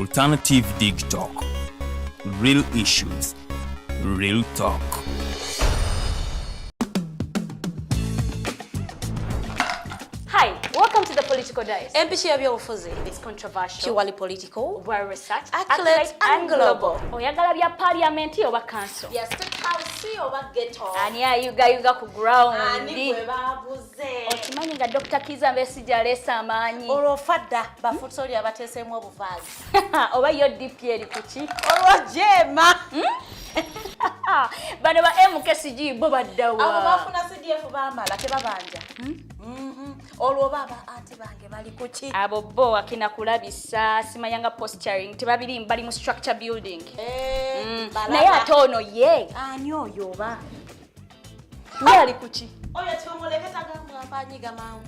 Alternative Dig Talk. Real issues, real talk. Hi, welcome to the Political Dice. Empishi y'ebyobufuzi. It's controversial, purely political, well researched, accurate and global. Oyagala bya parliament oba council? Bya state house oba ghetto? Ani ayugayuga ku ground? Ani gwe baguze? Okimanyi nga Dr. Kizza Besigye aleese amaanyi. Olwo fadda bafutsoli abateeseemu obuvaazi. Oba yo DP eri kuki? Olwo jeema. Bano ba MKCG bo baddawa? Abo bafuna CDF bamala tebabanja. Olwo baba anti bange bali kuki? Abo bo akina kulabisa simanyanga posturing tebabiri bali mu structure building. Naye ate ono ye ani oyo oba ye ali kuki? Oyo tumuleke tagambwa mpanyiga mangu.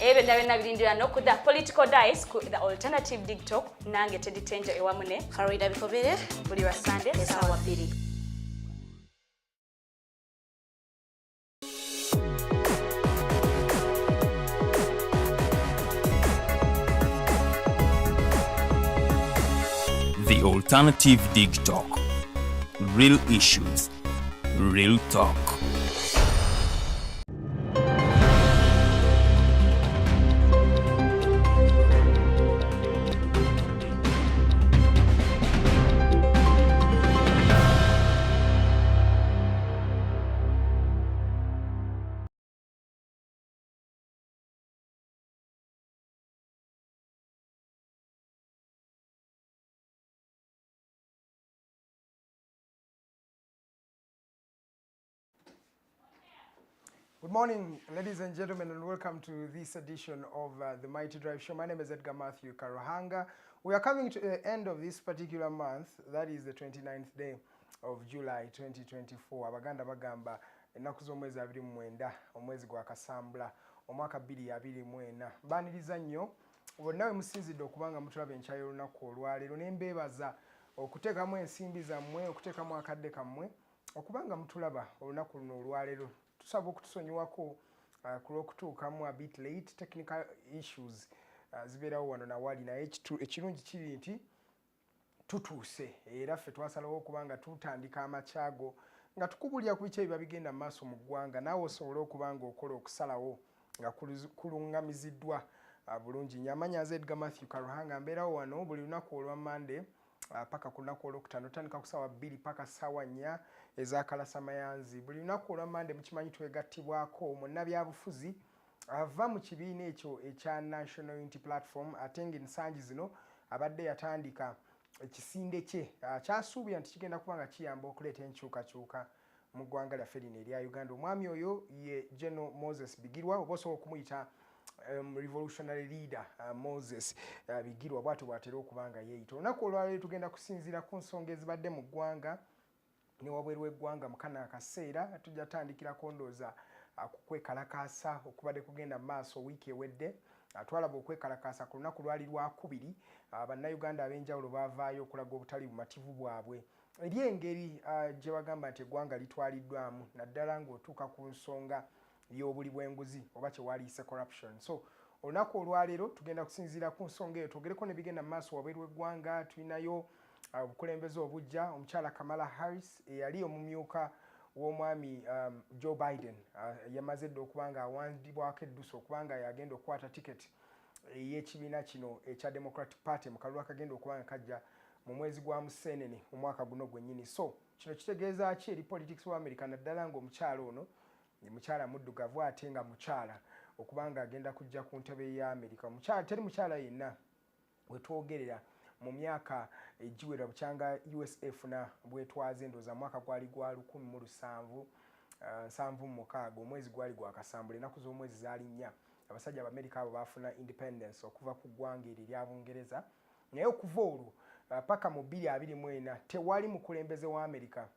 Ebyo byonna byonna birindira no ku The Political Dice ku The Alternative Dig Talk, nange Teddy Tenjo ewamu ne Farida Bikobere, buli lwa Sunday essaawa 2. The Alternative Dig Talk. Real issues, real talk. Good morning, ladies and gentlemen, and welcome to this edition of the Mighty Drive Show. My name is Edgar Matthew Karuhanga. We are coming to the end of this particular month, that is the 29th day of July 2024. Abaganda bagamba ennaku z'omwezi 29 omwezi gwa Kasambula omwaka 2024. Mbaniriza nnyo bonna we musinzidde okuba nga mutulaba enkya y'olunaku olwaleero, ne mbeebaza okuteekamu ensimbi zammwe, okuteekamu akadde kammwe okuba nga mutulaba olunaku luno olwaleero. Tusaba okutusonyiwako ku lw'okutuukamu a bit late. Technical issues zibeerawo wano nawali, naye ekirungi kiri nti tutuuse, era ffe twasalawo okuba nga tutandika amakyago nga tukubulira ku biki ebiba bigenda mu maaso mu ggwanga, naawe osobole okuba nga okola okusalawo nga kuluŋŋamiziddwa bulungi nnyo. Amannya nze Edgar Matthew Karuhanga, mbeerawo wano buli lunaku olwa Mande paka ku lunaku olwokutaano, tutandika ku ssaawa 2 paka ssaawa 4 ez'akalasamayanzi. Buli lunaku olwa Mande mukimanyi twegattibwako munnabyabufuzi ava mu kibiina ekyo ekya National Unity Platform, ate ng'ensangi zino abadde yatandika ekisinde kye kyasuubira nti kigenda kuba nga kiyamba okuleeta enkyukakyuka mu ggwanga lyaffe lino erya Uganda. Omwami oyo ye General Moses Bigirwa, oba osobola okumuyita revolutionary leader Moses Bigirwa, bw'atyo bw'atera okuba nga yeeyita. Olunaku olwaleero tugenda kusinziira ku nsonga ezibadde mu ggwanga ne wabweru w'eggwanga. Mu kano akaseera tujja tandikirako ndowooza ku kwekalakaasa okubadde kugenda mu maaso wiiki ewedde. Twalaba okwekalakaasa ku lunaku lwali lwakubiri, bannayuganda ab'enjawulo baavaayo okulaga obutali bumativu bwabwe eri engeri gye bagamba nti eggwanga litwaliddwamu, naddala ng'otuuka ku nsonga y'obuli bw'enguzi oba kyewaliyise corruption. So olunaku olwaleero tugenda kusinziira ku nsonga eyo, twogereko ne bigenda mu maaso wabweru w'eggwanga. Tulinayo obukulembeze obujja, omukyala Kamala Harris eyali omumyuka w'omwami Joe Biden yamaze dda okuba nga awandibwako eddusu okuba nga yagenda okukwata tiketi ey'ekibiina kino ekya Democratic Party mu kalulu akagenda okuba nga kajja mu mwezi gwa Museenene omwaka guno gwennyini. So kino kitegeeza ki eri politics wa America, naddala ng'omukyala ono mukyala muddugavu ate nga mukyala okuba nga agenda kujja ku ntebe ya America? Omukyala, teri mukyala yenna wetwogerera mu myaka egiwera bukyanga USA efuna bwetwaze, ndowooza mwaka gwali gwa 1776, omwezi gwali gwa Kasambula, ennaku z'omwezi zaali 4, abasajja Abamerika abo baafuna independence okuva ku ggwanga eryo erya Bungereza. Naye okuva olwo paka mu 2024 tewali mukulembeze wa Amerika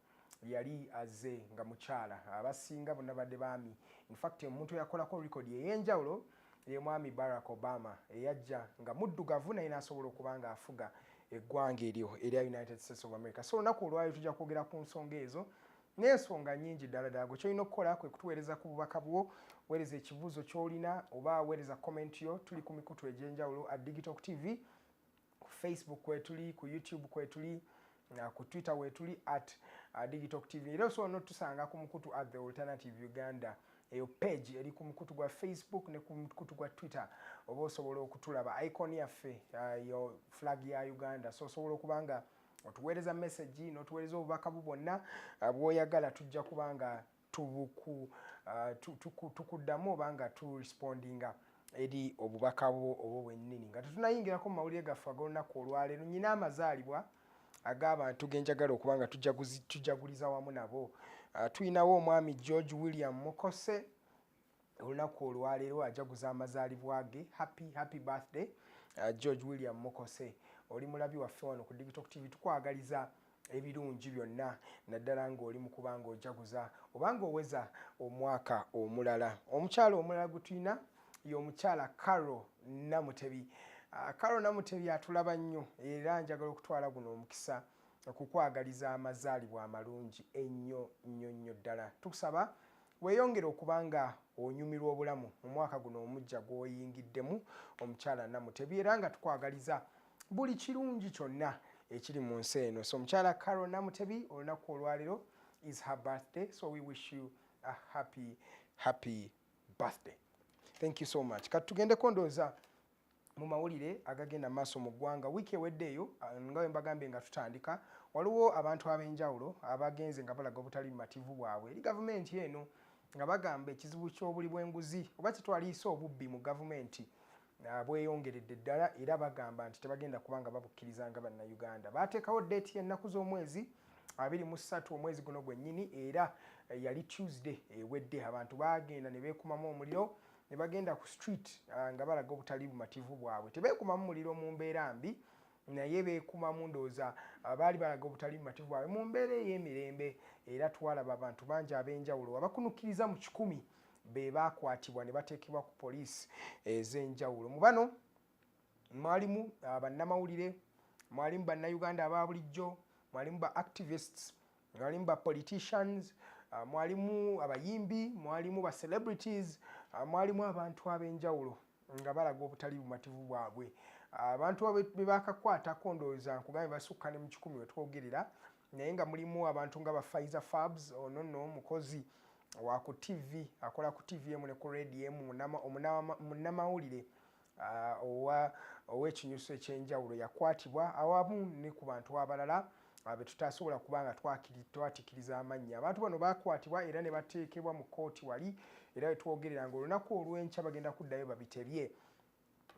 yali azze nga mukyala. Abasinga bonna badde baami. Infact omuntu eyakolako record ey'enjawulo ye mwami Barack Obama eyajja nga muddugavu, naye n'asobola okuba nga afuga eggwanga eryo erya United States of America. So olunaku olwaleero tujja kwogera ku nsonga ezo n'ensonga nnyingi ddala ddala. Gwe kyolina okukola kwe kutuweereza ku bubaka bwo, weereza ekibuuzo ky'olina oba weereza comment yo. Tuli ku mikutu egy'enjawulo at Digitalk TV ku Facebook kwetuli, ku YouTube kwetuli, ku Twitter wetuli @DigTalk TV. Era osobola notusanga ku mukutu @TheAlternative Uganda. Eyo page eri ku mukutu gwa Facebook ne ku mukutu gwa Twitter, oba osobola okutulaba icon yaffe, yo flag ya Uganda. So osobola okuba nga otuweereza message n'otuweereza obubaka bu bwonna bw'oyagala, tujja kuba nga tukuddamu oba nga turespondinga eri obubaka bwo obwo bwennyini. Nga tetunayingirako mu mawulire gaffe ag'olunaku olwaleero, nyina amazaalibwa ag'abantu genjagala okuba nga tujaguliza wamu nabo. Tulinawo omwami George William Mukose, olunaku olwaleero ajaguza amazaalibwa ge. Happy, happy birthday, George William Mukose. Oli mulabi waffe wano ku Digital TV, tukwagaliza ebirungi byonna, naddala ng'oli mu kuba ng'ojaguza oba ng'oweza omwaka omulala. Omukyala omulala gwe tulina ye omukyala Caro Namutebi. Caro Namutebi atulaba nnyo, era njagala okutwala guno omukisa okukwagaliza amazaalibwa amalungi ennyo nnyo nnyo ddala. Tukusaba weeyongere okuba nga onyumirwa obulamu mu mwaka guno omujja gw'oyingiddemu, omukyala Namutebi, era nga tukwagaliza buli kirungi kyonna ekiri mu nsi eno. So omukyala Caro Namutebi, olunaku olwaleero is her birthday, so we wish you a happy, happy birthday. Thank you so much. Kati tugendeko ndowooza mu mawulire agagenda maaso mu ggwanga. Wiiki ewedde eyo, nga bwe mbagambye nga tutandika, waliwo abantu ab'enjawulo abagenze nga balaga obutali bumativu bwabwe eri gavumenti eno, nga bagamba ekizibu ky'obuli bw'enguzi oba kitwaliisa obubbi mu gavumenti bweyongeredde ddala, era bagamba nti tebagenda kuba nga babukkiriza nga Bannayuganda. Baateekawo date y'ennaku z'omwezi 23 omwezi guno gwennyini, era yali Tuesday ewedde. Abantu baagenda ne beekumamu omuliro ne bagenda ku street, nga balaga obutali bumativu bwabwe. Tebeekumamu muliro mu mbeera mbi, naye beekumamu ndowooza baali balaga obutali bumativu bwabwe mu mbeera ey'emirembe. Era twalaba abantu bangi ab'enjawulo abakunukkiriza mu 100 be baakwatibwa ne bateekebwa ku poliisi ez'enjawulo. Mu bano mwalimu bannamawulire, mwalimu Bannayuganda aba bulijjo, mwalimu ba activists, mwalimu ba politicians, mwalimu abayimbi, mwalimu ba celebrities, mwalimu abantu ab'enjawulo nga balaga obutali bumativu bwabwe. Abantu be bakakwatako ndowooza nkugambye basukka ne mu 100 wetwogerera, naye nga mulimu abantu nga ba Faiza Fabs. Ono nno omukozi wa ku TV, akola ku TV emu ne ku radio emu, munnamawulire ow'ekinyuso ekyenjawulo, yakwatibwa awamu ne ku bantu abalala be tutasobola kuba nga twatikiriza amannya. Abantu bano bakwatibwa era ne bateekebwa mu kkooti wali, era wetwogerera nga olunaku olw'enkya bagenda kuddayo babitebye,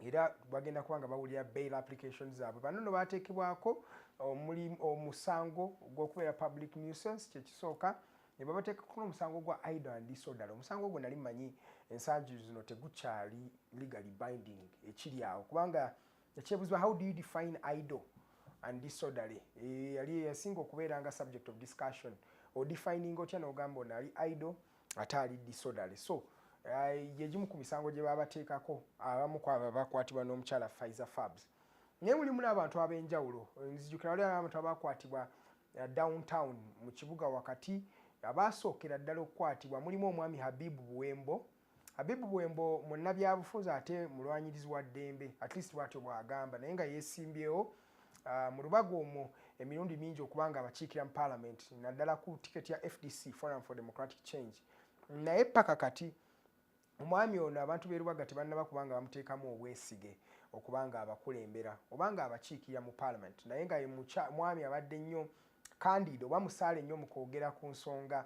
era bagenda kuba nga bawulira bail applications zaabwe. Bano nno bateekebwako omusango gw'okubeera public nuisance, kyekisooka, ne babateekako n'omusango gwa idle and disorderly. Omusango ogwo nali mmanyi ensangi zino tegukyali legally binding ekiri awo, kubanga ekyebuzibwa, how do you define idle and disorderly? Yali yasinga okubeera nga subject of discussion. Odefining otya n'ogamba ono ali idle ate ali disorderly? So yegimu ku misango gye babateekako abamu ku abo abakwatibwa n'omukyala Faiza Fabs. Naye mulimu n'abantu ab'enjawulo. Nzijukira waliwo abantu abakwatibwa downtown mu kibuga wakati. Abasookera ddala okukwatibwa mulimu omwami Habibu Buwembo. Habibu Buwembo munnabyabufuzi ate mulwanyirizi wa ddembe, at least bwatyo bw'agamba, naye nga yeesimbyewo mu Lubaga omwo emirundi mingi okuba nga abakiikira mu parliament, naddala ku tiketi ya FDC, Forum for Democratic Change. Naye paka kati omwami ono abantu b'e Lubaga tebannaba kubanga bamuteekamu obwesige okuba nga abakulembera oba nga abakiikirira mu parliament, naye nga ye mwami abadde nnyo candid oba musaale nnyo mu kwogera ku nsonga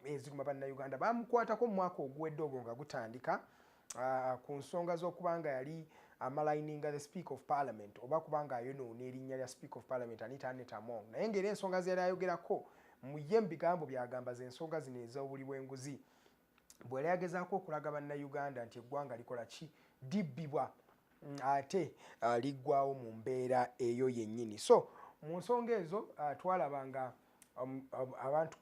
eziruma Bannayuganda. Bamukwatako mu mwaka oguwedde ogwo nga gutandika, ku nsonga z'okuba nga yali amaligninga the Speaker of Parliament, oba kubanga ayonoona erinnya lya Speaker of Parliament Anita Annet Among. Naye ng'era ensonga ze yali ayogerako mu ye mu bigambo byagamba z'ensonga zino ez'obuli bw'enguzi, bwe yali agezaako okulaga Bannayuganda nti eggwanga likola ki, dibbibwa, ate liggwawo mu mbeera eyo yennyini. So mu nsonga ezo twalaba nga abantu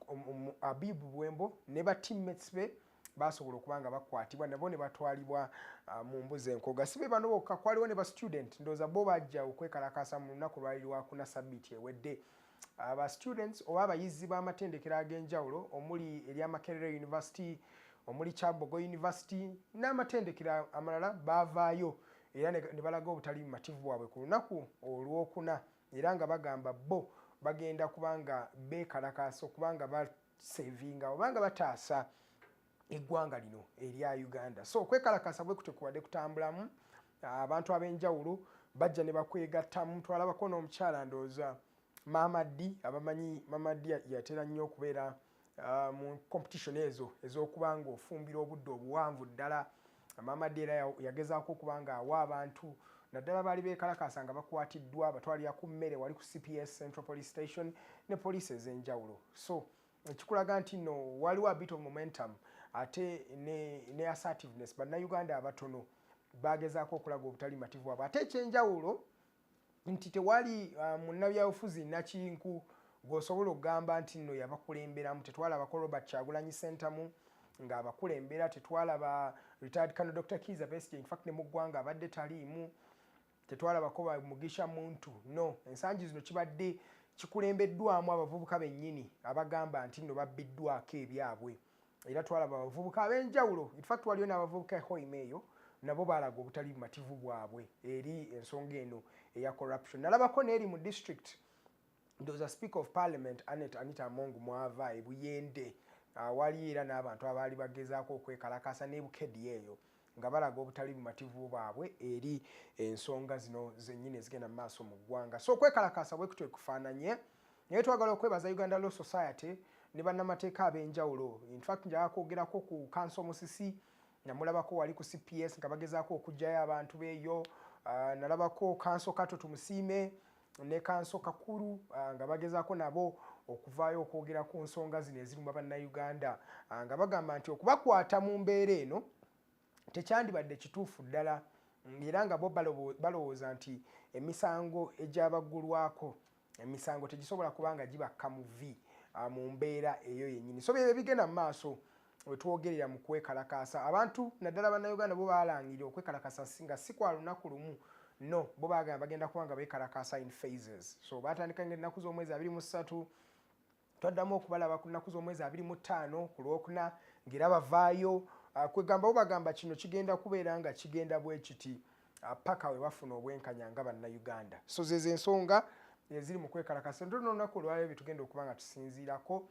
Abibu Buwembo ne ba teammates be basobola okuba nga bakwatibwa nabo ne batwalibwa mu mbuzi enkoga. Si be bano bokka, kwaliwo ne ba student. Ndowooza bo bajja okwekalakaasa mu lunaku lwali lwakuna sabbiiti ewedde. Aba students oba abayizi b'amatendekero ag'enjawulo omuli erya Makerere University, omuli Kyambogo University n'amatendekero amalala, baavaayo. Era ne balaga obutali bumativu bwabwe ku lunaku olwokuna, era nga bagamba bo bagenda kubanga beekalakaasa okubanga basevinga obanga bataasa eggwanga lino erya Uganda. So okwekalakaasa bwe kutyo kubadde kutambulamu, abantu ab'enjawulo bajja ne bakwegattamu. Twalabako n'omukyala, ndowooza Maama D, abamanyi Maama D yatera nnyo okubeera mu competition ezo ez'okuba nga ofumbira obudde obuwanvu ddala. Maama D era yagezaako okuba nga awa abantu, naddala baali beekalakaasa nga bakwatiddwa, batwalira ku mmere wali ku CPS, Central Police Station, ne poliisi ez'enjawulo. So ekikulaga nti no waliwo a bit of momentum ate ne assertiveness. Bannayuganda abatono bagezaako okulaga obutali mativu bwabwe. Ate ekyenjawulo nti tewali munnabyabufuzi nakinku gw'osobola okugamba nti nno yabakulemberamu. Tetwalabako Robert Kyagulanyi Ssentamu ng'abakulembera, tetwalaba retired Colonel Dr Kiiza Besigye, in fact ne mu ggwanga abadde taliimu, tetwalabako ba Mugisha Muntu. No ensangi zino kibadde kikulembeddwamu abavubuka bennyini abagamba nti nno babbiddwako ebyabwe. Era twalaba abavubuka ab'enjawulo, in fact waliyo n'abavubuka e Hoima eyo nabo baalaga obutali bumativu bwabwe eri ensonga eno eya corruption. Nalabako n'eri mu district, ndowooza Speaker of Parliament Anet Anita Among mwava e Buyende, waliyo era n'abantu abaali bagezaako okwekalakasa ne Bukedi eyo nga balaga obutali bumativu bwabwe eri ensonga zino zennyini ezigenda mu maaso mu ggwanga. So okwekalakasa bwe kutyo kufaananye. Naye twagala okwebaza Uganda Law Society ne bannamateeka ab'enjawulo. In fact njagala kwogerako ku Counsel Musisi, namulabako wali ku CPS nga bagezaako okuggyayo abantu beeyo. Nalabako Counsel Kato Tumusiime ne Counsel Kakuru nga bagezaako nabo okuvaayo okwogera ku nsonga zino eziruma bannayuganda, nga bagamba nti okubakwata mu mbeera eno tekyandibadde kituufu ddala, era nga bo balowooza nti emisango egyabaggulwako, emisango tegisobola kuba nga gibakka mu vi mu mbeera eyo yennyini. So byebyo bigenda mu maaso wetwogerera mu kwekalakaasa. Abantu naddala bannayuganda bo balangirira okwekalakaasa nga si kwa lunaku lumu. No bo bagamba bagenda kuba nga beekalakaasa in phases. So batandika nga ennaku z'omwezi 23, twaddamu okubalaba ku nnaku z'omwezi 25 ku Lwokuna ng'era bavaayo. Kwegamba bo bagamba kino kigenda kubeera nga kigenda bwe kiti paka we bafuna obwenkanya nga bannayuganda. So zezo ensonga eziri mu kwekalakaasa. Ntono olunaku olwaleero byetugenda okuba nga tusinziirako,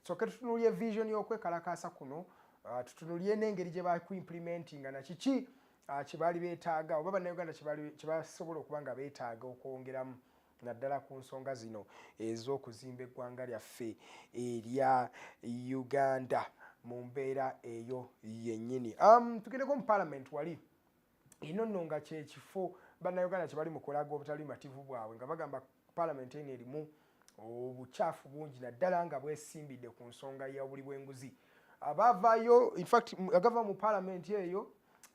soke tutunuulye vision y'okwekalakaasa kuno, tutunuulye n'engeri gye bakuimplementinga nakiki kye baali beetaaga oba bannayuganda kye basobola okuba nga beetaaga okwongeramu, naddala ku nsonga zino ez'okuzimba eggwanga lyaffe erya Uganda mu mbeera eyo yennyini. Tugendeko mu parliament wali eno nno nga kyekifo bannayuganda kye bali mu kulaga obutali bumativu bwabwe, nga bagamba parliament eno erimu obukyafu bungi, naddala nga bwesimbidde ku nsonga y'obuli bw'enguzi. Abaavaayo, in fact agava mu parliament eyo,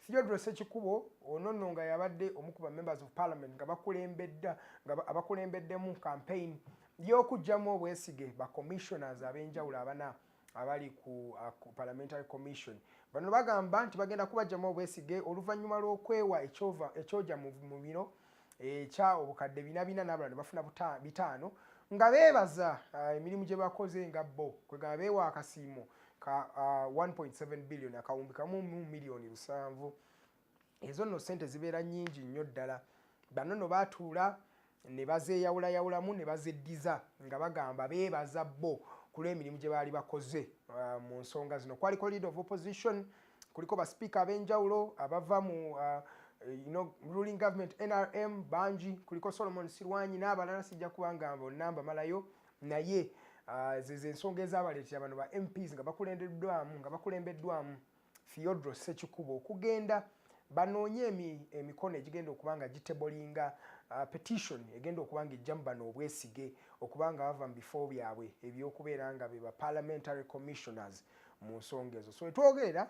Theodore Sekikubo ono nno nga yabadde omu ku ba members of parliament nga bakulembedda nga abakulembeddemu campaign y'okuggyamu obwesige ba commissioners ab'enjawulo abana abali ku Parliamentary Commission. Bano bagamba nti bagenda kubaggyamu obwesige oluvannyuma lw'okwewa ekyoja mu mumiro ekya obukadde bina bina n'abalala ne bafuna 500, nga beebaza emirimu gye bakoze nga bo kwegamba beewa akasiimo ka 1.7 billion, 1.7 miliyoni. Ezo nno sente zibeera nnyingi nnyo ddala. Bano nno baatuula ne bazeeyawulayawulamu ne bazeddiza nga bagamba beebaza bo ku lw'emirimu gye baali bakoze mu nsonga zino. Kwaliko leader of opposition, kuliko basipiika ab'enjawulo abava mu ruling government NRM bangi, kuliko Solomon Silwanyi n'abalala, sijja kubanga bonna mbamalayo. Naye zezo ensonga ezabaleetera bano ba MPs nga bakulembeddwamu Theodore Sekikubo okugenda banoonye emikono egigenda okuba nga gitablinga petition egenda okuba nga ejjamu bano obwesige okuba nga bava mu bifo byabwe ebyokubeera nga be ba parliamentary commissioners mu nsonga ezo. So etwogerera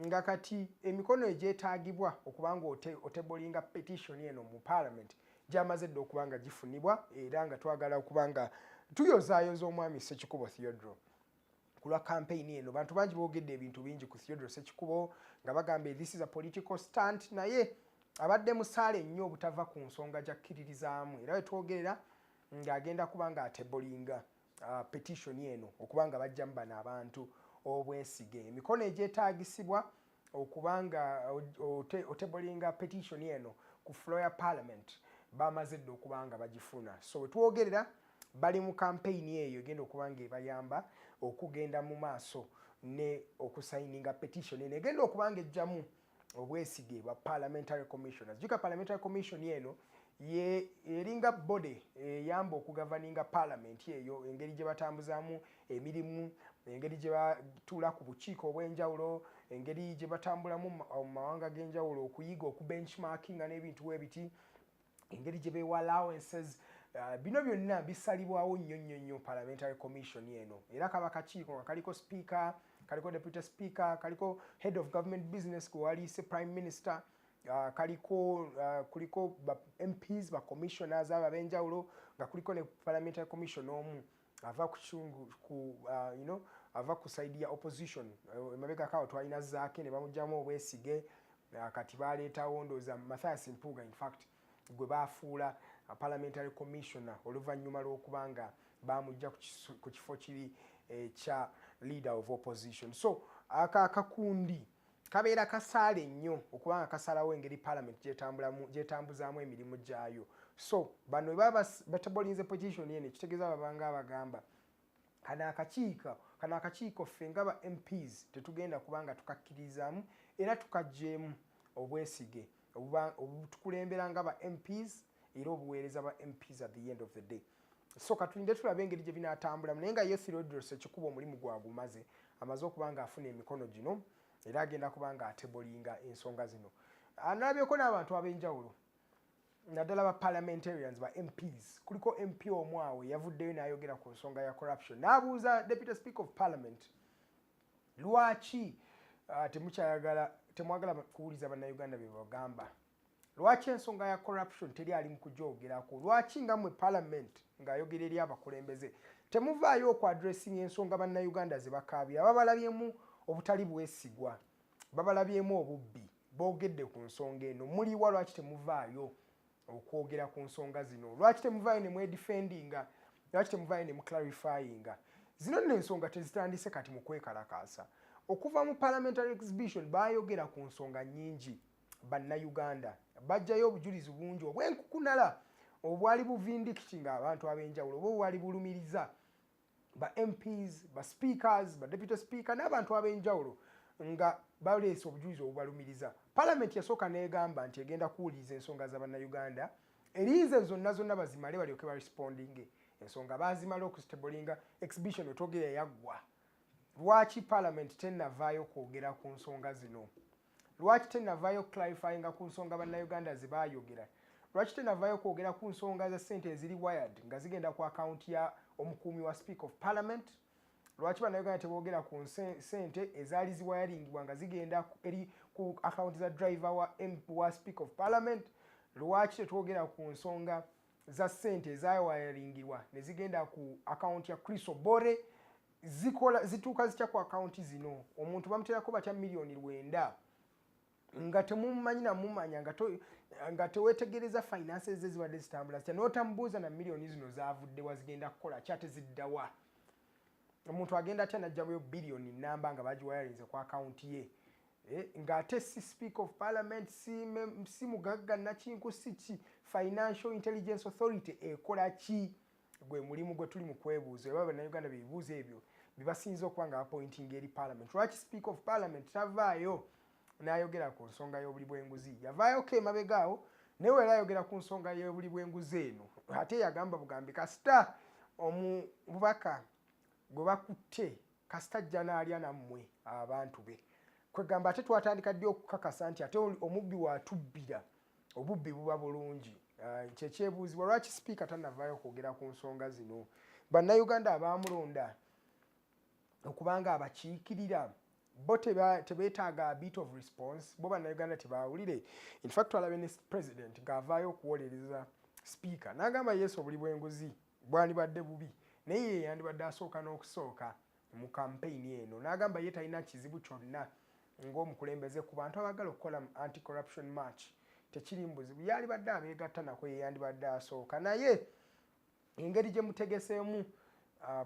nga kati emikono egyetaagibwa okuba nga otablinga petition eno mu parliament gyamaze dda okuba nga gifunibwa, era nga twagala okuba nga tuyozaayoza omwami Sekikubo Theodore ku lwa campaign eno. Bantu bangi boogedde ebintu bingi ku Theodore Sekikubo nga bagamba this is a political stunt, naye abadde musaale nnyo obutava ku nsonga gy'akkiririzaamu, era wetwogerera ng'agenda kuba nga atablinga petition eno okuba nga bajjamu bano abantu obwesige. Emikono egyetaagisibwa Okubanga otablinga petition eno ku floor ya parliament, bamaze dda okubanga bagifuna. So wetwogerera bali mu campaign eyo egenda okuba nga ebayamba okugenda mu maaso ne okusigninga petition eno egenda okuba nga ejjamu obwesige bwa parliamentary commissioners. Juka parliamentary commission eno ye eringa body eyamba okugoverninga parliament eyo, engeri gye batambuzaamu emirimu, engeri gye batuula ku bukiiko obw'enjawulo, engeri gye batambulamu mu mawanga g'enjawulo okuyiga, okubenchmarkinga n'ebintu ebiti, engeri gye beewa allowances. Bino byonna bisalibwawo nnyo nnyo nnyo parliamentary commission eno. Era kaba kakiiko nga kaliko speaker, kaliko deputy speaker, kaliko head of government business gwe waliise prime minister, kaliko kuliko ba MPs, ba commissioners abo ab'enjawulo, nga kuliko ne parliamentary commission omu ava ku kitundu ku ava ku side ya opposition. Emabegako awo twalina Zaake ne bamugyamu obwesige. Kati baleetawo ndowooza Mathias Mpuuga, in fact gwe bafuula parliamentary commissioner oluvannyuma lw'okuba nga bamugja ku kifo kiri ekya leader of opposition. So aka akakundi kabeera kasaale nnyo okubanga kasalawo engeri parliament gyetambuzaamu emirimu gyayo. So bano baba batablinze petition eno, ekitegeeza babanga abagamba kano akakiiko ffe nga ba MPs tetugenda kubanga tukakkirizaamu era tukaggyemu obwesige obutukulembera nga ba MPs era obuweereza ba MPs at the end of the day. So katulinde tulabe engeri gye binaatambulamu. Naye nga ye Theodore Sekikubo omulimu gwagumaze, amaze okuba nga afuna emikono gino era agenda kuba nga atablinga ensonga zino. Nalabyeko n'abantu ab'enjawulo, naddala ba parliamentarians, ba MPs. Kuliko MP omu awo yavuddeyo n'ayogera ku nsonga ya corruption, n'abuuza deputy speaker of parliament lwaki temukyayagala, temwagala kuwuliza bannayuganda bye bagamba, lwaki ensonga ya corruption teri ali mu kugyogerako, lwaki nga mmwe parliament, ng'ayogera eri abakulembeze, temuvaayo okuaddressinga ensonga bannayuganda ze bakaabira. Babalabyemu obutali bwesigwa, babalabyemu obubbi, boogedde ku nsonga eno, muliwa? Lwaki temuvaayo okwogera ku nsonga zino? Lwaki temuvaayo ne mwedefendinga? Lwaki temuvaayo ne muclarifyinga? Zino nno ensonga tezitandise kati mu kwekalakaasa. Okuva mu parliamentary exhibition baayogera ku nsonga nnyingi, bannayuganda bajjayo obujulizi bungi obwenkukunala obwali buvindictinga abantu ab'enjawulo oba obwali bulumiriza ba MPs, ba speakers, ba deputy speaker n'abantu ab'enjawulo nga baleese obujulizi obubalumiriza. Parliament yasooka n'egamba nti egenda kuwuliriza ensonga za bannayuganda, erinze zonna zonna bazimale balyoke barespondinge. Ensonga bazimala okuzitablinga, exhibition wetwogera yaggwa. Lwaki parliament tennavaayo kwogera ku nsonga zino? Lwaki tennavaayo clarifyinga ku nsonga bannayuganda ze baayogera? Lwaki tennavaayo kwogera ku nsonga za ssente eziri wired nga zigenda ku akawunti ya omukuumi wa speaker of parliament? Lwaki bannayuganda teboogera ku ssente ezaali ziwiringibwa nga zigenda eri ku akawunti za driver wa speaker of parliament? Lwaki tetwogera ku nsonga za ssente ezawiringibwa ne zigenda ku akawunti ya Chris Obore? Zikola zituuka zitya ku akawunti zino? Omuntu bamuterako batya 9 million nga temumanyi namumanya, nga tewetegereza finances ze zibadde zitambula zitya, n'otamubuuza na miliyoni zino zavuddewa, zigenda kukola ki, ate ziddawa? Omuntu agenda atya najjamuyo biliyoni namba nga bagiwirinze ku akawunti ye, ng'ate si speaker of parliament, si mugagga nakinku, si ki? Financial Intelligence Authority ekola ki? Gwe mulimu gwe tuli mu kwebuuza oba bannayuganda bebibuuzo ebyo bibasinza okuba nga bapointinga eri parliament. Lwaki speaker of parliament tavaayo n'ayogera ku nsonga y'obuli bw'enguzi? Yavaayoko emabega awo, naye wera ayogera ku nsonga y'obuli bw'enguzi eno, ate yagamba bugambi kasita omubaka gwe bakutte, kasita ajja n'alya nammwe abantu be. Kwegamba ate twatandika ddi okukakasa nti ate omubbi watubbira obubbi buba bulungi? Kyekyebuuzibwa, lwaki sipiika tannavaayo kwogera ku nsonga zino? Bannayuganda abaamulonda okubanga abakiikirira bo tebeetaaga a bit of response? Bo bannayuganda tebawulire? In fact twalabe ne president ng'avaayo okuwolereza sipiika n'agamba yesu obuli bw'enguzi bwandibadde bubi, naye ye yandibadde asooka n'okusooka mu kampeyini eno, n'agamba ye talina kizibu kyonna ng'omukulembeze ku bantu abaagala okukola anti corruption march, tekiri buzibu, yalibadde abeegatta nako, ye yandibadde asooka. Naye engeri gye mutegeseemu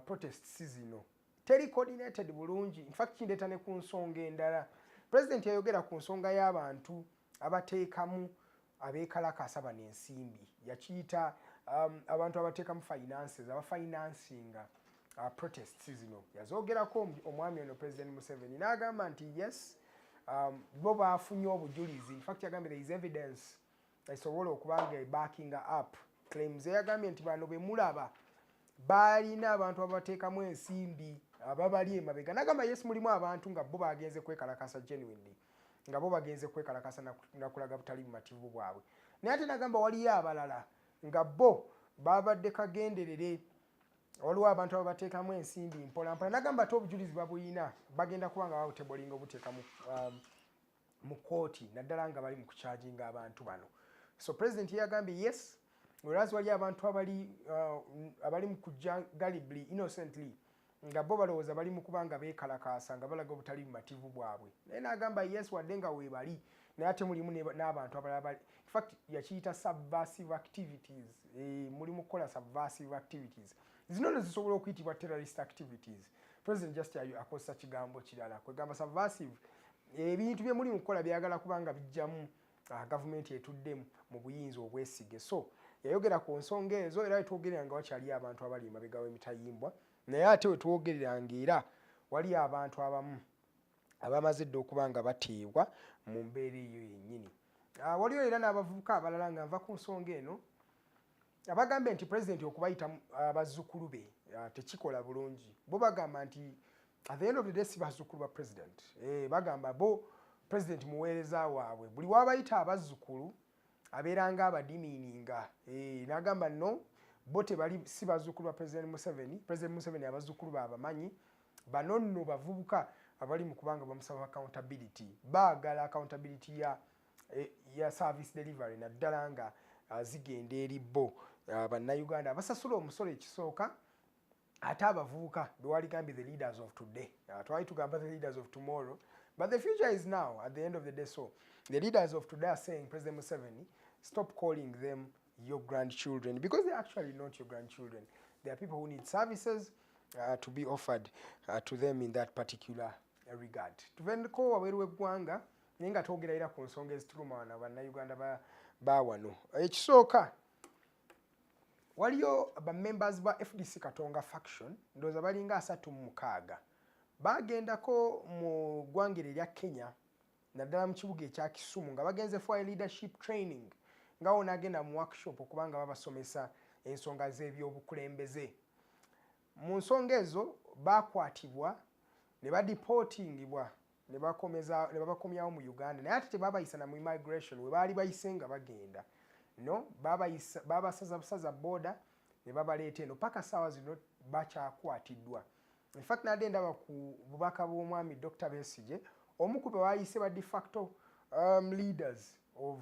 protests zino teri coordinated bulungi. In fact kindeeta ne ku nsonga endala. President yayogera ku nsonga y'abantu abateekamu, abeekalakasa bano ensimbi. Yakiyita abantu abateekamu finances, abafinancinga protests zino. Yazoogerako omwami ono President Museveni, n'agamba nti yes, bo baafunye obujulizi. In fact, yagambye there is evidence esobola okuba nga backing up claims. Yagambye nti bano be mulaba baalina abantu abateekamu ensimbi ababali emabega. Nagamba yes, mulimu abantu nga bo bagenze kwekalakasa genuinely, nga bo bagenze kwekalakasa nakulaga butali bumativu bwabwe, naye ate nagamba waliyo abalala nga bo babadde kagenderere, waliwo abantu ababateekamu ensimbi mpola mpola. Nagamba ate obujulizi babuyina, bagenda kuba nga babutablinga obuteeka mu kooti, naddala nga bali mu kucharginga abantu bano. So President yagambye yes, whereas wali abantu abali mu kujja gullibly, innocently, nga bo balowooza bali mu kuba nga beekalakaasa nga balaga obutali bumativu bwabwe, naye n'agamba yes, wadde nga weebali, naye ate mulimu n'abantu abalala bali, in fact yakiyita subversive activities. Mulimu kukola subversive activities. Zino no zisobola okuyitibwa terrorist activities. President just akozesa kigambo kirala, kwegamba subversive, ebintu bye muli mu kukola byagala kubanga bijjamu gavumenti etuddemu mu buyinza obwesige. So yayogera ku nsonga ezo, era wetwogerera nga wakyali abantu abali emabega w'emitayimbwa, naye ate wetwogerera nga era wali abantu abamu abamaze dda okuba nga bateebwa mu mbeera eyo yennyini. Waliwo era n'abavubuka abalala, nga nva ku nsonga eno, abagambye nti Pulezidenti okubayita abazzukulu be tekikola bulungi. Bo bagamba nti at the end of the day si bazzukulu ba President. Bagamba bo President muweereza waabwe, buli wabayita abazzukulu abeera nga abademeaninga. N'agamba no, bo tebali, si bazzukulu ba President Museveni. President Museveni abazzukulu baabamanyi. Bano nno bavubuka abali mu kubanga bamusaba accountability, baagala accountability ya service delivery, naddala nga zigenda eri bo Bannayuganda abasasula omusolo ekisooka, ate abavubuka bewaligambye the leaders of today. Twali tugamba the leaders of tomorrow, but the future is now at the end of the day. So the leaders of today are saying, "President Museveni, stop calling them your grandchildren, because they're actually not your grandchildren. They are people who need services to be offered to them in that particular regard." Tuvendeko wabweru w'eggwanga, naye nga twogera era ku nsonga ezituluma wano Bannayuganda ba wano. Ekisooka, waliyo bamembers ba FDC Katonga faction, ndowooza balinga 36, bagendako mu ggwanga erya Kenya, naddala mu kibuga ekya Kisumu, nga bagenze for leadership training, nga wo nagenda mu workshop okuba nga babasomesa ensonga z'ebyobukulembeze. Mu nsonga ezo bakwatibwa ne badeportingibwa ne babakomyawo mu Uganda, naye ate tebabayisa na mu immigration we baali bayise nga bagenda. No, babasaza busaza border ne babaleeta eno. Paka saawa zino bakyakwatiddwa. In fact, nadde ndaba ku bubaka bw'omwami Dr Besigye, omu ku be bayise ba de facto leaders of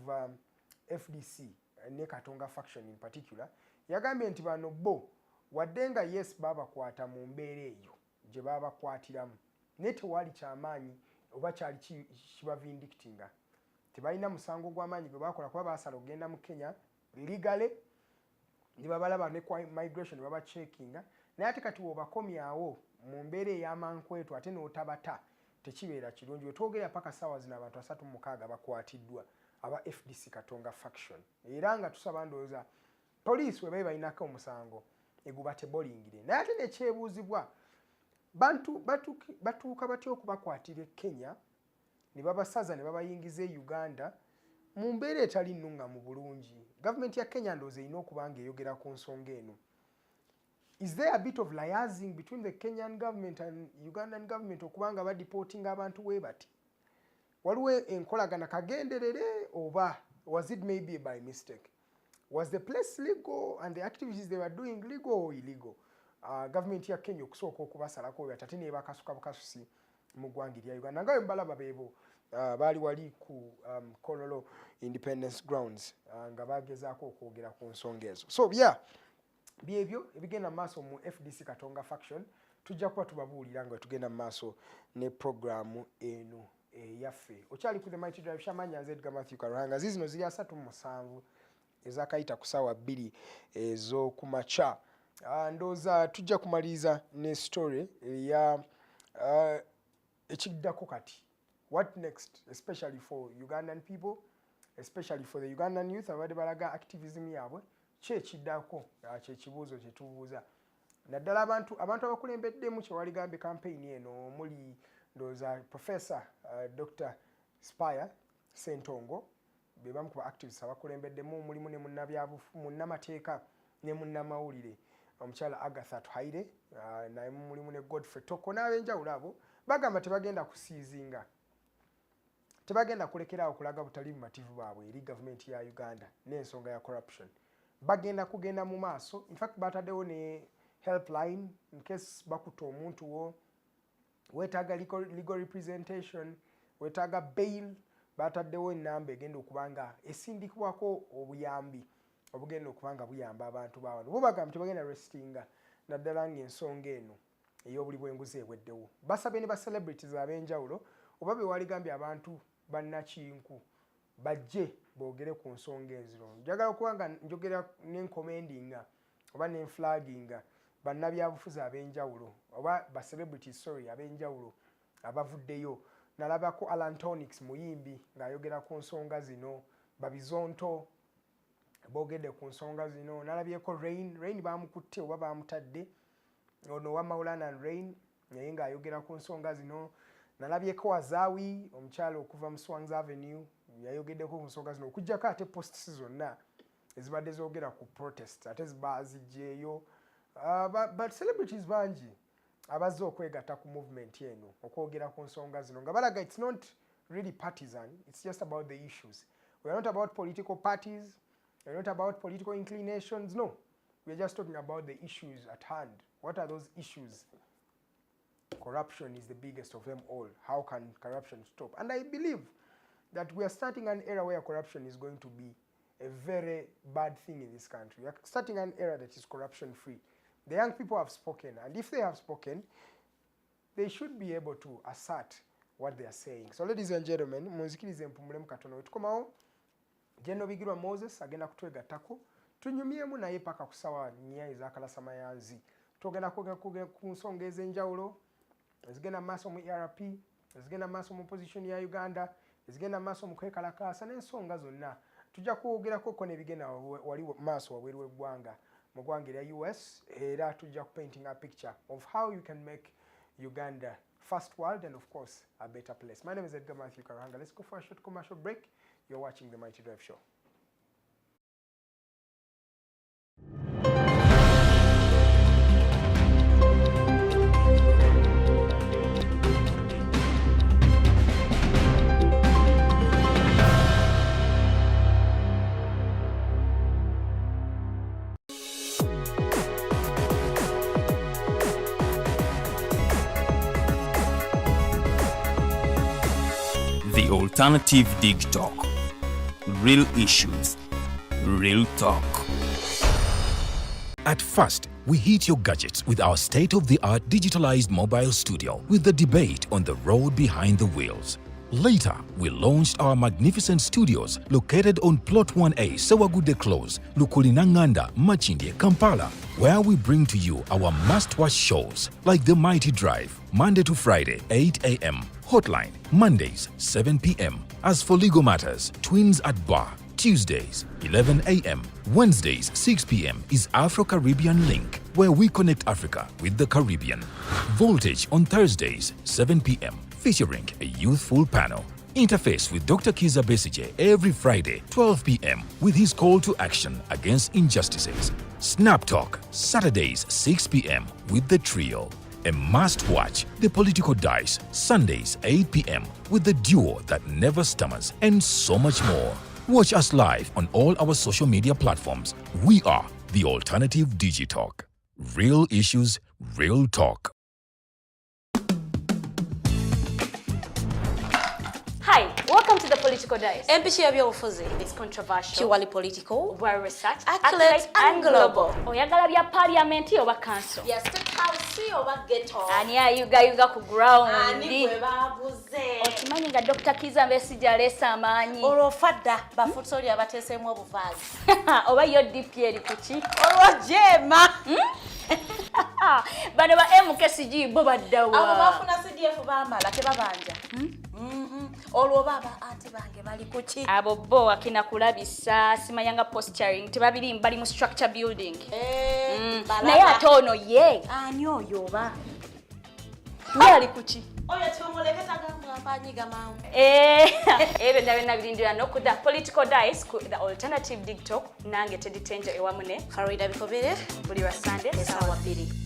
FDC ne Katonga faction in particular. Yagambye nti bano bo wadde nga yes, babakwata mu mbeera eyo gye babakwatiramu, naye tewaali kyamaanyi oba kyali kibavindictinga. Tebalina musango gw'amaanyi gwe bakola, kuba basala okugenda mu Kenya legally ne babalaba ne kwa migration ne babacheckinga. Naye ate kati wobakomyawo mu mbeera ey'amankwetu ate n'otabata, tekibeera kirungi. Wetwogerera paka saawa zino abantu 36 bakwatiddwa aba FDC Katonga faction, era nga tusaba, ndowooza poliisi webabe balinako omusango egubatebolingire. Naye ate nekyebuuzibwa, bantu batuuka batya okubakwatira e Kenya ne babasaza ne babayingiza e Uganda mu mbeera etali nnuŋŋamu bulungi? Gavumenti ya Kenya ndowooza erina okuba nga eyogera ku nsonga eno. Is there a bit of liaising between the Kenyan government and Ugandan government okuba nga badeportinga abantu we bati? Waliwo enkolagana kagenderere, oba was it maybe by mistake? Was the place legal and the activities they were doing legal or illegal? Gavumenti ya Kenya okusooka okubasalako ate ate nebakasuka bukasusi mu ggwanga erya Uganda, nga bwe mbalaba beebo baali wali ku Kololo Independence Grounds nga bagezaako okwogera ku nsonga ezo. So yeah, byebyo ebigenda mu maaso mu FDC Katonga faction. Tujja kuba tubabuulira nga tugenda mu maaso ne programu eno eyaffe. Okyali ku The Mighty Drive, Shamanya, nze Edgar Matthew Karuhanga. Zizino ziri 37 ezakayita ku saawa 2 ez'okumakya. Ndowooza tujja kumaliriza ne story eya ekiddako kati. What next, especially for Ugandan people, especially for the Ugandan youth abadde balaga activism yaabwe? Ki ekiddako? Kyekibuuzo kyetubuuza naddala abantu abakulembeddemu kyewaligambye campaign eno, omuli ndowooza Professor Dr Spire Sentongo, be bamu ku ba activists abakulembeddemu. Mulimu ne munnamateeka ne munnamawulire omukyala Agatha Tuhaire, naye mulimu ne Godfrey Toko n'ab'enjawulo. Abo bagamba tebagenda kusiizinga, tebagenda kulekeraawo kulaga butali bumativu bwabwe eri gavumenti ya Uganda n'ensonga ya corruption. Bagenda kugenda mu maaso. Infact bataddewo ne helpline in case bakutta omuntu wo, weetaaga legal representation, weetaaga bail. Bataddewo enamba egenda okuba nga esindikibwako obuyambi obugenda okuba nga buyamba abantu bawano. Bo bagamba tebagenda restinga naddala ng'ensonga eno ey'obuli bw'enguzi eweddewo. Basabye ne ba celebrities ab'enjawulo oba be waligambye abantu bannakinku bajje boogere ku nsonga enziro. Njagala okuba nga njogera nencommendinga oba nenflaginga bannabyabufuzi ab'enjawulo oba ba celebrities, sorry, ab'enjawulo abavuddeyo. Nalabako Alantonics muyimbi ng'ayogera ku nsonga zino, Babizonto boogedde ku nsonga zino. Nalabyeko Rain, Rain bamukutte oba bamutadde, ono owa Maulana and Rain, naye ng'ayogera ku nsonga zino. Nalabyeko Azawi, omukyala okuva mu Swangz Avenue, yayogeddeko ku nsonga zino. Okugjako ate posts zonna ezibadde zoogera ku protest ate bazigyeyo. But celebrities bangi abazze okwegatta ku movement eno okwogera ku nsonga zino nga balaga it's not really partisan, it's just about the issues. We are not about political parties, we are not about political inclinations, no, we are just talking about the issues at hand. What are those issues? Corruption is the biggest of them all. How can corruption stop? And I believe that we are starting an era where corruption is going to be a very bad thing in this country. We are starting an era that is corruption free. The young people have spoken, and if they have spoken, they should be able to assert what they are saying. So ladies and gentlemen, munzikirize mpumulemu katono. Tukomawo, General Bigirwa Moses agenda kutwegattako tunyumyemu naye paka ku ssaawa 4 ez'akalasamayanzi. Twogenda kwogera ku nsonga ez'enjawulo ezigenda mu maaso mu ERP, ezigenda mu maaso mu opposition ya Uganda, ezigenda mu maaso mu kwekalakaasa n'ensonga zonna. Tujja kwogerako ko n'ebigenda wali maaso wabweru w'eggwanga, mu ggwanga erya US, era tujja kupainting a picture of how you can make Uganda first world and of course a better place. My name is Edgar Matthew Karanga. Let's go for a short commercial break. You're watching the Mighty Drive Show. The Alternative Dig Talk. Real issues, real talk. At first, we hit your gadgets with our state of the art digitalized mobile studio with the debate on the road behind the wheels. Later, we launched our magnificent studios located on Plot 1A, Sewagude Close, Lukulinanganda, Makindye, Kampala, where we bring to you our must-watch shows like The Mighty Drive, Monday to Friday, 8 a.m., Hotline, Mondays, 7 p.m. As for legal matters, Twins at Bar, Tuesdays, 11 a.m. Wednesdays, 6 p.m. is Afro Caribbean Link, where we connect Africa with the Caribbean. Voltage on Thursdays, 7 p.m., featuring a youthful panel. Interface with Dr. Kiza Besige every Friday, 12 p.m., with his call to action against injustices. Snap Talk, Saturdays, 6 p.m., with the trio. A must watch, The Political Dice, Sundays, 8 p.m., with the duo that never stammers, and so much more. Watch us live on all our social media platforms. We are the Alternative Digitalk. Real issues, real talk. Hi, welcome to the Political Dice. Empishi y'ebyobufuzi. It's controversial. Purely political. Well researched, accurate and global. Oyagala bya parliament oba council? Ya state house oba ghetto? Ani ayugayuga ku ground? Ani gwe baguze? Okimanyi nga Dr. Kiza Besigye aleese amaanyi? Olwo fadda bafutsoli abateeseemu obuvaazi. Oba yo DP eri ku ki? Olwo jeema. Bano ba MKCG bo baddawa? Abo bafuna CDF baamala tebabanja. Olwo oba aba anti bange bali kuki? Abo bo akina kulabisa, simanyanga posturing, tebabiri bali mu structure building. Naye ate ono ye ani oyo oba ye ali kuki? Oyo tumuleke tagambwa mpanyiga mangu. Ebyo nabyo nabirindira n'okudda Political Dice ku The Alternative Dig Talk, nange Teddy Tenjo ewamu ne Farida Bikobere, buli lwa Sunday essaawa 2.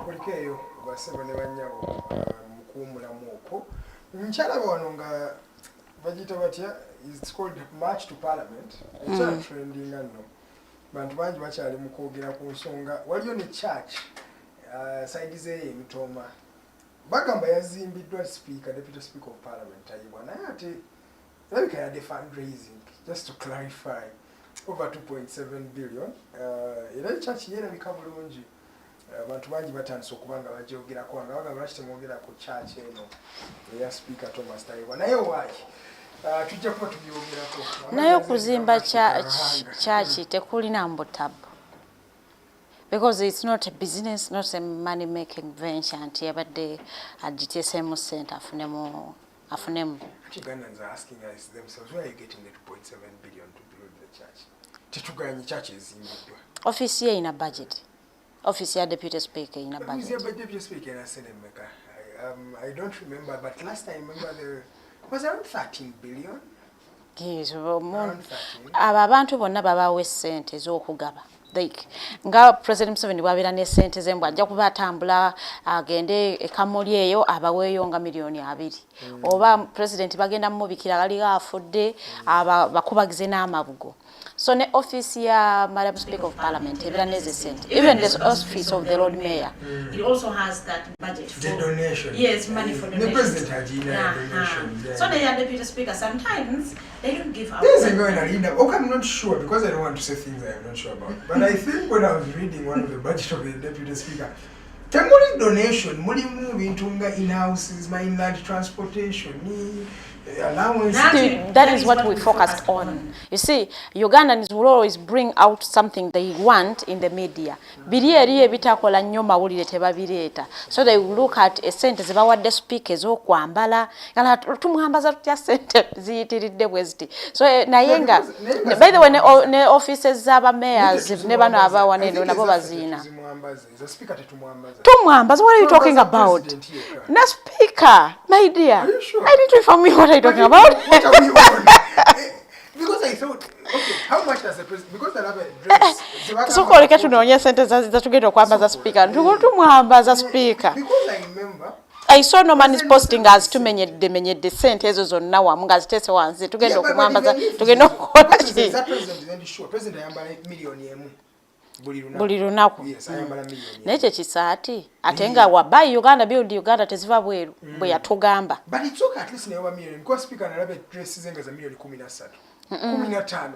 Kuliko basebo ne bannyabo mu kuwummulamu okwo. Nkyalaba wano nga bagiyita batya, it's called March to Parliament, ekyatrendinga nno. Bantu bangi bakyali mu kwogera ku nsonga. Waliyo ne church side zeeyo emitooma, bagamba yazimbiddwa speaker, Deputy Speaker of Parliament Tayebwa, naye ate erabika yadde fundraising, just to clarify, over 2.7 billion. Era church yeerabika bulungi. Abantu bangi batandise okuba nga bagyogerako, nga bagamba lwaki temwogera ku church eno eya Speaker Thomas Tayebwa. Naye waaki tujja kuba tubyogerako. Naye okuzimba church tekulina mbutabu, because it's not a business, not a money making venture nti yabadde agiteeseemu ssente afunemu. Ugandans are asking us themselves, where are you getting the 2.7 billion to build the church? Tetuganye church ezimbiddwa. Office ye ina budget. Office ya Deputy Speaker ina budget. Deputy Speaker ina sente mmeka? I don't remember, but last I remember there was around 13 billion. Yes, Around 13. Abo abantu bonna babawa essente ez'okugaba. Like nga President Museveni bw'abeera ne ssente ze, mbw ajja kuba atambula agende e Kamuli eyo abaweeyo nga 20 million. Oba president bagenda mumubikira galiwo afudde, aba bakubagize n'amabugo. So ne office ya Madam Speaker of Parliament ebeera n'ezo ssente. Even the office of the Lord Mayor, it also has that budget The donation. Yes, money for The donations. president agina donation. Yeah. So they are deputy speaker, sometimes they don't give out. There's a going Alinda. Okay, I'm not sure because I don't want to say things I'm not sure about. But I think when I was reading one of the budget of the Deputy Speaker, temuli donation, mulimu bintu nga in-houses, my inland transportation, ni allowance. That is what we focused on. You see, Ugandans will always bring out something they want in the media. Biri eri ebitakola nnyo mawulire tebabireeta. So they will look at esente ze bawadde speaker ez'okwambala. Kala tumwambaza tutya sente ziyitiridde bwe ziti. So naye nga by the way ne offices z'aba mayors ne bano abawa eno nabo baziina. Tuzimwambaza. Eza speaker tetumwambaza. Tumwambaza, what are you talking Tumwambaza about? president yekka. Na speaker, my dear. Are you sure? I need to inform you what are you talking about. What are we on? Because I thought, okay, how much does the president, because they have a dress. Sooka oleke tunoonye sente zetugenda okwambaza speaker. Tumwambaza speaker. Because I remember I saw no man is posting as tumenyedde menyedde sente ezo zonna wamu nga ziteese wansi tugenda okumwambaza, tugenda okukola ki. President ayambala 1 million buli lunaku. Buli lunaku. Yes, ayambala 1 million. Naye kyekisaati ate nga wa buy Uganda, build Uganda, teziva bweru bwe yatugamba. But it's okay, at least naye oba million, because speaker nalaba dress ze nga za 13 million, 15, $2,500,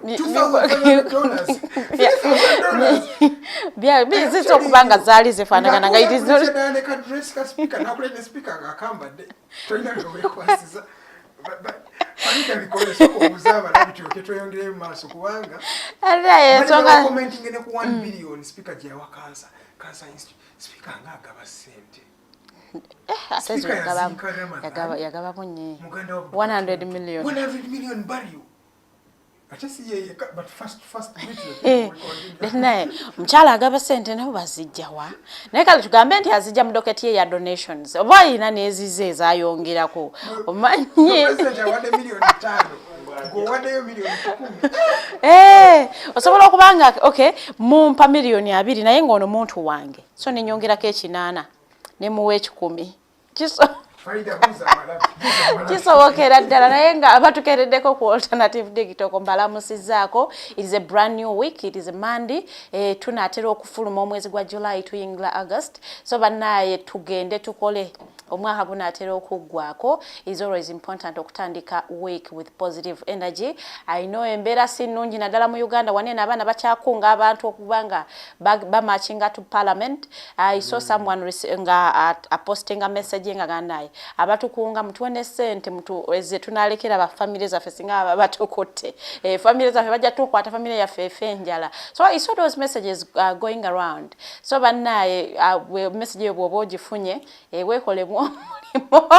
$3,000. Ziyinza okuba nga zaali zifaanagana nga it is not Naleka dress ka speaker, nakuleta speaker ng'akambadde, tolina lwewekwasiza. Farida bikole, sooka obuuze abalabi tulyoke tweyongereyo mu maaso kubanga Ate ensonga commenting ne ku 1 billion speaker gye yawa cancer institute. Speaker ng'agaba ssente. Ate ezo Speaker yaziika Ramadhan. Yagabamu nnyo. Muganda wa 100 million. 100 million burial. Ate si ye yekka, but first greet the people, we continue. Naye omukyala agaba sente nabo bazijjawa? Naye kale tugambe nti azijja mu doketi ye ya donations oba ayina n'ezize ezayongerako omanyi. President awadde 5 million, ng'owaddeyo 100 million. Eh, osobola okuba nga okay mumpa 20 million naye ng'ono muntu wange, so nenyongerako 80 nemuwa 100. Farida, buuza abalabi, buuza abalabi. Kisobokera ddala, naye nga abatukeereddeko ku Alternative Digital, mbalamusizaako. It is a brand new week, it is a Monday. Tunaatera okufuluma omwezi gwa July, tuyingira August. So bannaaye, tugende tukole, omwaka gunaatera okuggwako. Is always important okutandika week with positive energy. I know embeera si nnungi, naddala mu Uganda wanene, abaana bakyakunga abantu okuba nga bamarchinga to parliament. I saw someone nga apostinga message nga ganaye abatukunga, "Mutuwe ne ssente ze tunalekera bafamire zaffe singa aba batukutte. Famire zaffe bajja tukwata, famire yaffe efe enjala." So I saw those messages going around. So bannaye, message eyo bw'oba ogifunye, weekolemu omulimu,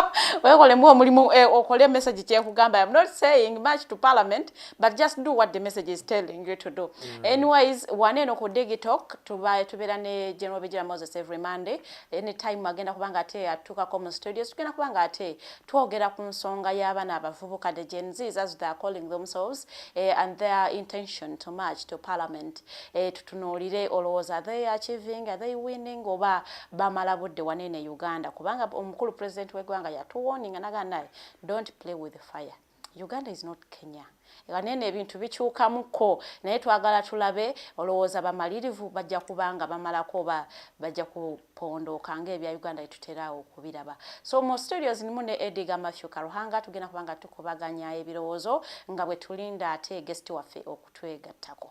weekolemu omulimu, okole message kyekugamba. I'm not saying march to parliament, but just do what the message is telling you to do. Anyways, waneeno ku Digitalk tuba tubeera ne General Bijira Moses every Monday. Anytime agenda kubanga ate atuukako mu studios, tugenda kubanga ate twogera ku nsonga y'abaana abavubuka, the Gen Zs as they are calling themselves, and their intention to march to parliament. Tutunuulire, olowooza are they achieving, are they winning, oba bamala budde waneene Uganda? Kubanga omukulu president w'eggwanga yatuwarninga naga naye, "Don't play with fire. Uganda is not Kenya." Waneene ebintu bikyukamuko, naye twagala tulabe, olowooza bamalirivu bajja kubanga bamalako oba bajja kupondooka ng'ebya Uganda etuteraawo okubiraba? So mu studios nimu ne Edgar Matthew Karuhanga, tugenda kubanga tukubaganya ebirowoozo nga bwe tulinda ate guest waffe okutwegattako.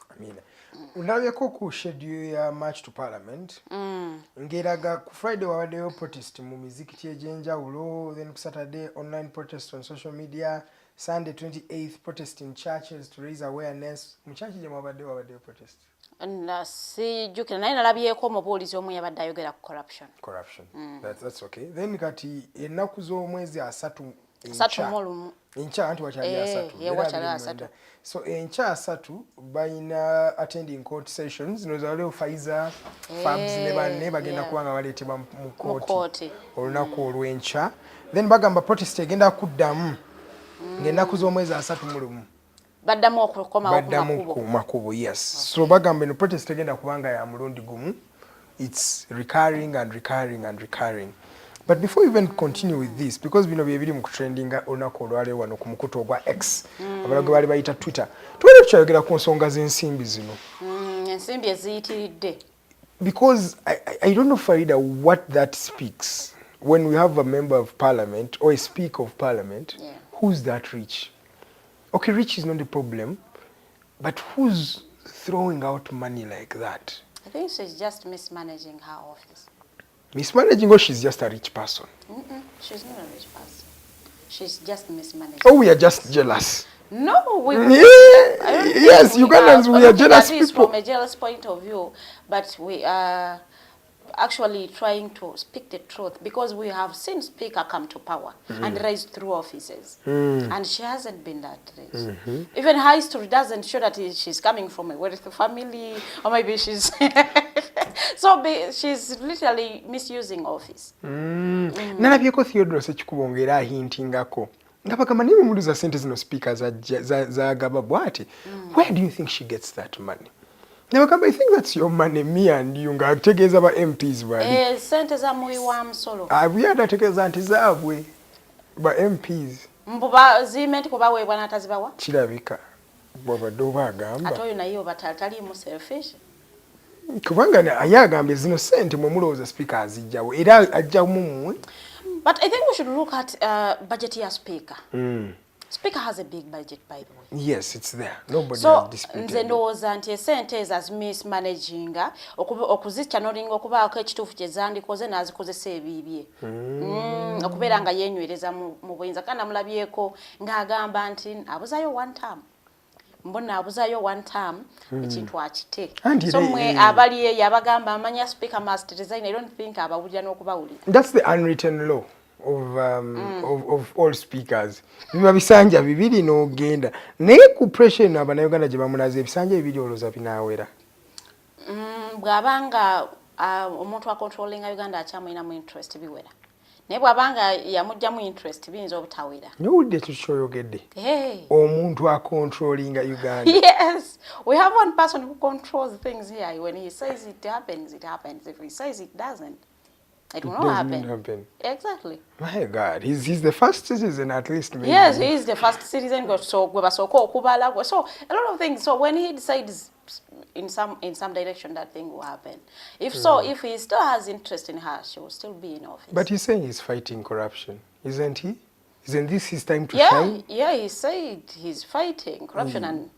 Amina. Ndabyeko ku schedule ya March to Parliament ng'eraga ku Friday wabaddeyo protest mu mizikiti egy'enjawulo, then ku Saturday online protest on social media, Sunday 28th protest in churches to raise awareness. Mu church gye mwabadde wabaddeyo protest? Sijjukira, naye nalabyeko omubuulizi omu yabadde ayogera ku corruption. Corruption. That's okay. Then kati ennaku z'omwezi 30, 31. Enkya, anti wakyali 30. Ye, Era wakyali 29. 30. So enkya 30 balina attending court sessions. Noza Faiza, Fabs ne banne bagenda kuba nga baleetebwa mu mu kooti kooti olunaku olw'enkya. Then bagamba protest egenda kuddamu ng'ennaku z'omwezi 31. Baddamu okukomawo ku Baddamu makubo. Ku makubo, yes. So bagamba eno protest egenda kubanga ya mulundi gumu, it's recurring and recurring and recurring. But before we even continue with this, because bino bye biri mu kutrendinga olunaku olwaleero wano ku mukutu ogwa X, abalala gwe baali bayita Twitter, tubadde tukyayogera ku nsonga z'ensimbi zino. Ensimbi eziyitiridde. Because I don't know, Farida, what that speaks when we have a member of parliament or a speaker of parliament who's that rich. Okay, rich is not the problem, but who's throwing out money like that? I think she's just mismanaging her office. Mismanaging, or she's just a rich person? She's not a rich person. She's just mismanaging. Or we are just jealous? No, we I don't think Yes, we Ugandans, we are looking jealous at this people. from a jealous point of view, but we are actually trying to speak the truth because we have seen Speaker come to power and rise through offices, and she hasn't been that rich. Even her history doesn't show that she's coming from a wealthy family, or maybe she's so she's literally misusing office. Nalabyeko Theodore Sekikubo ng'era ahintingako nga bagamba, naye mumuliza sente zino speaker zagaba bw'ati, where do you think she gets that money? Nabagamba, "I think that's your money, me and you," ng'ategeeza ba MPs bali. Eh, sente za muwi wa musolo. Abyada ategeeza nti zaabwe ba MPs. Mbu ziimenti kubaweebwa n'atazibawa. Kirabika bwabadde oba agamba. Ate oyo naye oba taliimu selfish. Kubanga ye agambye zino sente mwe mulowooza speaker azijjawo, era ajjamu mmwe. But I think we should look at budget ya speaker. Speaker has a big budget, by the way. Yes, it's there, nobody So has disputed nze it. Ndowooza nti esente ezo azimismanaginga, okuzichannelinga okubaako ekituufu kye zandikoze n'azikozesa ebiibye. Okubeera nga yeenywereza mu buyinza. Kandi namulabyeko ng'agamba nti abuzayo one term, mbona abuzayo one term, ekintu akite. Anti So mwe abali eyo abagamba amanya speaker must resign, I don't think abawulira n'okubawulira. That's the unwritten law of all speakers. Biba bisanja 2 n'ogenda, naye ku pressure eno abannayuganda gye bamulaze, ebisanja 2 olowooza binaawera? Bw'abanga omuntu acontrollinga Uganda akyamulinamu interest, biwera, naye bw'abanga yamugjamu interest, biyinza obutawera. Nowulidde ekyo kyoyogedde? Hey. Omuntu acontrollinga Uganda. Yes, we have one person who controls things here. When he says it happens, it happens. If he says it doesn't. It will It not doesn't happen. happen. Exactly. My God, he's the first citizen at least, maybe. Yes, he is the first citizen, so gwe basooka okubala so a lot of things. So when he decides in some direction, that thing will happen. If so, if he still has interest in her, she will still be in office. But he's saying he's fighting corruption, isn't he? Isn't this his time to Yeah, shine? yeah, he said he's fighting corruption and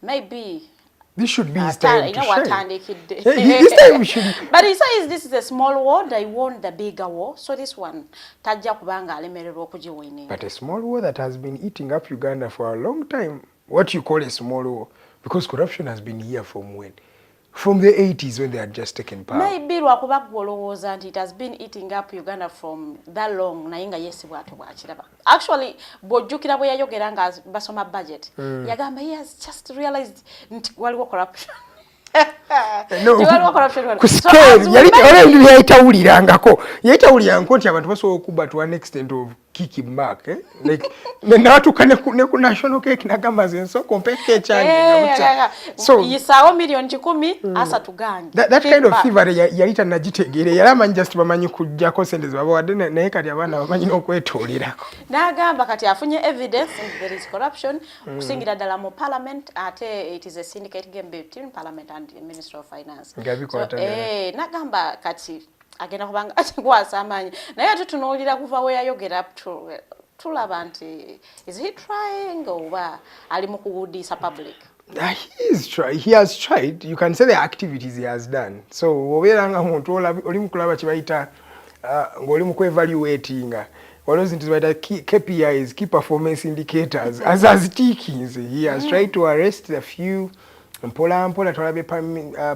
maybe This should be his time you to know shine. watandikidde. Yeah, this time we should. But he says this is a small war, they won the bigger war, so this one tajja kubanga alemererwa okugiwininga. But a small war that has been eating up Uganda for a long time. What you call a small war? Because corruption has been here from when? From the 80s, when they had just taken power. Maybe lwakuba gwe olowooza nti it has been eating up Uganda from that long, naye nga yesi bwatyo bwakiraba. Actually, bw'ojjukira bwe yayogera nga basoma budget, yagamba he has just realized nti waliwo corruption. No, Nti waliwo corruption wano. ku So scale as we yali might waliwo ebintu byeyayitawulirangako, yayitawulirangako nti abantu basobola okubba to an extent of kicking back, eh? Like n'atuuka ne ku national cake n'agamba, "Nze nsooka ompeeko ekyange nga bukya." So yisaawo miliyoni 130 gange. that kind of Kickback. thievery yali tannagitegeera. Yali amanyi just bamanyi kuggyako sente zebabawadde, naye kati abaana bamanyi n'okwetoolerako. N'agamba kati afunye evidence nti there is corruption, okusingira ddala mu parliament, ate it is a syndicate game between parliament and the Ministry of Finance. Nga bikwatagana. So, n'agamba kati agenda kubanga akikwasa amaanyi, naye ate tunuulira kuva we yayogera tulaba nti is he trying oba ali mu kuwudiisa public? He has tried. You can say the activities he has done. So obeera nga muntu oli mu kulaba kye bayita ng'oli mu kwevaluatinga, waliwo zintu zebayita KPIs, key performance indicators, as azitiikinze. He has tried to arrest a few mpola mpola. Twalabye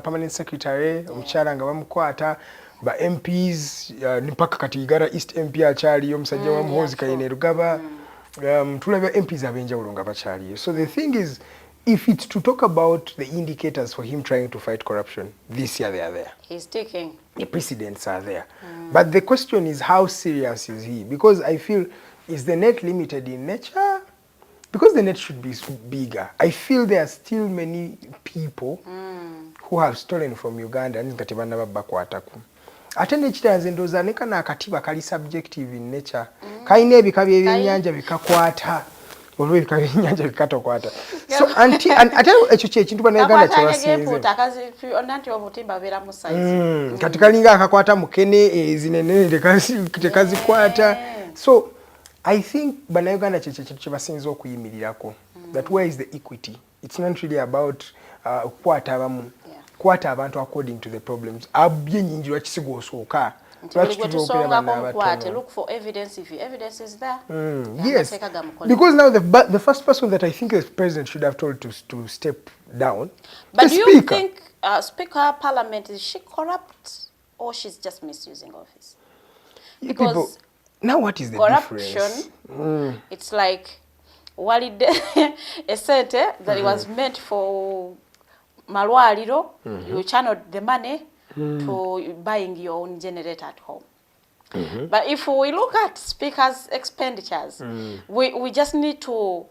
permanent secretary omukyala nga bamukwata, ba MPs, mpaka kati Igara East MP akyaliyo, omusajja wa Muhoozi Kainerugaba. Tulabye MPs ab'enjawulo nga bakyaliyo. So the thing is, if it's to talk about the indicators for him trying to fight corruption, this year they are there. He's ticking. The precedents are there. But the question is, how serious is he? Because I feel, is the net limited in nature? Because the net should be bigger. I feel there are still many people who have stolen from Uganda nga tebannaba bakwatako. Ate n'ekirala, nze ndowooza ne kano akatiba kali subjective in nature. Kalina ebika by'ebyennyanja bikakwata, olwo ebika by'ebyennyanja bikatokwata. So anti ate ekyo kyekintu Bannayuganda kye basinze. Nanti obutimba bubeera mu size. Kati kalinga akakwata mukene, ezinenene tekazikwata. So I think Bannayuganda kyekyo ekintu kye basinze okuyimirirako, that where is the equity? It's not really about okukwata abamu. Kwata abantu according to the problems. Abye nyingi, lwaki sigwa osooka? Nti buli Lwaki gwe tuva okulaba tusongako mukwate, n'abatono? look for evidence. If evidence is there, Yes, amateeka gamukole. because now the first person that I think the president should have told to step down, But the do you speaker. think Speaker of Parliament, is she corrupt or she's just misusing office? You Because people, now what is the corruption, difference? It's like walidde esente that it was meant for malwaliro, you channeled the money to buying your own generator at home. But if we look at speakers' expenditures, we just need to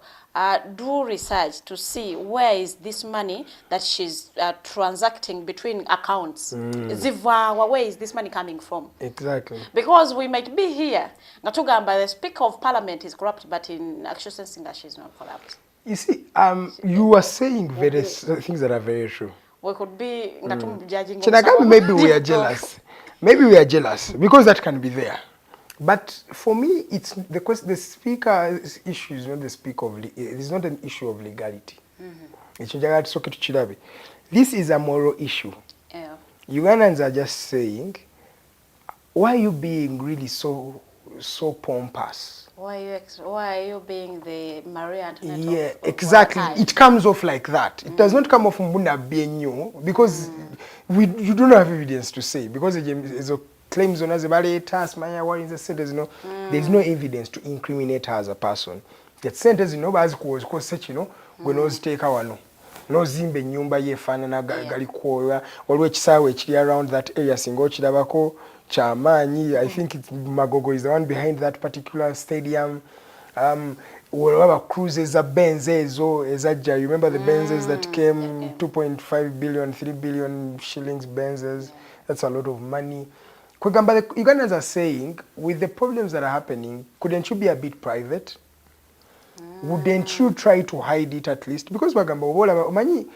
do research to see where is this money that she's transacting between accounts. Ziva, where is this money coming from? Exactly. Because we might be here nga tugamba the Speaker of Parliament is corrupt, but in actual sense nga she's not corrupt. You see, you are saying very things that are very true. We could be nga tumujudging. Chinagami, maybe we are jealous. Maybe we are jealous because that can be there. But for me, it's the question, the speaker's issue is not the speak of, it is not an issue of legality. Ekyo njagala tusooke tukirabe. This is a moral issue. Ugandans are just saying, why are you being really so pompous? Why are you being the Marie Antoinette of Exactly. our time? It comes off like that. It does not come off mbuna nnyo because you don't have evidence to say, because ezo claims zonna ze baleeta, simanya walinze sente zino, there is no evidence to incriminate her as a person. That sente zino bazikuwa ozikozese kino, gwe n'oziteeka wano n'ozimba ennyumba ye efaanana galikwoya. Waliwo ekisaawe ekiri around that area, singa okirabako, kyamaanyi. I think it's Magogo is the one behind that particular stadium. Olaba cruises za Benz ezo ezajja, you remember the Benzes that came, 2.5 billion, 3 billion shillings Benzes? That's a lot of money. Kwegamba, the Ugandans are saying, with the problems that are happening, couldn't you be a bit private? Wouldn't you try to hide it at least? Because bagamba oba olaba omanyi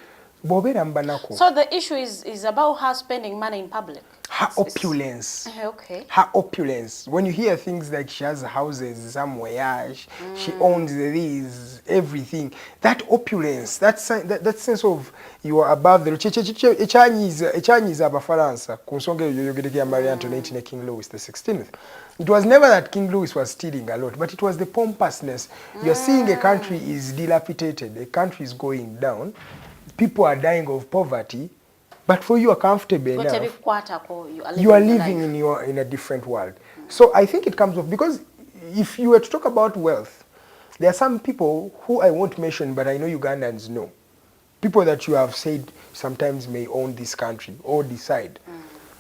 bw'obeera mu banaku. So the issue is about her spending money in public. Her opulence. Okay. Her opulence. When you hear things like she has houses somewhere, she owns these, everything. That opulence, that sense of you are above the ekyanyiiza Abafalansa ku nsonga eyo yogereko ya Marie Antoinette ne King Louis the 16th. It was never that King Louis was stealing a lot, but it was the pompousness. You're seeing a country is dilapidated, a country is going down, people are dying of poverty, but for you are comfortable enough. You are living in a different world. So I think it comes off because if you were to talk about wealth, there are some people who I won't mention, but I know Ugandans know. People that you have said sometimes may own this country or decide.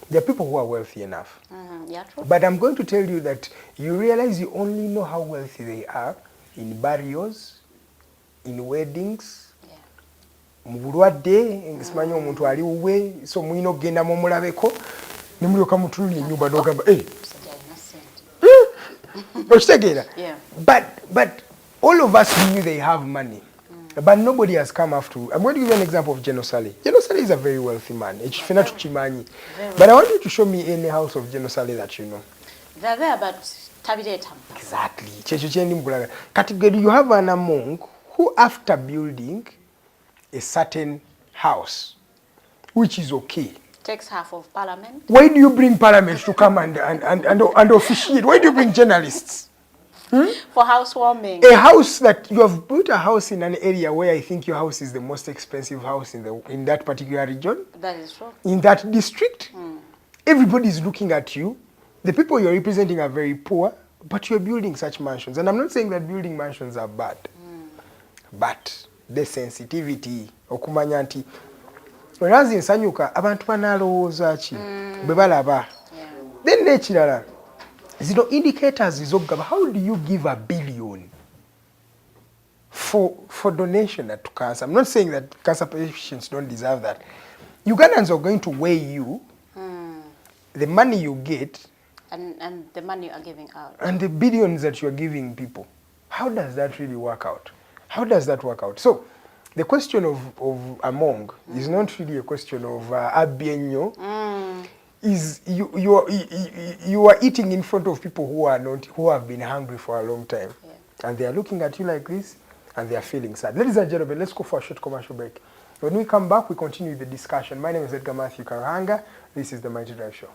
There are people who are wealthy enough. Yeah, true. But I'm going to tell you that you realize you only know how wealthy they are in burials, in weddings, mu bulwadde, simanyi omuntu ali wuwe, so mulina okugenda mumulabeko ne mulyoka mutunula ennyumba n'ogamba, "Hey." Okitegeera? But all of us knew they have money. But nobody has come after. I'm going to give you an example of General Saleh. General Saleh is a very wealthy man. But I want you to show me any house of General Saleh that you know. They're there, but tabireeta. Exactly. You have an Among who, after building a certain house, which is okay, takes half of parliament. Why do you bring parliament to come and officiate? Why do you bring journalists? Hmm? For housewarming. A house that you have built, a house in an area where I think your house is the most expensive house in that particular region. That is true. In that district. Everybody is looking at you. The people you're representing are very poor, but you're building such mansions. And I'm not saying that building mansions are bad. But the sensitivity, okumanya nti olwazi nsanyuka abantu banalowooza ki bwe balaba. Then n'ekirala, zino indicators ez'okugaba, how do you give a billion for donation to cancer? I'm not saying that cancer patients don't deserve that. Ugandans are going to weigh you, the money you get, and the money you are giving out. And the billions that you are giving people. How does that really work out? How does that work out? So the question of Among is not really a question of abienyo. Is you are eating in front of people who are not, who have been hungry for a long time. Yeah. And they are looking at you like this and they are feeling sad. Ladies and gentlemen, let's go for a short commercial break. When we come back, we continue the discussion. My name is Edgar Matthew Karuhanga. This is the Mighty Drive Show.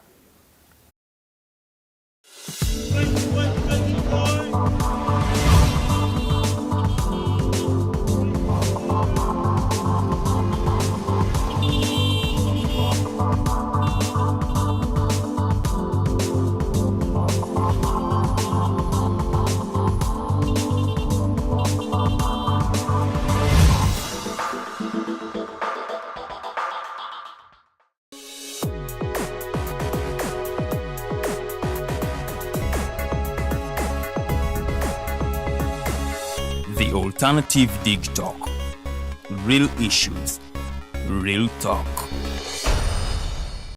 The Alternative Dig Talk. Real issues, real talk.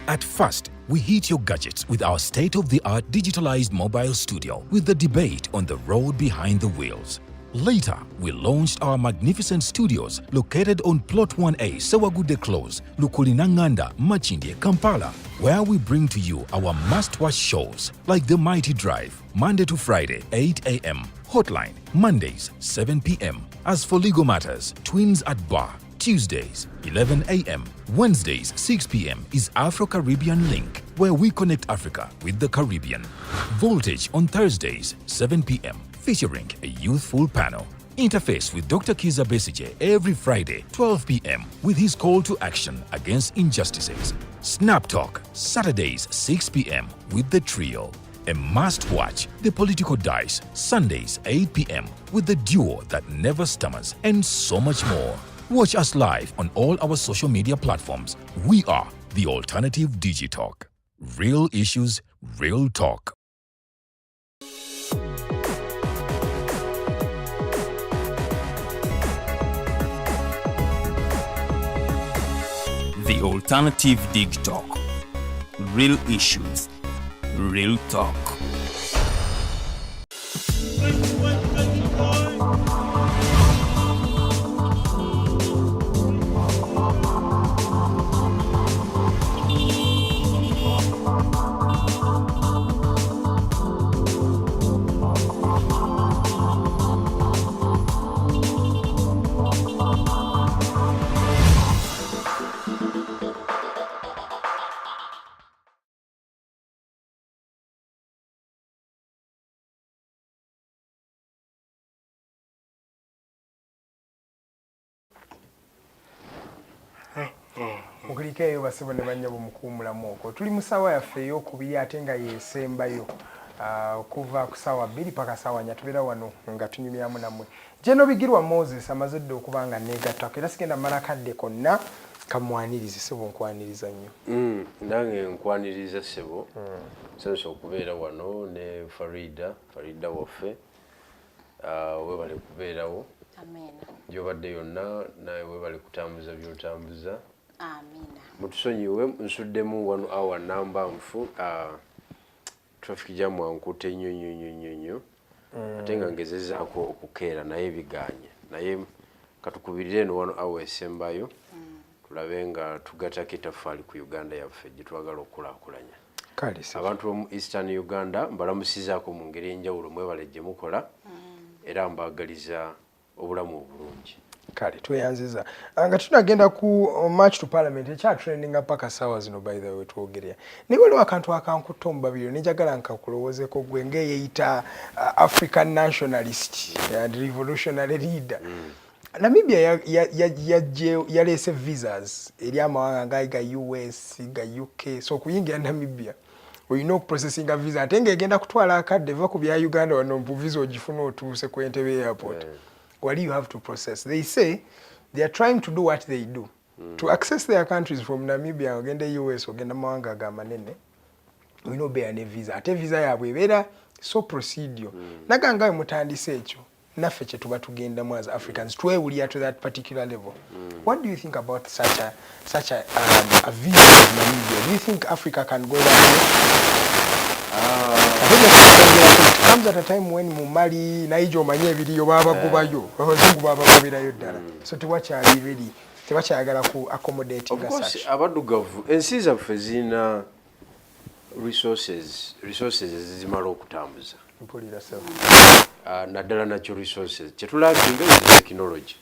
At first, we heat your gadgets with our state-of-the-art digitalized mobile studio with the debate on the road behind the wheels. Later, we launched our magnificent studios located on Plot 1A, Sewagude Close, Lukulinanganda, Makindye, Kampala, where we bring to you our must-watch shows like The Mighty Drive, Monday to Friday, 8 a.m., Hotline, Mondays, 7 p.m. As for legal matters, Twins at Bar, Tuesdays, 11 a.m., Wednesdays, 6 p.m. is Afro-Caribbean Link, where we connect Africa with the Caribbean. Voltage on Thursdays, 7 p.m., featuring a youthful panel. Interface with Dr. Kiza Besigye every Friday, 12 p.m. with his call to action against injustices. Snap Talk, Saturdays, 6 p.m. with the trio. A must-watch, The Political Dice, Sundays, 8 p.m. with the duo that never stammers, and so much more. Watch us live on all our social media platforms. We are The Alternative Digitalk. Real issues, real talk. The Alternative Dig Talk. Real issues, Real talk. Mukulikeeyo basebo ne bannyabo mukuwumulamu okwo. Tuli mu ssaawa yaffe ey'okubiri ate nga yeesembayo okuva ku ssaawa 2 paka ssaawa 4 tubeera wano nga tunyumyamu nammwe. General Bigirwa Moses amaze dda okuba nga neegattako era sigenda mmala kadde konna kamwanirize. Ssebo nkwaniriza nnyo. Nange nkwaniriza ssebo. Nsanyuse okubeera wano ne Farida, Farida waffe. Webale kubeerawo. Amiina. Gy'obadde yonna nawe webale kutambuza by'otambuza. Amiina. Mutusonyiwe nsuddemu 1 hour namba nfu. Traffic jam wankutte nnyo nnyo nnyo nnyo nnyo. Ate nga ngezezaako okukeera naye biganye. Naye katukubirire eno 1 hour esembayo. Tulabe nga tugatako ettaffaali ku Uganda yaffe gye twagala okukulaakulanya. Kale. Abantu b'omu Eastern Uganda mbalamusizaako mu ngeri enjawulo, mwebale gye mukola era mbaagaliza obulamu obulungi. Kale tweyanziza. Nga tunagenda ku March to Parliament ekyatrendinga paka ssaawa zino, by the way twogerera. Naye waliwo akantu akankutta omubabiro ne njagala nkakulowoozeko gwe ng'eyeyita African nationalist and revolutionary leader. Namibia yaleese visas eri amawanga ngaali ga US, ga UK, so okuyingira Namibia olina okuprocessinga visa ate ng'egenda kutwala akadde. Va ku bya Uganda wano mbu visa ogifuna otuuse ku Entebbe airport. Wali you have to process. They say they are trying to do what they do to access their countries from Namibia. Ogenda US, ogenda mawanga agamanene, olina obeera ne visa ate visa yaabwe ebeera so procedure. Naganga we mutandise ekyo naffe kye tuba tugendamu as Africans twewulira to that particular level. What do you think about such a vision of Namibia? Do you think Africa can go that way? Ate comes at a time when mu Mali, Niger, omanye ebiriyo, babagobayo, abazungu babagoberayo ddala, so tewakyali ready, tebakyayagala ku accommodating. Of course abaddugavu ensi zaffe zirina resources ezizimala okutambuza. Mpulira sebo. Naddala natural resources. Kyetulackinga is technology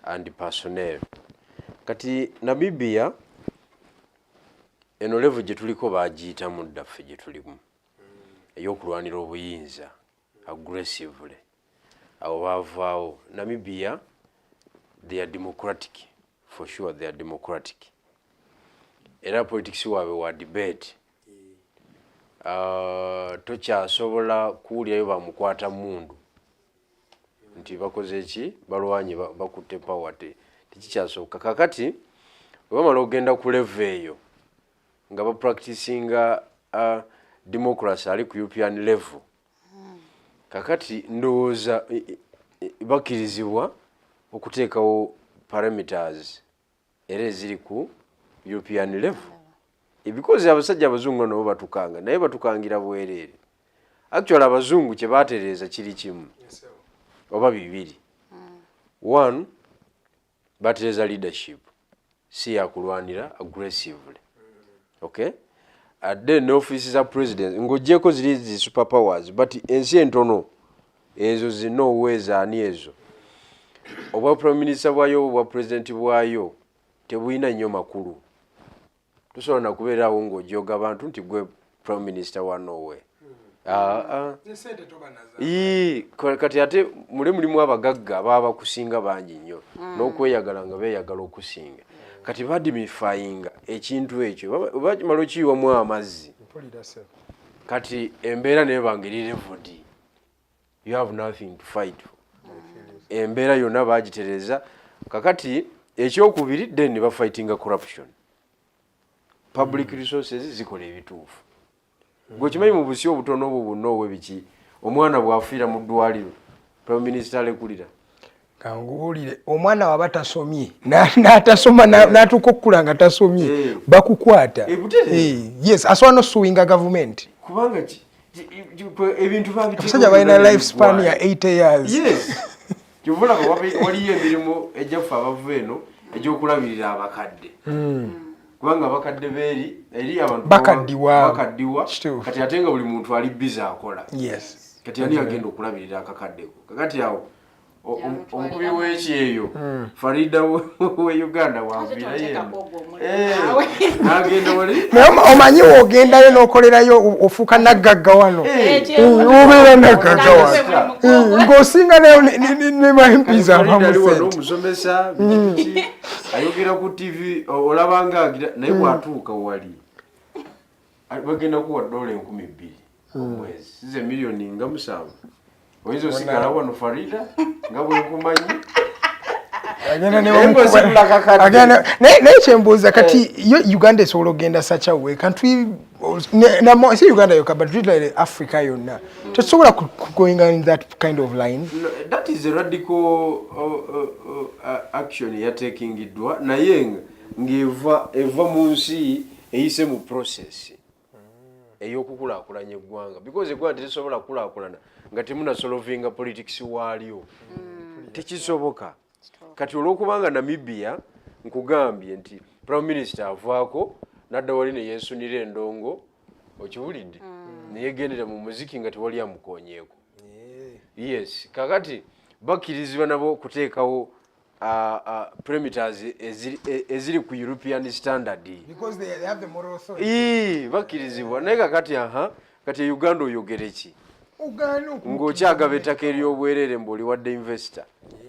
and personnel. Kati Namibia eno level gye tuliko bagiyitamu dda, ffe gye tulimu ey'okulwanira obuyinza aggressively, awo bavaawo. Namibia, they are democratic, for sure they are democratic, era politics waabwe wa debate. Tokyasobola kuwulirayo bamukwata mundu nti bakoze ki, balwanye, bakutte power, tekikyasoboka. Kakati bwe bamala okugenda ku level eyo nga bapracticinga democracy ali ku European level, kakati ndowooza bakkirizibwa okuteekawo parameters era eziri ku European level, because abasajja abazungu nabo batukanga, naye batukangira bwereere. Actually abazungu kye batereeza kiri kimu oba bibiri. One, batereeza leadership si yakulwanira aggressively, okay? Then ne office za president ng'oggyeko ziri zi super powers, but ensi entono ezo zina oweeza ani ezo, obwa prime minister bwayo obwa president bwayo tebulina nnyo makulu. Tosobola nakubeeraawo ng'ojooga abantu nti gwe prime minister wa Norway. Ah, ah. Ii, kati ate mule mulimu abagagga ababa bakusinga bangi nnyo n'okweyagala nga beeyagala okusinga. Kati bademystifyinga ekintu ekyo, bakimala okiyiwamu amazzi. Mpulira sebo. Kati embeera nebanga eri leveled, you have nothing to fight for. Embeera yonna bagitereza. Kakati ekyokubiri, then ne bafightinga corruption. Public resources zikola ebituufu. Gwe okimanyi mu busi obutono obwo bwonna obwebiki, omwana bw'afiira mu ddwaliro, prime minister alekulira. Kanguwulire, omwana waba tasomye, n'atasoma, n'atuuka okukula nga tasomye, bakukwata. Butereevu. Yes, asobola nosuinga gavumenti. Kubanga ebintu babiteeka Abasajja balina mu Uganda life span ya biggwayo. 80 years. Yes, kyova olaba waliyo emirimu egyaffe abava eno egy'okulabirira abakadde, kubanga abakadde beeri eri abantu Bakaddiwa. Bakaddiwa. Kituufu. Kati ate nga buli muntu ali busy akola. Kati ani agenda okulabirira akakaddeko? Kakati awo omukubi w'ekyeyo Farida we Uganda wavirayo Tonteekako ogwo omulimu. N'agenda wali. Naye omanyi wogendayo n'okolerayo, ofuuka naggagga wano. Obeera naggagga wano. Ng'osinga ne ma MPs Farida abamu ali wano, sente. omusomesa, biki biki, ayogera ku TV, olabanga agira, naye bw'atuuka wali bagenda kuwa $2,000 omwezi, size miliyoni nga 7. Oyinza osigala wano, Farida, nga bwenkumanyi. Agenda ne Naye bamukuba- ng'osibula kakadde. Naye kyembuuza kati, yo Uganda esobola okugenda such a way? Can't we si Uganda yokka, but really Africa yonna, tetusobola going in that kind of line? No, that is a radical action yatekingiddwa, naye ng'eva eva mu nsi eyise mu process ey'okukulaakulanya eggwanga, because eggwanga terisobola kukulaakulana nga temunasolovinga politics waalyo, tekisoboka. Kati olwokubanga Namibia, nkugambye nti prime minister avaako nadda wali neyeesunira endongo, okiwulidde, neyegendera mu muziki nga tewali amukonyeeko. Yes, kakati bakkirizibwa nabo okuteekawo parameters eziri ku European standard. Because they have the moral authority. Ii, bakkirizibwa, naye kakati aha, kati e Uganda oyogere ki? Ogaana Ng'okyagaba ettaka ery'obwereere mbw'oli wadde investor.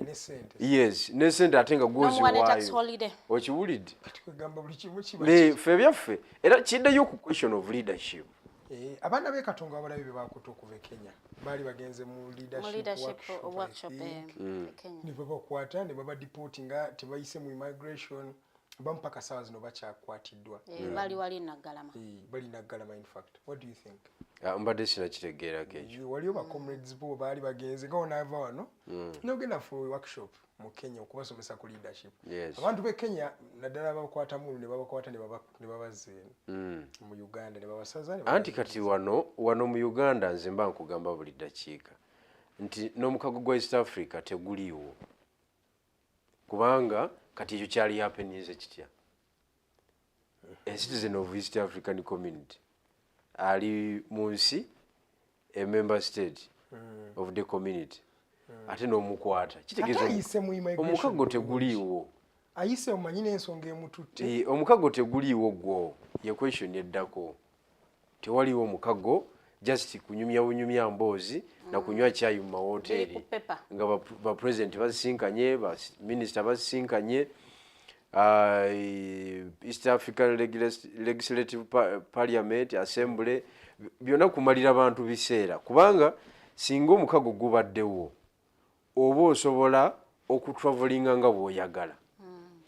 Ne sente. Yes, ne sente, ate nga N'omuwa ne tax gwoziwaayo. holiday. Okiwulidde? Kati kwegamba buli kimu kiba Ne ffe ebyaffe era kiddayo ku question of leadership. Abaana b'e Katonga abalabi be bakutte okuva e Kenya baali bagenze mu Mu leadership leadership workshop, I workshop, think. e Kenya. Ne babakwata ne babadipoti nga tebayise mu immigration, abamu paka saawa zino bakyakwatiddwa. Bali wali Naggalama. Bali Naggalama. In fact, what do you think? Ah, mbadde sinakitegeerako ekyo. Waliyo ba comrades bo baali bagenze nga onaava wano nogenda for workshop mu Kenya okubasomesa ku leadership. Abantu b'e Kenya naddala babakwatamu ne babakwata ne babazza eno mu Uganda ne babasaza ne Anti kati wano mu Uganda, nze mba nkugamba buli ddakiika nti n'omukago gwa East Africa teguliiwo, kubanga kati ekyo kyali happeninze kitya? A citizen of East African Community ali mu nsi, a member state of the community, ate n'omukwata, kitegeeza Ate ayise mu immigration omukago teguliiwo. Ayise, omanyi n'ensonga emututte. Omukago teguliiwo gwo, ye question eddako. Tewaliwo mukago, just kunyumya bunyumya mboozi na kunywa kyayi mu mawoteeri. Biri ku paper. Nga ba president basisinkanye, ba minister basisinkanye, East African Legislative Parliament Assembly, byonna kumalira bantu biseera, kubanga singa omukago gubaddewo oba osobola okutravelinga nga bw'oyagala.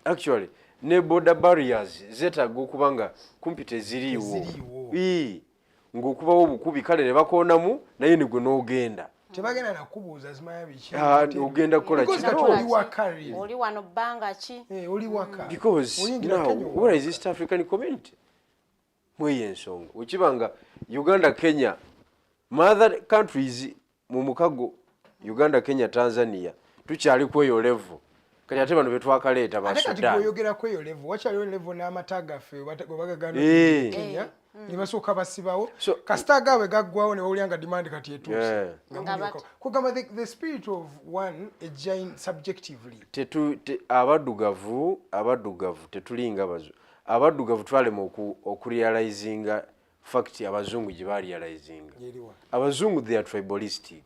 Actually ne border barriers zeetaaga okuba nga kumpi teziriiwo. Teziriiwo. Ii, ng'okubawo obukubi, kale ne bakoonamu, naye ne gwe n'ogenda. Tebagenda nakubuuza zimanya biki. Ah, ogenda kukola Because ki? kati No. oli waka really. Oli wano bbanga ki? Oli waka. Because Oyingira now Kenya. where is East African Community mweyo ensonga? Wekiba nga Uganda, Kenya, mother countries mu mukago, Uganda, Kenya, Tanzania, tukyali kweyo level, kati ate bano betwakaleeta ba Ate kati Sudan. gweoyogerako eyo level, wakyaliwo level n'amata gaffe gwe bagagana Kenya ne basooka basibawo. Kasita agaabwe gaggwawo ne bawulira nga demand kati etuuse, nga Nga mulyoka. Kugamba the spirit of one ejja subjectively. Abaddugavu tetulinga bazu. Abaddugavu twalema okurealizinga fact abazungu gye barealizinga. Yeriwa? Abazungu, they are tribalistic,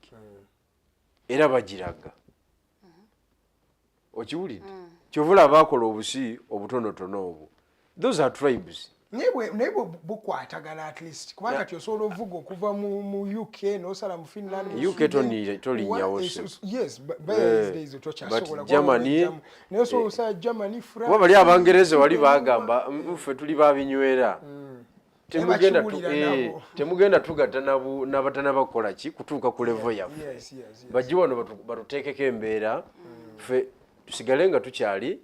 era bagiraga. Okiwulidde? Kyova olaba bakola obusi obutonotono obwo, those are tribes. Naye bwe bukwatagana at least, kubanga kati osobola ovuga okuva mu UK n'osala mu Finland, mu UK Sweden. Tolinnyawo Yes, by these days tokyasobola, But Germany, kuba naye osobola osala Germany, France. Kuba bali Abangereza wali bagamba, "Ffe tuli babinywera." Temugenda Bakiwulira nabo. Temugenda tugatta n'abatanabakola ki kutuuka ku level yaffe. Bajje wano batuteekeko embeera, ffe tusigale nga tukyali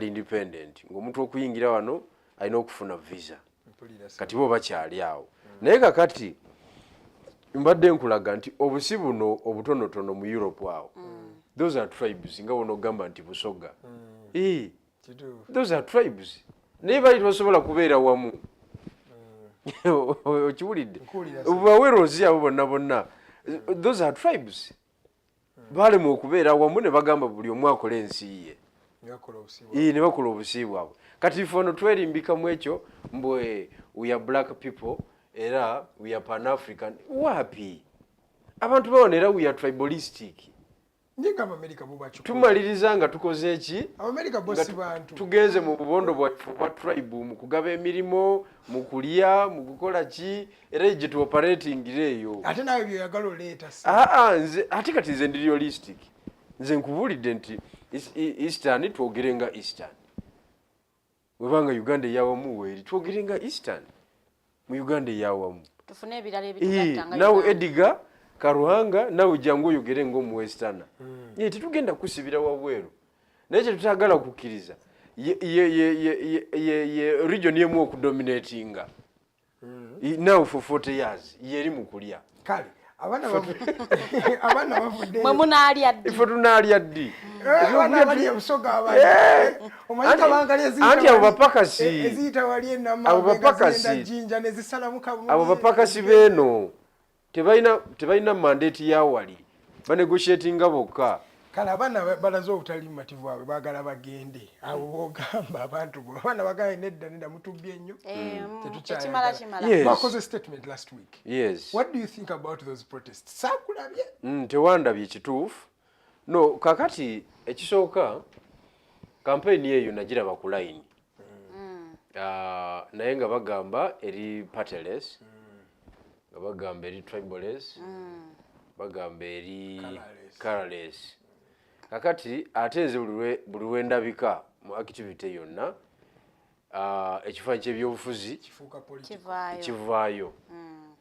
independent, ng'omuntu okuyingira wano alina okufuna visa. Mpulira. Kati bo bakyali awo. Naye kakati mbadde nkulaga nti obusi buno obutonotono mu Europe awo, those are tribes, nga bwonogamba nti Busoga. Eh, those are tribes, naye bali tebasobola kubeera wamu. Okiwulidde? Nkuwulira. Bawerozi abo bonna bonna, those are tribes, balemwa okubeera wamu ne bagamba buli omu akola ensi ye. Ee, ne bakola obusi bwabwe. Kati ife ono twerimbikamu ekyo mbwe we are black people, era we are Pan African. Wapi abantu bawona, era we are tribalistic. Nga Abamerika bo bakikola. Tumaliriza nga tukoze eki? Abamerika bo Nga si bantu. Tugenze mu bubondo bwaffe obwa tribe, mu kugaba emirimu, mu kulya, mu kukola ki, era gye tuoperatingira eyo. Ate naawe byoyagala oleeta si. Aa, nze ate kati nze ndi realistic. Nze nkubuulidde nti Eastern, twogere nga Eastern. Webanga Uganda eyawamu weeri, twogere nga Eastern mu Uganda eyawamu. Tufune ebirala ebitugatta nga Naawe Uganda. Edgar Karuhanga, naawe jangu oyogere ng'omuwesterner. Tetugenda kusibira wabweru, naye kyetutagala kukkiriza ye region emu okudominatinga now for 40 years yeri mu kulya. Kale abaana bavudde. Mwe munaalya ddi? Ife tunaalya ddi? Abaana abali ebusoga abali omanyi kabangali eziyita Anti abo bapakasi. Eziyita wali Abo enamagenda bapakasi. Jinja nezisalamu Kamuli. Abo bapakasi beeno tebalina mandate yawali, banegotiatinga bokka. Kale abaana balaze obutali bumativu bwabwe, baagala bagende. Abo bogamba abantu bo abaana bagambye nedda, nedda, mutubbye nnyo. Tetukyayagala. Ekimala kimala. Yes. Bakoze statement last week. Yes. What do you think about those protests? Saakulabye. Tewandabye, kituufu. No, kakati ekisooka, campaign eyo nagiraba ku line. Ah, naye nga bagamba eri partyless, nga bagamba eri tribaless, bagamba eri Colourless. Colourless. Kakati ate nze buli lwendabika mu activity yonna, ekifaananyi ky'ebyobufuzi kifuuka political. Kivaayo. Kivaayo,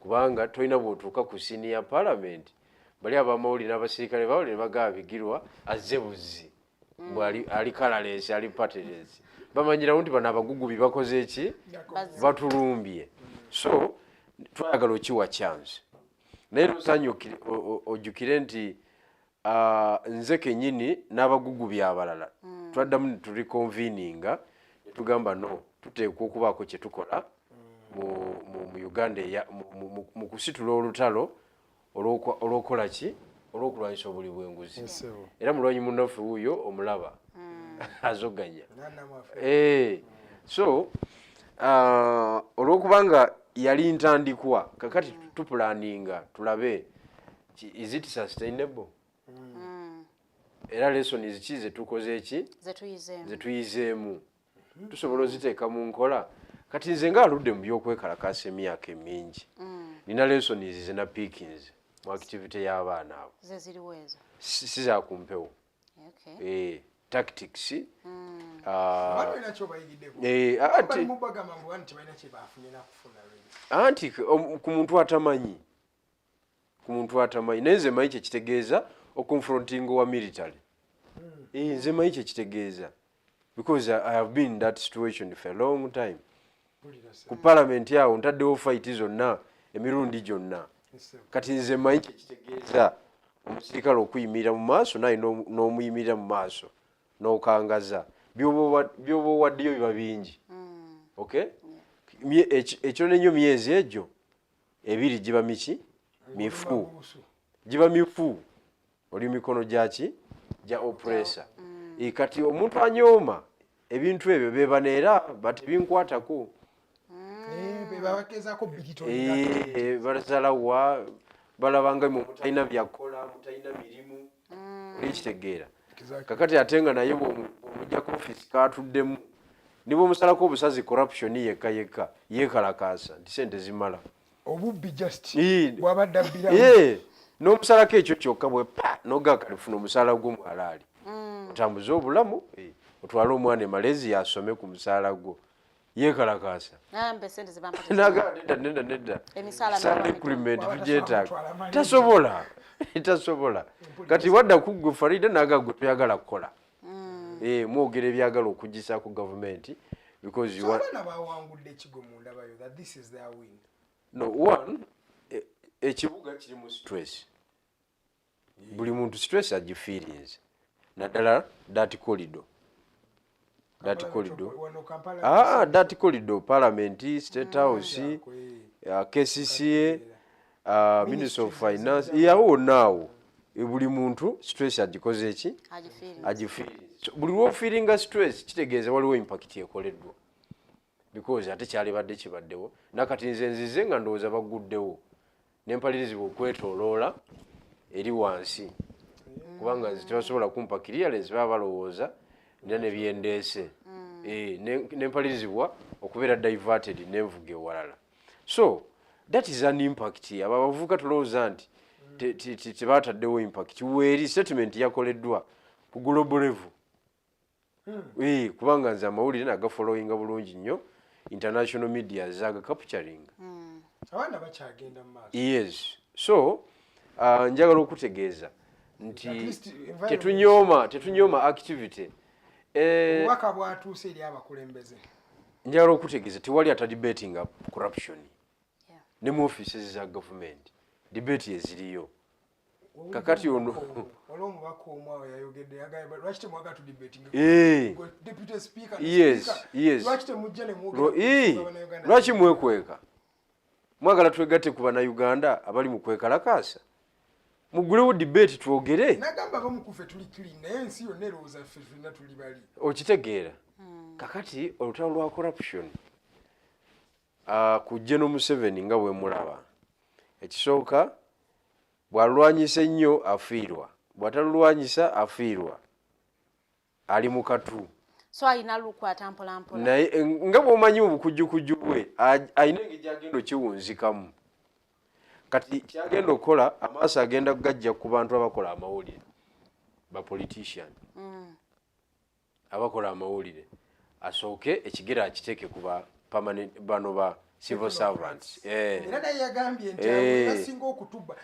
kubanga tolina bw'otuuka ku scene ya parliament, bali abamawulire n'abasirikale bawulire ne bagaba Bigirwa azze buzzi mbw ali colourless, ali partyless. Bamanyirawo nti bano abagugubi bakoze eki? Batulumbye. So twayagala okiwa chance, naye osaanye ojjukire nti nze kenyini n'abagugubi abalala twaddamu ne tureconveninga ne tugamba no, tuteekwa okubaako kye tukola mu Uganda mu kusitula olutalo olw'okukola ki? Olw'okulwanyisa obuli bw'enguzi. Ssebo. Era mulwanyi munnaffe wuuyo omulaba azoganya. Nannamwaffe. So olwokubanga yali ntandikwa, kakati tupulaninga tulabe is it sustainable, era lessons ki zetukoze eki? Zetuyizeemu. Zetuyizeemu tusobola oziteeka mu nkola. Kati nze nga aludde mu byokwekalakaasa emyaka emingi, nina lessons zenapiikinze mu activity y'abaana abo. Ze ziriwo ezo? Si zakumpewo. Tactics. Abantu balina kyobayigiddeko. Bali mu bagamba mbu bano tebalina kye bafunye nakufuna really. Anti ku muntu atamanyi, naye nze manyi kyekitegeeza oconfronting wa military. Nze manyi kyekitegeeza because I have been in that situation for a long time. Mpulira ssebo. Ku parliament awo ntaddewo fight zonna emirundi gyonna. Ssebo. Kati nze manyi kyekitegeeza omusirikale okuyimirira mu maaso naye n'omuyimirira mu maaso n'okangaza. Byoba owaddeyo biba bingi, okay. Ekyo nenyo myezi egyo 2 giba miki? Mifu. Mabuusu. Giba mifu, oli mikono gyaki? Gya oppressor. Kati omuntu anyooma ebintu ebyo bebaneera batebinkwatako. Be babagezaako bigitolinga. Basalawa balabanga mwe mutalina byakola, mutalina mirimu, oli kitegeera? Exactly. Kakati ate nga naye bw'omuggyako office katuddemu ne bwomusalako obusazi corruption yekka yekka yeekalakaasa nti sente zimala. Obubbi just bwabadde abbiramu. N'omusalako ekyo kyokka bwe pa nogaa kalifuna omusaala gwo mwalaali, otambuze obulamu, otwale omwana e Malaysia asome ku musaala gwo, yeekalakaasa. Nambe sente zebampa. Naga nedda, nedda, nedda. Emisaala Salary mitono. increment Bw'aba tugyetaaga. tasobola kutwala. Tasobola, tasobola. Kati wadda ku ggwe Farida, naga gwe toyagala kukola. Mwogera ebyagala okugisaako gavumenti because you So want abaana bawangudde ekigo mu ndabayo that this is their win. No one, ekibuga kiri mu stress, buli muntu stress agifeelinze, naddala that corridor, that corridor. Wano Kampala. Ah, that corridor, Parliament, State House, KCCA, Minister of Finance, yawo wonna awo. Buli muntu stress agikoze eki? Agifeelinze. So, buli lwofeelinga stress kitegeeza waliwo impact ekoleddwa, because ate kyalibadde kibaddewo. Nakati nze nzize nga ndowooza bagguddewo, nempalirizibwa okwetooloola eri wansi, kubanga nze tebasobola kumpa clearance, baba balowooza nina nebyendeese. Nempalirizibwa okubeera diverted, nenvuga ewalala. So that is an impact. Abo abavubuka tulowooza nti tebataddewo impact, weeri statement yakoleddwa ku global level. Kubanga nze amawulire nagafollowinga bulungi nnyo, international media zaga capturing. Abaana bakyagenda mu maaso. Yes, so njagala okutegeeza nti At least environment- tetunyooma activity. Obubaka bwatuuse eri abakulembeze. Njagala okutegeeza tewali atadebatinga corruption. Ne mu offices za government debate eziriyo kakati ono. Waliwo omubaka omu awo yayogedde, yagambye, lwaki temwagala tudebatinga? Deputy Speaker ne Speaker, lwaki temujja ne mwogera ku nsonga Bannayuganda? Lwaki mwekweka? Mwagala twegatte ku Bannayuganda abali mu kwekalakaasa? Mugulewo debate twogere. Nagamba abamu ku ffe tuli clean, naye ensi yonna erowooza ffe ffenna tuli bali. Okitegeera? Kakati olutalo lwa corruption, ku General Museveni nga bwe mulaba, ekisooka bw'alwanyisa ennyo afiirwa, bw'atalulwanyisa afiirwa, ali mu katu. So alina lukwata mpolampola. Naye nga bw'omanyi mu bukujjukujju bwe alina engeri gyagenda okiwunzikamu. Kati kyagenda okukola, amaaso agenda kugajja ku bantu abakola amawulire, ba politician abakola amawulire, asooke ekigere akiteeke ku ba permanent, bano ba civil servants. Era naye yagambye nti abo basinga okutubba.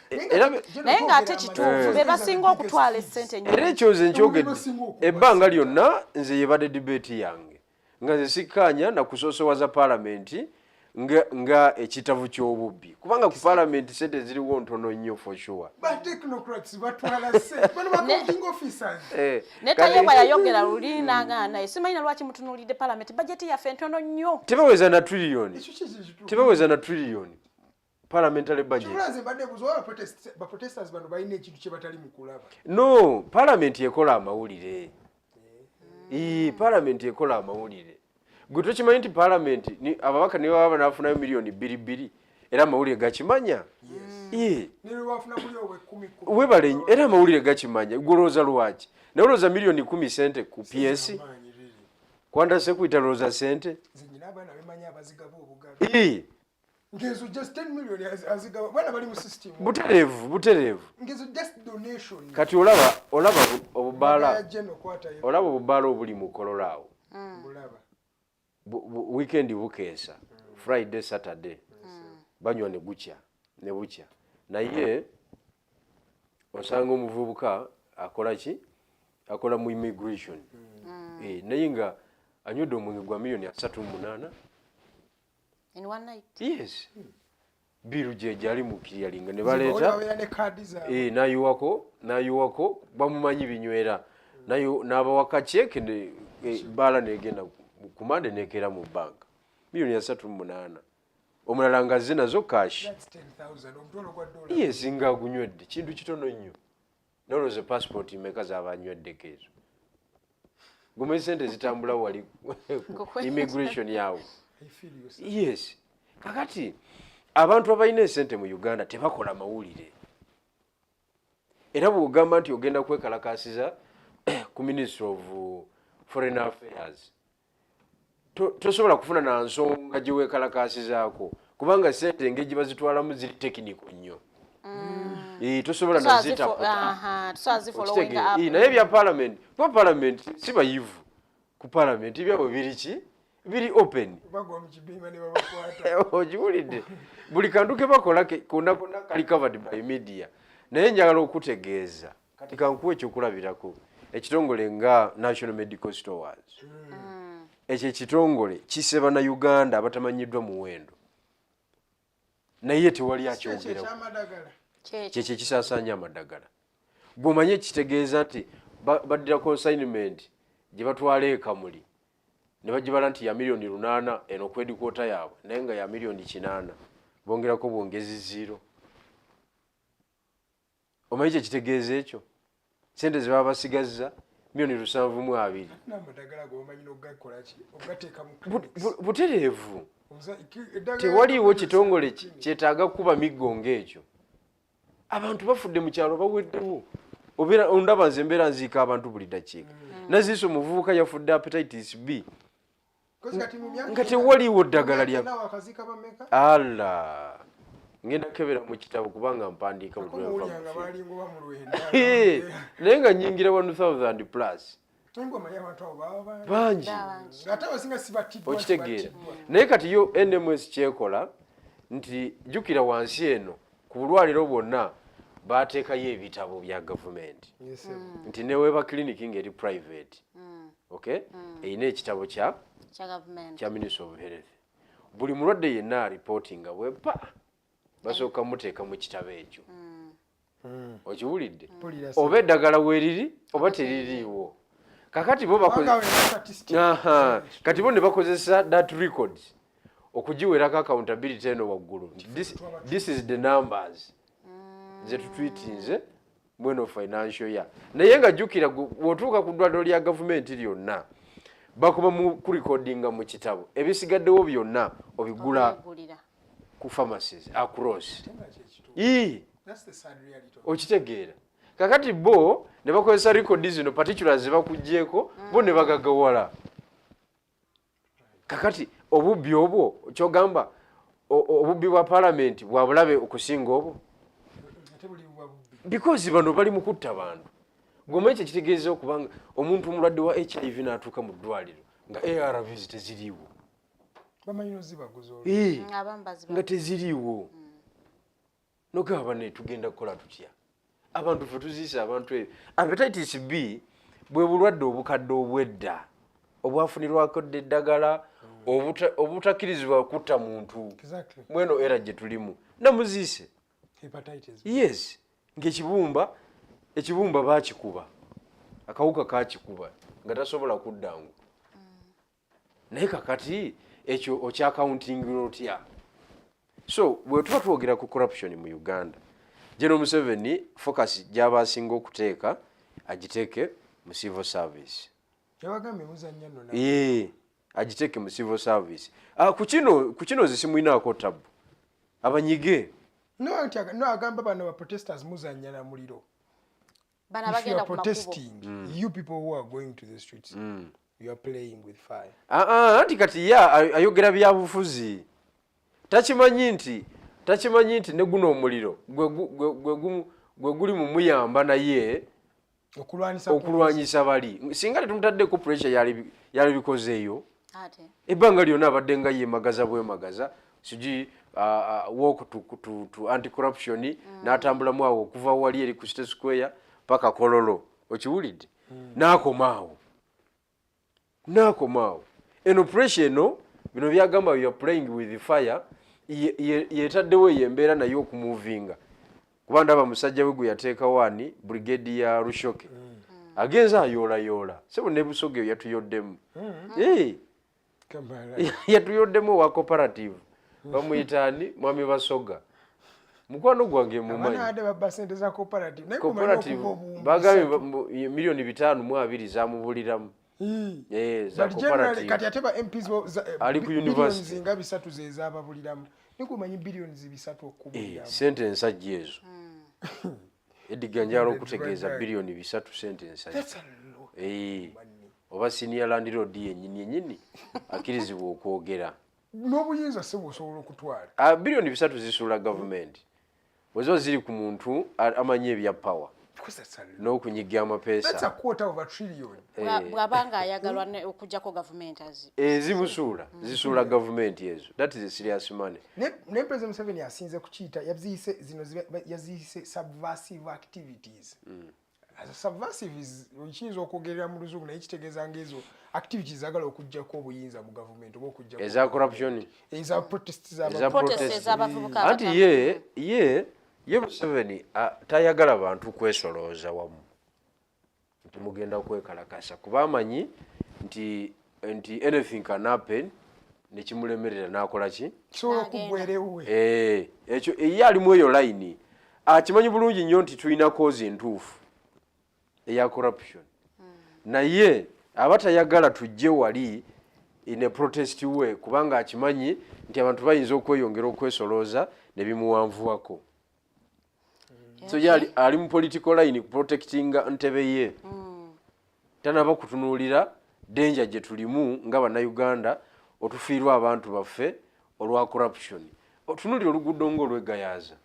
Naye ng'ate kituufu, be basinga okutwala essente ennyo. Era ekyo nze nkyogedde Basinga okubba. Ebbanga lyonna nze yebadde debate yange, nga nze sikkaanya nakusoosowaza paalamenti nga ekitavu ky'obubbi, kubanga ku paalamenti sente ziriwo ntono nnyo, for sure. Ba technocrats batwala sente, bano ba accounting officers. Ne Tayebwa yayogera luli n'agaana, naye simanyi na lwaki mutunuulidde palamenti, bajeti yaffe ntono nnyo. Tebaweza na trillion. Ekyo ki kituufu? Tebaweza na trillion parliamentary budget. Kibula nze mbadde buuza oba ba protesters bano balina ekintu kye batali mu kulaba. No, parliament ekola amawulire. Parliament ekola amawulire. Gwe tokimanyi nti parliament ababaka ne baba banafunayo miliyoni 2 2, era amawulire gakimanya? Ne lwe bafuna kuli obwekumi kumi. Webale nnyo, era amawulire gakimanya. Golowooza lwaki? Naye olowooza miliyoni 10 sente ku PS Amaanyi riri. Kwanda sekuita, lowooza sente? Nze nyina abaana bemanyi abazigaba obugalo. Ngezo just 10 million azigaba, baana bali mu system. Butereevu, butereevu. Ngezo just donation. Kati olaba obubaala, Bagaya General kwatayo. Olaba obubaala obuli mu Kololo awo. Bulaba. Weekend bukeesa, Friday, Saturday banywa ne gukya ne bukya, naye osanga omuvubuka akola ki? Akola mu immigration. Naye nga anywedde omwenge gwa miliyoni 38. In one night? Yes, bill gye gyali mu clearing ne Baleeta. baleeta. Babeera ne kaadi zaabwe. Nayiwako bamumanyi binywera nayo, n'abawa kaceeke ne baala negenda ku Mande nekeera mu banka miliyoni 38. Omulala nga azze nazo cash. That's 10,000, omutwalo gwa dola. Yes, nga agunywedde kintu kitono nnyo. Nolowooza passport meka zaba anyweddeko ezo? Guma sente zitambula wali immigration yawo. I feel you, sir. Yes, kakati abantu abalina esente mu Uganda tebakola mawulire, era bwogamba nti ogenda kwekalakasiza ku Ministry of Foreign Affairs, tosobola kufuna na nsonga gye weekalakasizaako, kubanga sente engeri gye bazitwalamu ziri technical nnyo. Tosobola nazitaputa. Tusobola zifollowing Okitegeera? up. Naye ebya parliament, kuba parliament si bayivu ku parliament, ebyabwe biri ki? Biri open. Bagwa mu kibiima ne babakwata. Okiwulidde? Buli kantu ke bakola konna konna kali covered by media. Naye njagala okutegeeza, kati kankuwa ekyokulabirako, ekitongole nga National Medical Stores. Ekyo ekitongole kise Bannayuganda abatamanyiddwa muwendo. Naye tewali akyogerako. Kyekyo ekisaasaanya amadagala. Gw'omanyi ekitegeeza nti baddira consignment gye batwala e Kamuli ne bagibala nti ya 8 miliyoni eno ku headquarter yaabwe, naye nga ya 8 miliyoni, bongerako bwongezi zero. Omanyi kyekitegeeza ekyo? Sente ze baba basigazza 72 miliyoni. N'amadagala gomanyi n'ogakola ki? Ogateeka mu Butereevu. Tewaliiwo kitongole kyetaaga kuba miggo ng'ekyo. Abantu bafudde mu kyalo, baweddewo. Obeera ondaba nze mbeera nziika abantu buli dakiika. Naziisa omuvubuka yafudde hepatitis B nga tewaliiwo ddagala lya Akaziika bameka? Ala, ngenda kebera mu kitabo kubanga mpandiika buli lwe nva Komuwulya mu nga field. balinga oba mu 900. Naye nga nyingira 1000 plus. Naye omanyi abantu abo baba bangi. Bangi. Ate abasinga sibattiddwa. Okitegeera? Naye kati yo NMS kyekola nti jjukira wansi eno ku bulwaliro bwonna bateekayo ebitabo bya gavumenti nti neweeba clinic ng'eri private, okay, erina ekitabo kya Kya gavumenti. Kya Ministry of Health. Buli mulwadde yenna reportinga bwepa basooka muteeka mu kitabo ekyo. Okiwulidde? Mpulira. Oba eddagala weeriri oba teririiwo. Kakati bo Kubanga we statistic. Aha. Kati bo ne bakozesa that records okugiwerako accountability eno waggulu nti this is the numbers ze tutwitinze mweno financial year. Naye nga jjukira bw'otuuka ku ddwaliro lya gavumenti lyonna bakoma mu kurecordinga mu kitabo, ebisigaddewo byonna obigula Obyegulira. ku pharmacies across. Nga kyekituufu. Ii. That's the sad reality of Okitegeera? Kakati bo ne bakozesa record zino particulars ze bakugyeko, bo ne bagagawala. Kakati obubbi obwo kyogamba obubbi bwa palamenti bwa bulabe okusinga obwo? Ate buli buba bubbi. Because bano bali mu kutta bantu. Gwomanyi kyekitegeeza okubanga omuntu omulwadde wa HIV n'atuuka mu ddwaliro nga ARVs teziriiwo? Bamanyi nozibaguza olwo. Abamu baziba. Nga teziriiwo, nogamba bane tugenda kukola tutya? Abantu fe tuziisa abantu ebyo. Hepatitis B bwe bulwadde obukadde obwedda obwafunirwako dda eddagala, obutakkirizibwa kutta muntu. Mweno era gye tulimu namuziise. Hepatitis. Yes, ng'ekibumba ekibumba bakikuba, akawuka kakikuba nga tasobola kuddangu. Naye kakati ekyo okyaccountingira otya? So bwe tuba twogera ku corruption mu Uganda, General Museveni focus gy'aba asinga okuteeka agiteeke mu civil service. Yabagambye muzannya nno. Ee, agiteeke mu civil service. Ah, ku kino nze simwinaako tabu, abanyige. No, nti no, agamba bano ba protesters muzannya na muliro. Bano If you abagenda are ku makubo. protesting, you people who are going to the streets, you are playing with fire. Ah, ah, anti kati ye ayogera byabufuzi. Takimanyi nti ne guno omuliro gwe guli mumuyamba naye okulwanyisa. Okulwanyisa bali. Singa tetumutaddeko pressure yalibikozeeyo. Ate Ebbanga lyonna abadde nga yemagaza bwemagaza, sijui walk to anti corruption, n'atambulamu awo okuva wali eri ku State Square paka Kololo. Okiwulidde? N'akomaawo, n'akomaawo. Eno pressure eno, bino byagamba you are playing with the fire, yetaddewo eyo embeera naye okumuvinga, kuba ndaba musajja we gwe yateekawo ani, brigade ya Rushoke, agenza ayoolayoola sebo ne Busoga eyo yatuyoddemu. Eh, Kamala. Yatuyoddemu owa cooperative, bamuyita ani, mwami Basoga, mukwano gwange mumanyi. Abanaadde babba sente za cooperative naye kumanya Cooperative okuva obuwumbi bagambye 3. 52 miliyoni zamubuliramu. Ii. Eh, za But generally, cooperative. kati ate ba MPs Ali ku billions university. nga 300 ze zababuliramu. Nikumanyi 3 billions Eh, okubuliramu. sente ensajja ezo, Edgar, njala okutegeeza 3 billion sente ensajja. That's a lot. Eh, oba senior landlord yennyini yennyini akkirizibwa okwogera. N'obuyinza si bw'osobola okutwala. Ah, 3 billion zisuula gavumenti bwe ziba ziri ku muntu amanyi ebya power Because that's a lot. n'okunyiga amapeesa. That's a quarter of a trillion. Bw'aba nga ayagalwa okuggyako gavumenti azi Ezimusuula zisuula gavumenti ezo. That is a serious money. Ne President Museveni asinze kukiyita, yaziyise zino yaziyise subversive activities. Subversive is kiyinza okwogerera mu Luzungu, naye kitegeeza ngaezo activities zaagala okugjako obuyinza mu gavumenti oba okujjako Eza corruption. Eza protest. Eza Protest protest. ez'abavubuka Anti abatambula. ye Museveni tayagala bantu kwesolooza wamu nti mugenda kwekalakasa, kuba amanyi nti anything can happen, nekimulemerera n'akola ki? Kisobola N'agenda. okuggwera ewuwe. Eh, ekyo ye alimu eyo layini, akimanyi bulungi nnyo nti tulina cause entuufu eya corruption, naye aba tayagala tujje wali in a protest way, kubanga akimanyi nti abantu bayinza okweyongera okwesolooza ne bimuwanvuwako. So ye ali mu political line protectinga ntebe ye, tanaba kutunuulira danger gye tulimu nga Bannayuganda otufiirwa abantu baffe olwa corruption. Otunuulira oluguudo ng'olw'eGayaza,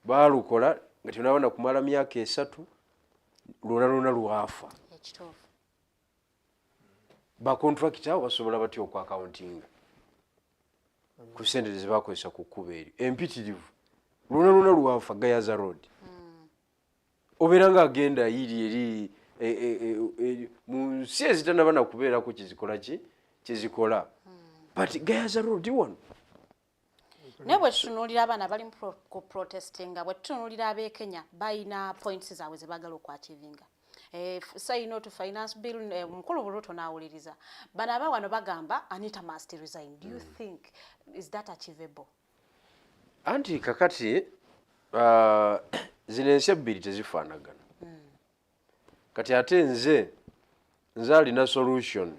baalukola nga tenaba nakumala myaka 3, lwona lwona lwafa. Ekituufu. Bakontrakita abo basobola batya okwaccountinga ku sente zebakozesa ku kkubo eryo empitirivu? Lwona lwona lwafa, Gayaza Road. Obeera nga agenda yiri eri mu nsi ezitanaba nakubeerako kizikola ki kizikola, but Gayaza Road wano. Naye bwe tutunuulira abaana bali mu ku protestinga, bwe tutunuulira ab'e Kenya, balina points zaabwe ze baagala okwachievinga. Say no to finance bill, mukulu Ruto n'awuliriza. Bano aba wano bagamba Anita must resign. Do you think is that achievable? Anti kakati zino ensi ebbiri tezifaanagana. Kati ate nze alina solution,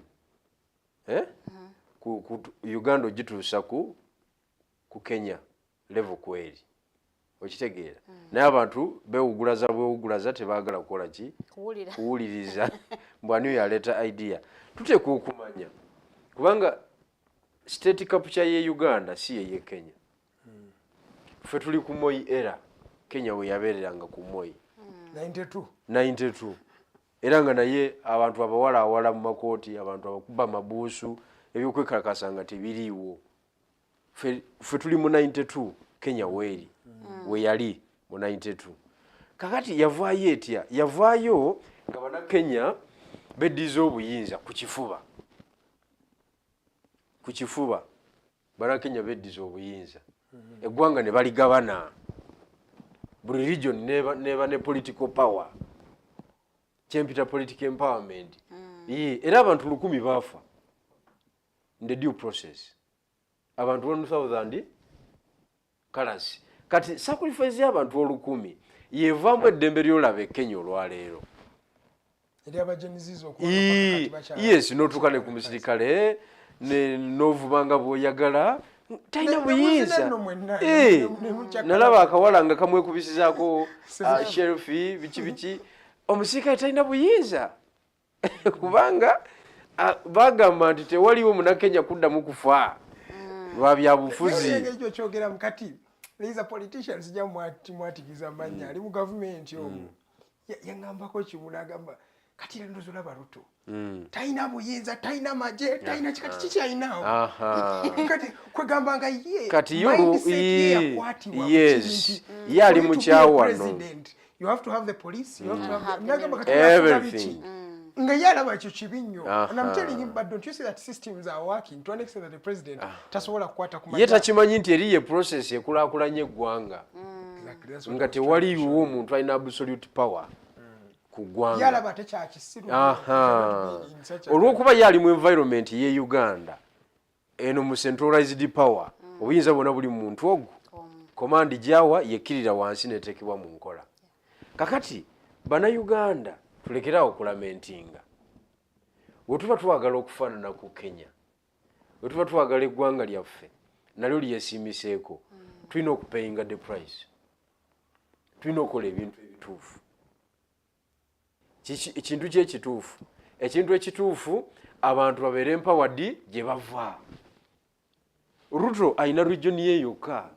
eh? Ku Uganda ogituusa ku Kenya level kweri, okitegeera? Naye abantu bewugulaza bwewugulaza, tebaagala kukola ki? Kuwulira. Kuwuliriza mbw ani oyo aleeta idea. Tuteekwa okumanya, kubanga state capture ye Uganda si yeye Kenya. Ffe tuli ku Moi era, Kenya we yabeereranga ku Moi. 92. 92, era nga naye abantu abawala awala mu makooti, abantu abakuba amabuusu, ebyokwekalakasa nga tebiriiwo. Ffe tuli mu 92, Kenya weeri we yali mu 92. Kakati yavaayo etya? Yavaayo nga Bannakenya beddiza obuyinza ku kifuba, ku kifuba. Bannakenya beddiza obuyinza, eggwanga ne baligabana, buli region neba ne political power, kyempita political empowerment. Ye, era abantu 1000 baafa in the due process, abantu 1000 kalasi. Kati sacrifice y'abantu 1000 yevaamu eddembe lyolaba e Kenya olwaleero. Eri abajeneziza. Yes, notuuka ne ku musirikale n'ovuba nga bw'oyagala, talina buyinza. Nno mwenna, ne mukyakala. Nalaba akawala nga kamwekubisizaako selfie, biki biki. Omusirikale talina buyinza, kubanga bagamba nti tewaliwo Munakenya kuddamu kufa lwa byabufuzi. Ekyo kyogeramu kati, there is a politician, sijja mwatigiza mannya, ali mu gavumenti omwo. Yaŋŋambako kimu, n'agamba kati era ndowooza olaba Ruto talina buyinza, talina magye, talina kikati kikyalinawo. Kati kwegamba nga ye Kati ye mindset ye yakwatibwa yes. ku kiri nti Ye ali for mu you to be a kyawano. president, you have to have the police, you have to have Have the the nagamba kati Everything. afuga biki, nga ye alaba ekyo kibi nnyo. And I'm telling him, but don't you see that systems are working to an extent that the president tasobola kukwata ku Ye magye? takimanyi nti eri ye process ekulaakulanya eggwanga, Exactly, that's what nga I was trying to show. tewaliiwo omuntu alina absolute power ku ggwanga. Ye alaba tekyakisiru. Olw'okuba ye ali mu environment ye Uganda eno mu centralized power, obuyinza bwonna buli mu muntu ogwo, command gyawa yekkirira wansi neteekebwa mu nkola. Kakati Bannayuganda tulekerawo okulamentinga. Bwe tuba twagala okufaanana ku Kenya, bwe tuba twagala eggwanga lyaffe nalyo lyesiimiseeko, tulina okupayinga the price, tulina okukola ebintu ebituufu. Ekintu kyekituufu, ekintu ekituufu, abantu babeere empowered gye bava. Ruto alina region ye yokka,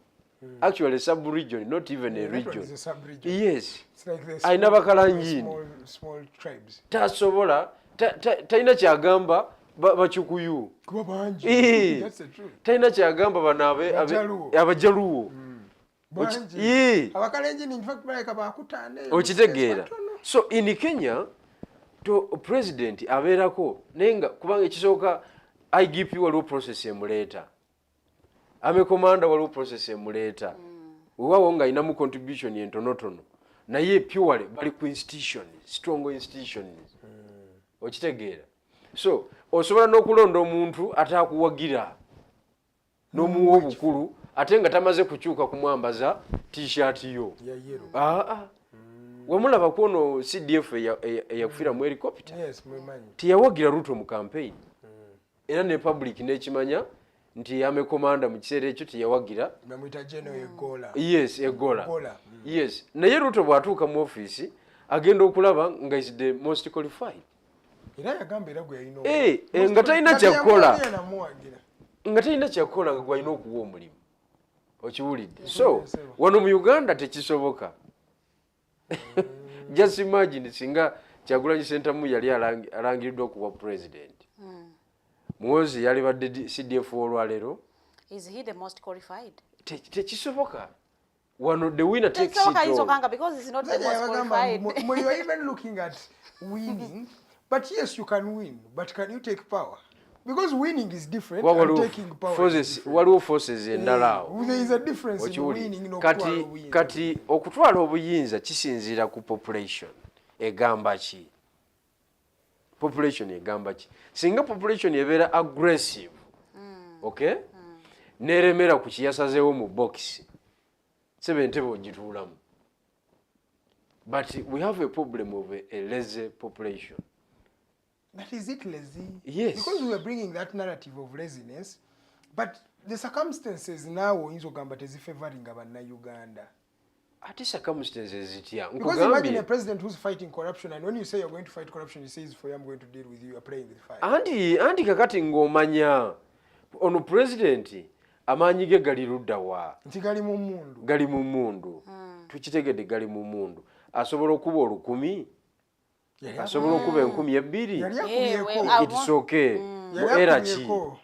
actually sub region, not even a That one region. is a sub-region. Yes. It's like the Alina Bakalanjini. small tribes. Tasobola talina kyagamba Bakyukuyu. Kuba bangi. That's the truth. Talina kyagamba bano Abajaluwo. Abajaluwo. Bangi. Ii. Abakalenjini in fact baleka bakutaane. Okitegeera? Batono. So in Kenya to president abeerako, naye nga kubanga ekisooka IGP waliwo process emuleeta, army commander waliwo process emuleeta, weewaawo nga alinamu contribution entonotono, naye purely bali ku institution, strong institutions. Okitegeera? So osobola n'okulonda omuntu atakuwagira n'omuwa obukulu, ate nga tamaze kukyuka kumwambaza T-shirt yo. Ya yellow. Aa, wemulaba kwono CDF eyakufiira mu helicopter. Yes, mwemanyi. Teyawagira Ruto mu campaign, era ne public nekimanya nti army commander mu kiseera ekyo teyawagira. Bamuyita General Egola. Yes, Egola. Egola. Yes, naye Ruto bw'atuuka mu office agenda okulaba nga is the most qualified. Era yagamba era gwe yalina. Eh, nga talina kyakukola. Namuwagira. Nga talina kyakukola, nga gwalina okuwa omulimu. Okiwulidde? So wano mu Uganda tekisoboka. Just imagine singa Kyagulanyi Sentamu yali alangiriddwa okuba president, Muwozi yalibadde CDF olwaleero. Is he the most qualified? Tekisoboka. Wano the winner takes it Tekisoboka, ayinza all. okanga because he's not the most qualified. You are even looking at winning, but yes, you can win, but can you take power? Because winning is different Kuba and waliwo taking power is forces, different. waliwo forces endala awo. There is a difference in Okiwulira? winning n'okutwala Kati obuyinza. kati okutwala obuyinza kisinziira ku population egamba ki. Population egamba ki? Singa population ebeera aggressive, okay, neremera ku kiyasazeewo mu box, sebe entebe ogituulamu. But we have a problem of a lazy population. But is it lazy? Yes. Because we are bringing that narrative of laziness, but the circumstances now oyinza ogamba tezifavoringa bannayuganda. Ate circumstances zitya? Because imagine a Nkugambye. president who's fighting corruption, and when you say you're going to fight corruption, he says, "For you, I'm going to deal with you. You're playing with fire." Anti kakati ng'omanya ono president amaanyi ge gali ludda wa? Nti gali mu mundu. Gali mu mundu. Tukitegedde, gali mu mundu. Asobola okuba 1000, asobola okuba 2000. Yali Eh, akubyeko. It's okay. Mu Yali era ki? akubyeko.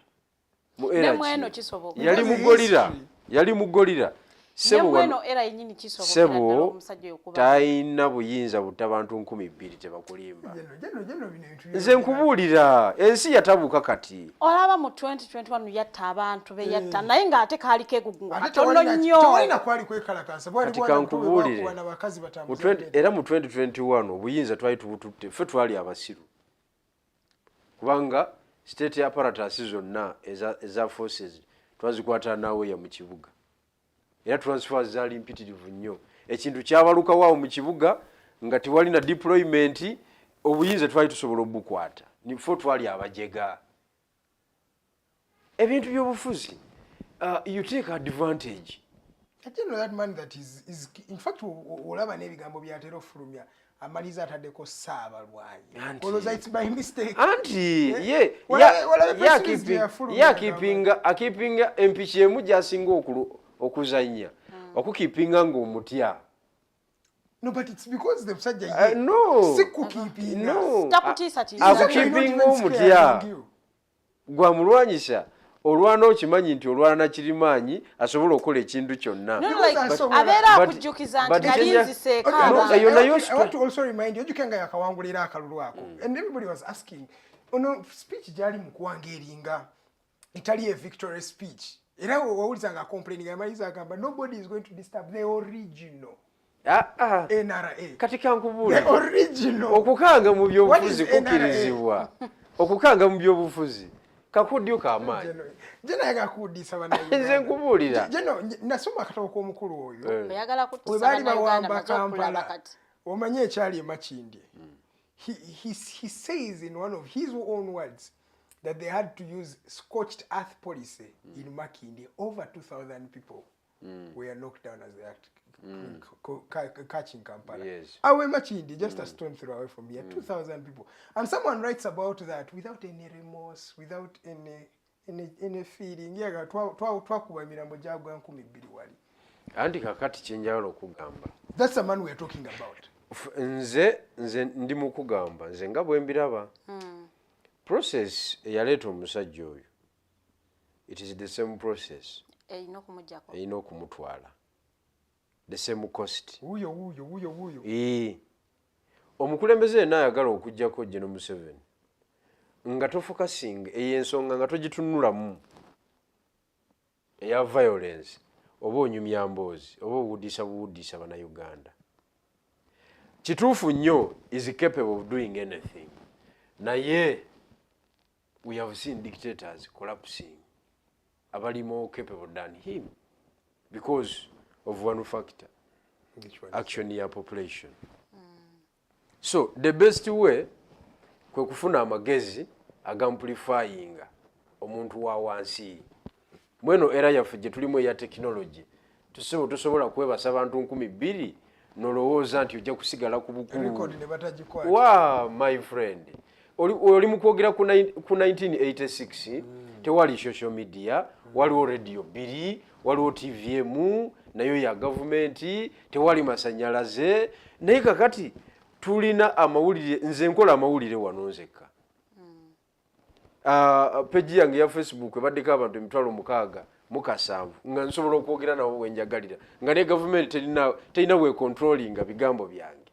Mu era Ne mweno ki? kisoboka. Yali Because mu gorilla. history. Yali mu gorilla. Ne Sebo mweno era yennyini kisobokera ddala sebo omusajja oyo okuba talina buyinza butta bantu 2000, tebakulimba. Geno bino ebintu Nze nkubuulira, ensi yatabuka kati. Olaba mu 2021 yatta abantu be yatta, naye ng'ate kaali keegugungo Ate katono nnyo. Tewalina kwali kwekalakasa. Bwali Kati bwana buto bwe kankubuulire. bakuba n'abakazi Mu batambuza 20 ebigere. Era mu 2021 obuyinza twali tubututte, ffe twali abasiru, kubanga state apparatus zonna eza forces twazikwata naweya mu kibuga, era transfers zaali mpitirivu nnyo. Ekintu kyabalukawo awo mu kibuga nga tewali na deployment. Obuyinza twali tusobola obukwata, nifo twali abajega. Ebintu byobufuzi, you take advantage. Ate no, that man that is in fact olaba n'ebigambo byatera ofulumya, amaliza ataddeko saabalwanyi. Olowooza it's by mistake? Anti ye Walabe press release yafulumya. ye akipinga empiki emu gyasinga okuzannya okukipinga ng'omutya. No, but it's because the musajja ye No. si kukipinga. No. Takutiisatiisa. Akukipinga omutya, gwamulwanyisa olwana, okimanyi nti olwana nakirimaanyi, asobola okukola ekintu kyonna. No, no, Because like, asobola. abeera akujjukiza nti But nali nziseeko Okay, No, abantu. eyo nayo I want to also remind you, ojjukira nga yakawangulira akalulu ako, and everybody was asking, ono speech gyali mu kuwanga eringa etali a victory speech, era wawuliza nga complaining, amaliza agamba, "Nobody is going to disturb the original Ah, ah. NRA." Kati kankubuulire. The original. Okukanga mu What is byobufuzi NRA? kukkirizibwa. Okukanga mu byobufuzi kakodyo kamaanyi. Gye nayaga kuwudiisa bannayuganda. Nze nkubuulira. Gye nasoma akatabo k'omukulu oyo. Eh. Oyagala We kutisa baali bannayuganda bawamba maze okulaba Kampala, kati. omanye ekyali emakindye, he says in one of his own words that they had to use scorched earth policy in Makindye. Over 2000 people were knocked down as they are catching Kampala. Awe Makindye, just a stone throw away from here, 2000 people, and someone writes about that without any remorse, without any feeling. Yaga twakuba emirambo gyagwa 2000 wali. Anti kakati kyenjagala okugamba, That's the man we are talking about. Nze ndi mu kugamba, nze nga bwe mbiraba, process eyaleeta omusajja oyo, it is the same process erina okumuggyako. Erina okumutwala, the same cost. Wuuyo, wuuyo, wuuyo, wuuyo. Ee. Omukulembeze yenna ayagala okugjako General Museveni nga tofocusinga eyo ensonga, nga togitunulamu eya violence, oba onyumya mboozi oba owuddisa buwuddisa Bannayuganda. Kituufu nnyo, is capable of doing anything, naye we have seen dictators collapsing abali more capable than him because of one factor: Which one? Action ya population. So the best way kwe kufuna amagezi agamplifyinga omuntu wa wansi. Mweno era yaffe gye tulimu eya tekinologi, tosobola kwebasa abantu 2000 nolowooza nti ojja kusigala ku bukulu. Record ne batagikwata. Wa my friend, oli mu kwogera ku 1986, tewali social media, waliwo radio bbiri, waliwo TV emu nayo ya gavumenti, tewali masanyalaze. Naye kakati tulina amawulire. Nze nkola amawulire wano nzekka. Page yange ya Facebook ebaddeko abantu 607,000, nga nsobola okwogera nabo bwenjagalira, nga ne gavumenti terina bwecontrollinga bigambo byange,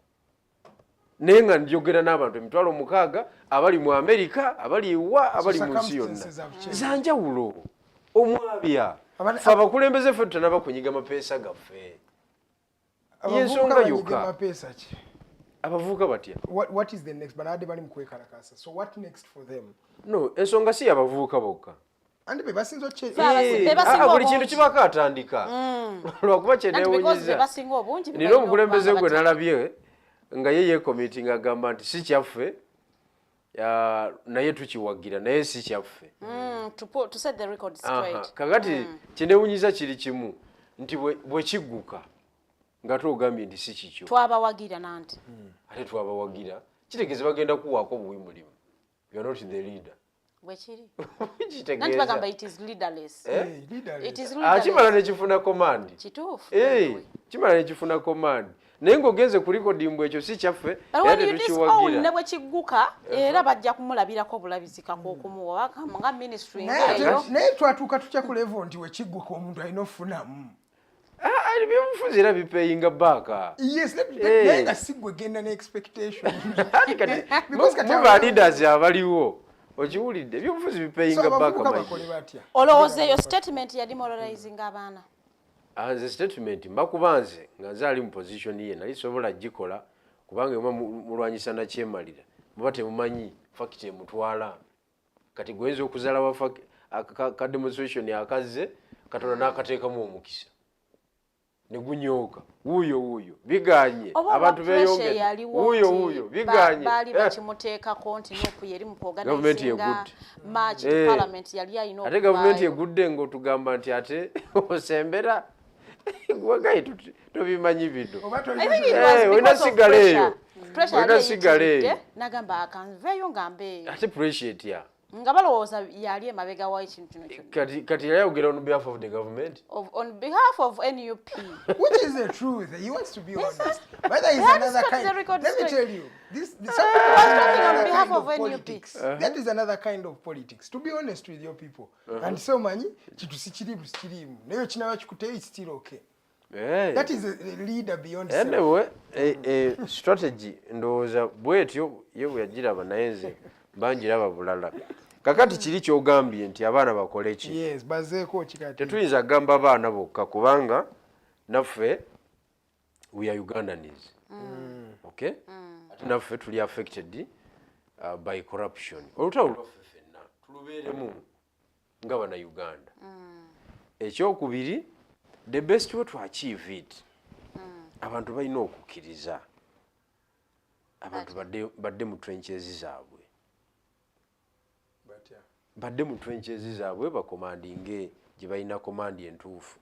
naye nga njogera n'abantu 60,000 abali mu Amerika, abali ewa, abali mu nsi yonna. Circumstances have changed. Zanjawulo omwabya. Fe abakulembeze ffe tutanaba kunyiga mapeesa gaffe. Abavubuka Yensonga banyiga yokka. Mapeesa ki? Abavubuka batya? What is the next? Banadde bali mu kwekalakasa, so what next for them? No, ensonga si yabavubuka bokka. Andi be basinze Fe be basinga Buli kintu obungi. kibako atandika, lwakuba Anti because be kyenewunyizza, basinga obungi, be nina balina omukulembeze okuba gwe nga nalabye nga ye yekomiti ng'agamba nti si kyaffe, naye tukiwagira, naye si kyaffe. To set the record straight. Kakati kyenewunyiza kiri kimu nti bwe kigguka nga togambye nti si kikyo. Twabawagira nanti. Ate twabawagira kitegeeza bagenda kuwaako buwi mulimu. You are not the leader. Bwekiri, nanti Kitegeeza bagamba it is leaderless. Eh, leaderless. It is Kimala leaderless. nekifuna command. Kituufu. Eh, kimala nekifuna command, naye ng'ogenze ku record mbu ekyo si kyaffe, But era when you disown, ne tetukiwagira. bwe kigguka era bajja kumulabirako obulabizi kakokumuwa nga ministry Naye ate- ng'eyo. Naye twatuuka tutya ku level nti wekigguka omuntu alina ofunamu? Ebyobufuzi era bipayinga back. Yes, Eh. naye nga si gwe genda ne expectation. Ate kati Because kati muba leaders abaliwo, okiwulidde, ebyobufuzi So bipayinga back. abavubuka bakole batya? Olowooza eyo statement ya demoralizing abaana? Nze statement mbakuba nze nga nze ali mu position ye nali sobola gikola, kubanga ema mulwanyisa nakyemalira, muba temumanyi fact emutwala. Kati gwenza okuzaala wa ka demonstration akazze Katonda n'akateekamu omukisa ne gunyooka, wuuyo wuuyo biganye. Oba Abantu pressure beeyongedde, yaliwo wuuyo nti wuuyo biganye. baali bakimuteekako nti NUP yeri mu Gavumenti kuorganizinga egudde. march to parliament, yali alina Ate gavumenti okuvaayo. egudde ng'otugamba nti ate osembera wagayi, tobimanyi bino. Oba I think it Eh, was olina because of sigala pressure. eyo. Pressure Olina yali sigala eyitiridde, eyo. n'agamba akanveeyo nga mbeeyo. Ate pressure etya? Nga balowooza yali emabega wa ekintu kino kyonna. Kati yali ayogera on behalf of the government. On behalf of NUP. Which is the truth. He wants to be honest. Whether he's He had another to kind. the record Let me straight. tell you, this some people Was are talking on another behalf kind of NUP. politics. That is another kind of politics. To be honest with your people. And so manyi, kintu si kirimu si kirimu. Naye kinaba kikuteyo, it's still okay. Eh. That is a leader beyond self. Anyway, strategy ndowooza bwetyo ye bwe yagiraba, naye nze mba bulala. Kakati kiri kyogambye nti abaana bakole ki? Yes, bazeeko kikati. Tetuyinza kugamba abaana bokka, kubanga naffe we are Ugandans, okay? Ate naffe tuli affected by corruption. Olutalo lwaffe ffenna tulubeeremu nga Bannayuganda. Ekyokubiri, the best way to achieve it, abantu balina okukkiriza abantu badde mu trenches zaabwe. Batya? Badde mu trenches zaabwe, bacommandinge gye balina command entuufu.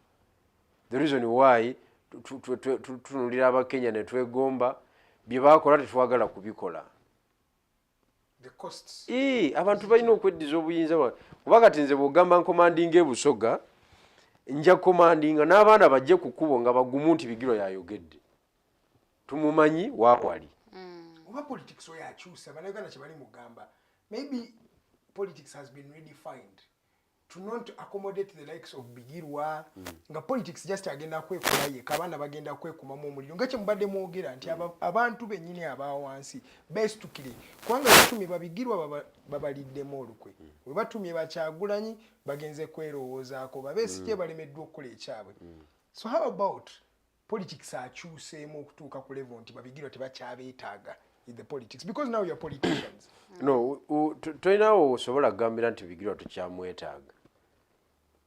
The reason why tutunulira Abakenya ne twegomba bye bakola, tetwagala kubikola. The costs. Ii, abantu balina okweddiza obuyinza kuba kati nze bwogamba ncommandinga ebusoga, nja commandinga n'abaana bajje ku kkubo nga bagumu nti Bigirwa yayogedde, tumumanyi waawali. Oba politics oyo akyusa Bannayuganda kye bali mugamba. Maybe politics has been redefined. To not accommodate the likes of Bigirwa, nga politics just agenda kwekola yekka, abaana bagenda kwekumamu omuliro, nga kyemubadde mwogera nti abantu bennyini aba wansi beesitukire, kubanga batumye babigirwa, babaliddemu olukwe. We batumye bakyagulanyi, bagenze kwerowoozaako, babeesikye balemeddwa okukola ekyabwe. So how about politics akyuseemu okutuuka ku level nti babigirwa tebakyabeetaaga in the politics, because now you're politicians? No, tolinawo osobola kugambira nti Bigirwa tukyamwetaaga.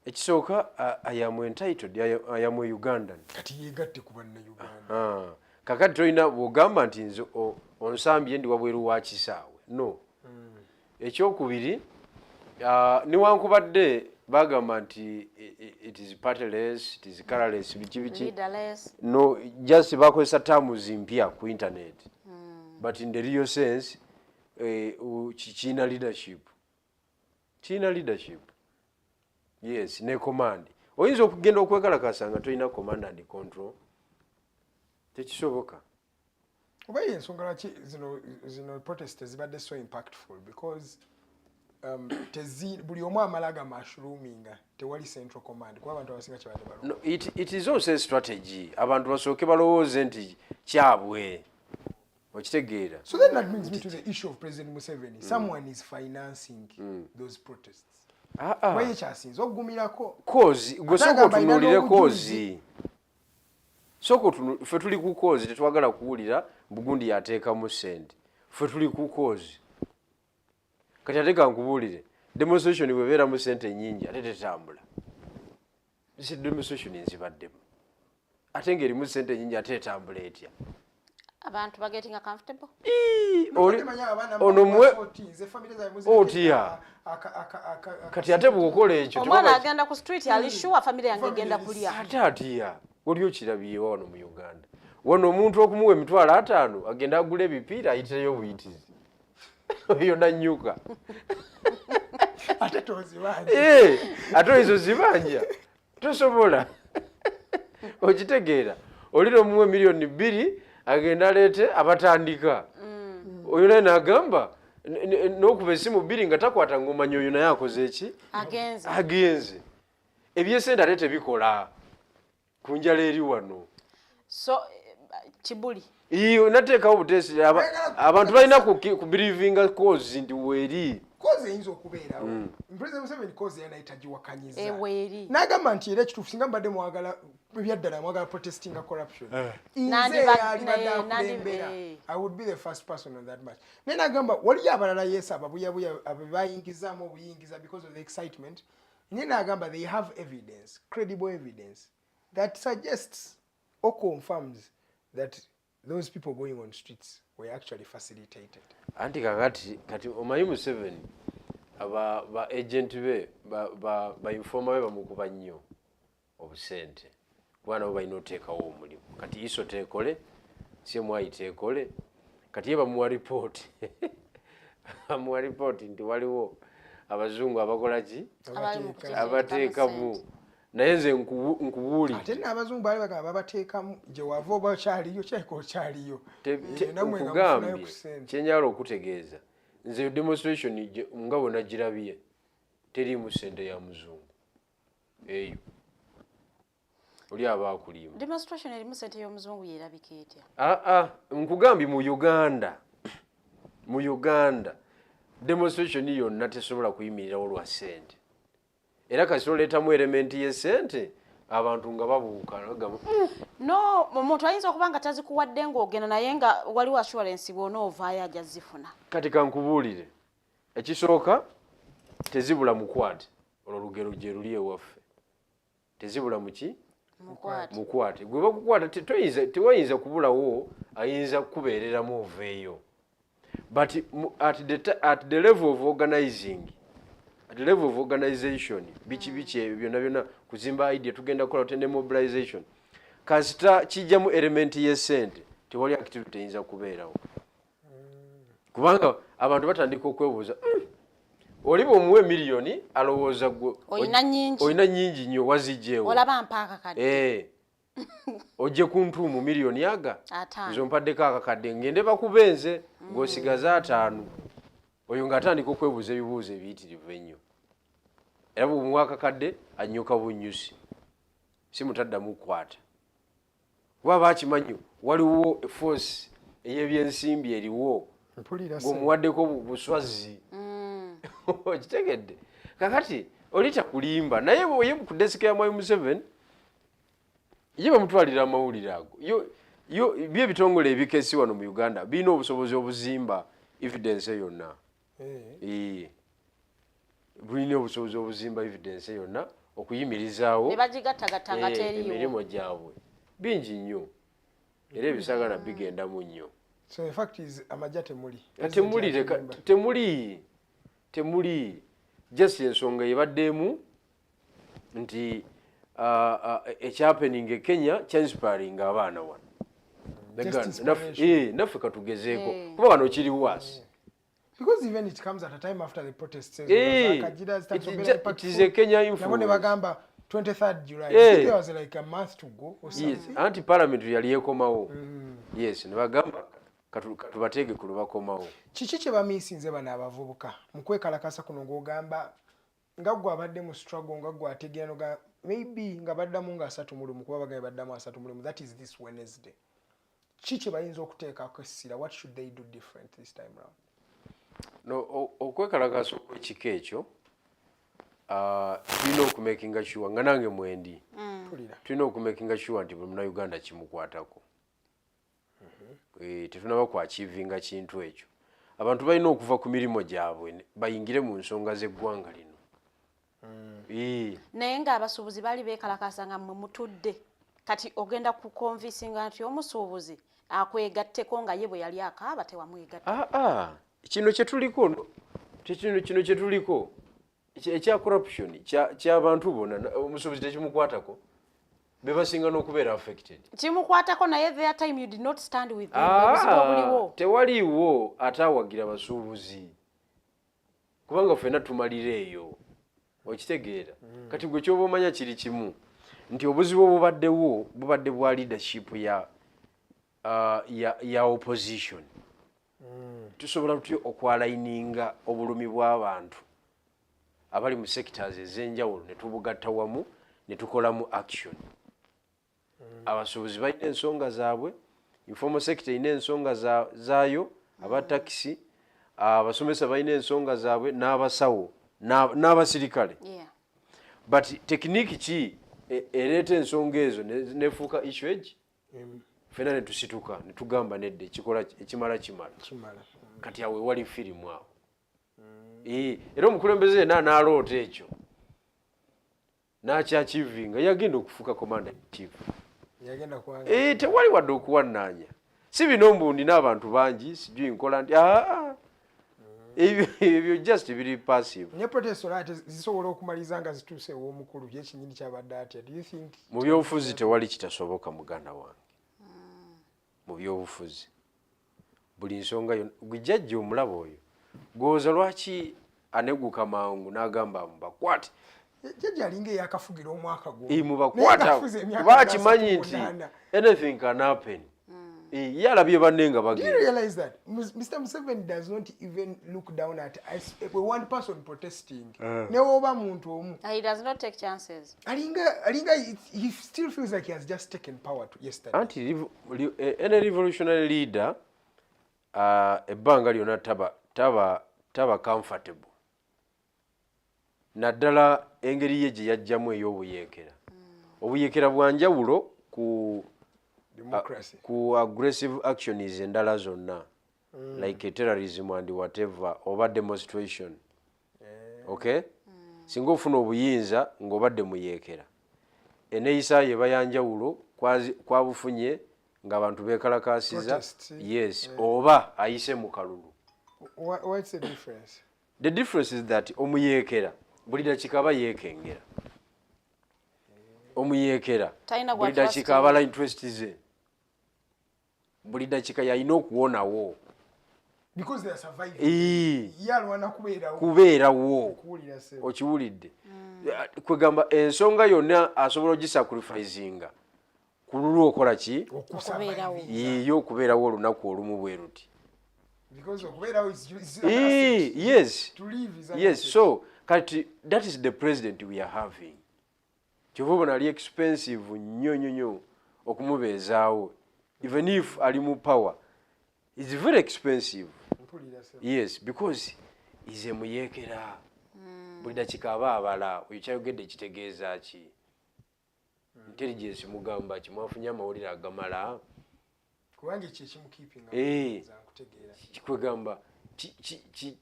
Ekisooka, I am entitled, I am a Ugandan. Kati yegatte ku Bannayuganda. Ah, kakati tolina bwogamba nti nze onsambye ndi wabweru wa kisaawe, no. Ekyokubiri, newankubadde bagamba nti it is partyless, it is colorless, biki biki, Leaderless. No, just bakozesa terms mpya ku internet, but in the real sense, kiina leadership, kiina leadership, yes, ne command. Oyinza okugenda okwekalakasa nga tolina command and control? Tekisoboka. Oba ye ensonga lwaki zino protest zibadde so impactful, because buli omu amala ga mushroominga, tewali central command, kuba abantu abasinga kyebadde balowooza. No, it is also a strategy, abantu basooke balowooze nti kyabwe, okitegeera? So then that brings me to the issue of President Museveni. Someone is financing those protests. Ah, ah. Kuba ye kyasinze okugumirako. Cause gwe Ate sooka agamba alina otunuulire n'obujulizi. Cause sooka ffe tuli ku cause, tetwagala kuwulira bugundi yateekamu sente. Ffe tuli ku cause. Kati ate kankubuulire, demonstration bwebeeramu sente nyingi ate tetambula. Zi demonstration nzibaddemu ate ng'erimu sente nyingi, ate etambula etya? Abantu bagetinga comfortable. Ii, Manyi abaana ono muwe nze family zaabwe muzireke. Otya? Kati ate bw'okola ekyo, Omwana tewaba agenda ku street ali sure family yange egenda kulya. Ate atya? Oli okirabyewa wano mu Uganda, wano omuntu okumuwa 50,000 agenda agula ebipiira ayitireyo obuyitizi, oyo nanyuka. Ate tozibanja. Eh, ate oyinza ozibanja, tosobola, okitegeera? Olina omuwa 2 miliyoni agenda aleete abatandika, oyo naye nagamba n'okuba esimu bbiri nga takwata, ng'omanya oyo naye akoze eki? Agenze. Agenze. Ebyesente ate tebikola ku njala eri wano. So kibuli. Iyo nateekawo buteesi, abantu balina kubelievinga cause nti weeri. Cause eyinza okubeerawo. President Museveni cause era naye tagiwakanyiza. Eweeri. N'agamba nti era ekituufu, singa mbadde mwagala ebyaddala, mwagala protestinga corruption, nze yalibadde akulembera, I would be the first person on that match. Naye n'agamba waliyo abalala, yesu ababuyabuya abebayingizaamu obuyingiza because of the excitement. Naye n'agamba they have evidence, credible evidence that suggests or confirms that those people going on streets were actually facilitated. Anti kakati kati omanyi Museveni aba ba agent be, ba informer be bamukuba nnyo obusente, kuba nabo balina oteekawo omulimu. Kati ISO teekole, CMI teekole, kati ye bamuwa ripooti, bamuwa ripooti nti waliwo abazungu abakola ki? Abali mu kuteekamu Abateekamu. ssente. Naye nze nkubuulidde. Ate nno abazungu baali bagamba babateekamu, gye wava oba okyaliyo, kyalika okyaliyo. Nammwe nga mufunayo Nkugambye, ku ssente. Kyenjagala okutegeeza, nze demonstration nga bwe nagirabye, teriimu ssente ya muzungu eyo, oli aba akulimba. Demonstration erimu sente y'omuzungu yerabika etya? Aa, nkugambye, mu Uganda, mu Uganda demonstration yonna tesobola kuyimirirawo lwa ssente. Era kasita oleetamu element y'essente, abantu nga babuuka bagamba, No, omuntu ayinza okuba nga tazikuwadde ng'ogenda, naye nga waliwo assurance bw'onoovaayo ajja zifuna. Kati kankubuulire, ekisooka, tezibula mukwate. Olwo lugero gye luli ewaffe, tezibula muki? Mukwate. Mukwate. Gwe bakukwata, tewayinza kubulawo ayinza kukubeereramu oveeyo. But at the level of organizing, at the level of organization, biki biki ebyo byonna byonna, kuzimba idea, tugenda kukola tende mobilization, kasita kijjamu element y'essente, tewali activity eyinza kubeerawo, kubanga abantu batandika okwebuuza, oli bw'omuwa emiliyoni alowooza gwe Olina nnyingi. Olina nnyingi nnyo, wazigyewo? Olaba mpaaka kadde. Eh. Ojje ku ntuumu miliyoni aga 50. Nze ompaddeko akakadde, ngende bakubenze, ng'osigaze 50. Oyo ng'atandika okwebuuza ebibuuzo ebiyitirivu ennyo. Era bw'omuwa akakadde annyuka bunnyusi, simu taddamu kukwata, kuba bakimanyi waliwo force ey'ebyensimbi eriwo. Mpulira. Ng'omuwaddeko buswazi, okitegedde? Kakati oli takulimba, naye ye ku desk ya Mwami Museveni ye bamutwalira amawulire ago. Yo byo ebitongole ebikesi wano mu Uganda birina obusobozi obuzimba evidence yonna. Eh, bulina obusobozi obuzimba evidence yonna okuyimirizaawo ne bagigattagatta nga teriiwo. Emirimu gyabwe bingi nnyo era ebisagala bigendamu nnyo. So the fact is amajja temuli. Temuli. Temuli, temuli. Just ensonga ebaddeemu nti ekyahappening e Kenya kyainspiringa abaana wano. Just inspiration. Naffe katugezeeko, kuba wano kiri waasi. Because even it comes at a time after the protests. It is a Kenya nabo ne influence. bagamba 23rd July. There was like a month to go or Yes, something. anti parliament yali ekomawo. Yes, ne bagamba katubateege ku lwebakomawo. Kiki kye bamiisinze bano abavubuka mu kwekalakasa kuno, ng'ogamba nga gwe abadde mu struggle, nga gwe ategeera, noga maybe nga baddamu nga 31, kuba bagambye baddamu 31, that is this Wednesday, ki kye bayinza okuteekako essira? What should they do different this time round? No, okwekalakasa okwekika ekyo, tulina okumakinga sure nga nange mwendi, Mpulira. tulina okumakinga sure nti buli munauganda kimukwatako. Tetunaba kwachievinga kintu ekyo. Abantu balina okuva ku mirimu gyabwe bayingire mu nsonga z'eggwanga lino. Naye ng'abasuubuzi baali beekalakaasa nga mmwe mutudde. Kati ogenda kuconvincinga nti omusuubuzi akwegatteko nga ye bwe yali akaaba tewamwegatta? Ah, ah. Kino kyetuliko no, kino kyetuliko ekya corruption ky'abantu bonna, omusuubuzi tekimukwatako? Be basinga n'okubeera affected. Kimukwatako, naye their time you did not stand with them. Ah, obuzibu obuliwo. Tewaliiwo ate awagira basuubuzi, kubanga ffenna tumalira eyo, okitegeera? Kati gwe kyoba omanya kiri kimu nti obuzibu obubaddewo bubadde bwa leadership ya opposition. Tusobola tutya okwaligninga obulumi bw'abantu abali mu sectors ez'enjawulo ne tubugatta wamu ne tukolamu action? Abasuubuzi balina ensonga zaabwe, informal sector erina ensonga zaayo, aba takisi, abasomesa balina ensonga zaabwe, n'abasawo, n'abasirikale. But technique ki ereeta ensonga ezo nefuuka issue egi fena ne tusituka ne tugamba nedda, ekikola ekimala kimala? Kimala. Kati awo ewali firimu awo. Era omukulembeze yenna anaaloota ekyo n'akyachievinga yagenda okufuuka commander in chief. Yagenda kubanga. Tewali wadde okuwannaanya. Si bino mbu ndina abantu bangi, sijui nkola nti aa, ebyo just biri passive. Ne protest olaba zisobola okumaliriza nga zituuse ew'omukulu ye kinyini kyabadde atya, do you think? Mu byobufuzi tewali kitasoboka, muganda wange. Mu byobufuzi buli nsonga yonna gwe jjajja omulaba oyo gwoza lwaki aneguka mangu n'agamba mubakwate. Jjajja alinga eyakafugira omwaka gumu. Eh, mubakwata Naye ng'afuze emyaka kuba nga akimanyi nti 38. anything can happen. Eh, ye alabye banne nga Do you bagenda. realize that Mr. Museveni does not even look down at us, a one person protesting? Ne woba muntu omu. He does not take chances. Alinga he still feels like he has just taken power to yesterday. Anti any revolutionary leader, ebbanga lyonna taba comfortable, naddala engeri ye gye yajjamu ey'obuyeekera. Obuyeekera bwa njawulo ku Democracy. Ku aggressive actions endala zonna, like terrorism and whatever, oba demonstration. Okay, singa ofuna obuyinza ng'obadde muyeekera, eneeyisa yo eba yanjawulo kwabufunye ng'abantu beekalakaasiza. Protest. Yes, oba ayise mu kalulu. What's the difference? The difference is that omuyeekera buli dakiika aba yeekengera. Omuyeekera Talina gwa buli dakiika trusting. abala interest ze, buli dakiika yalina okuwonawo. Because they are surviving. Ye alwana kubeerawo. Kubeerawo. Kuwulira ssebo. Okiwulidde? Kwegamba ensonga yonna asobola ogisacrificinga ku lulwo okola ki? Okubeerawo. Yiyo okubeerawo olunaku olumu bwe ruti. Because okubeerawo is an asset. Yes. To live is an Yes. asset. So Kati that is the president we are having. Kyova obona ali expensive nnyo nnyo nnyo okumubeezaawo, even if ali mu power, is very expensive. Mpulira, sir. Yes, because is a muyeekera. Buli dakika aba abala, oyo kyayogedde kitegeeza ki? Intelligence mugamba ki? Mwafunye amawulire agamala? Kubanga ekyo ekimukeepinga nkutegeera. Kikwegamba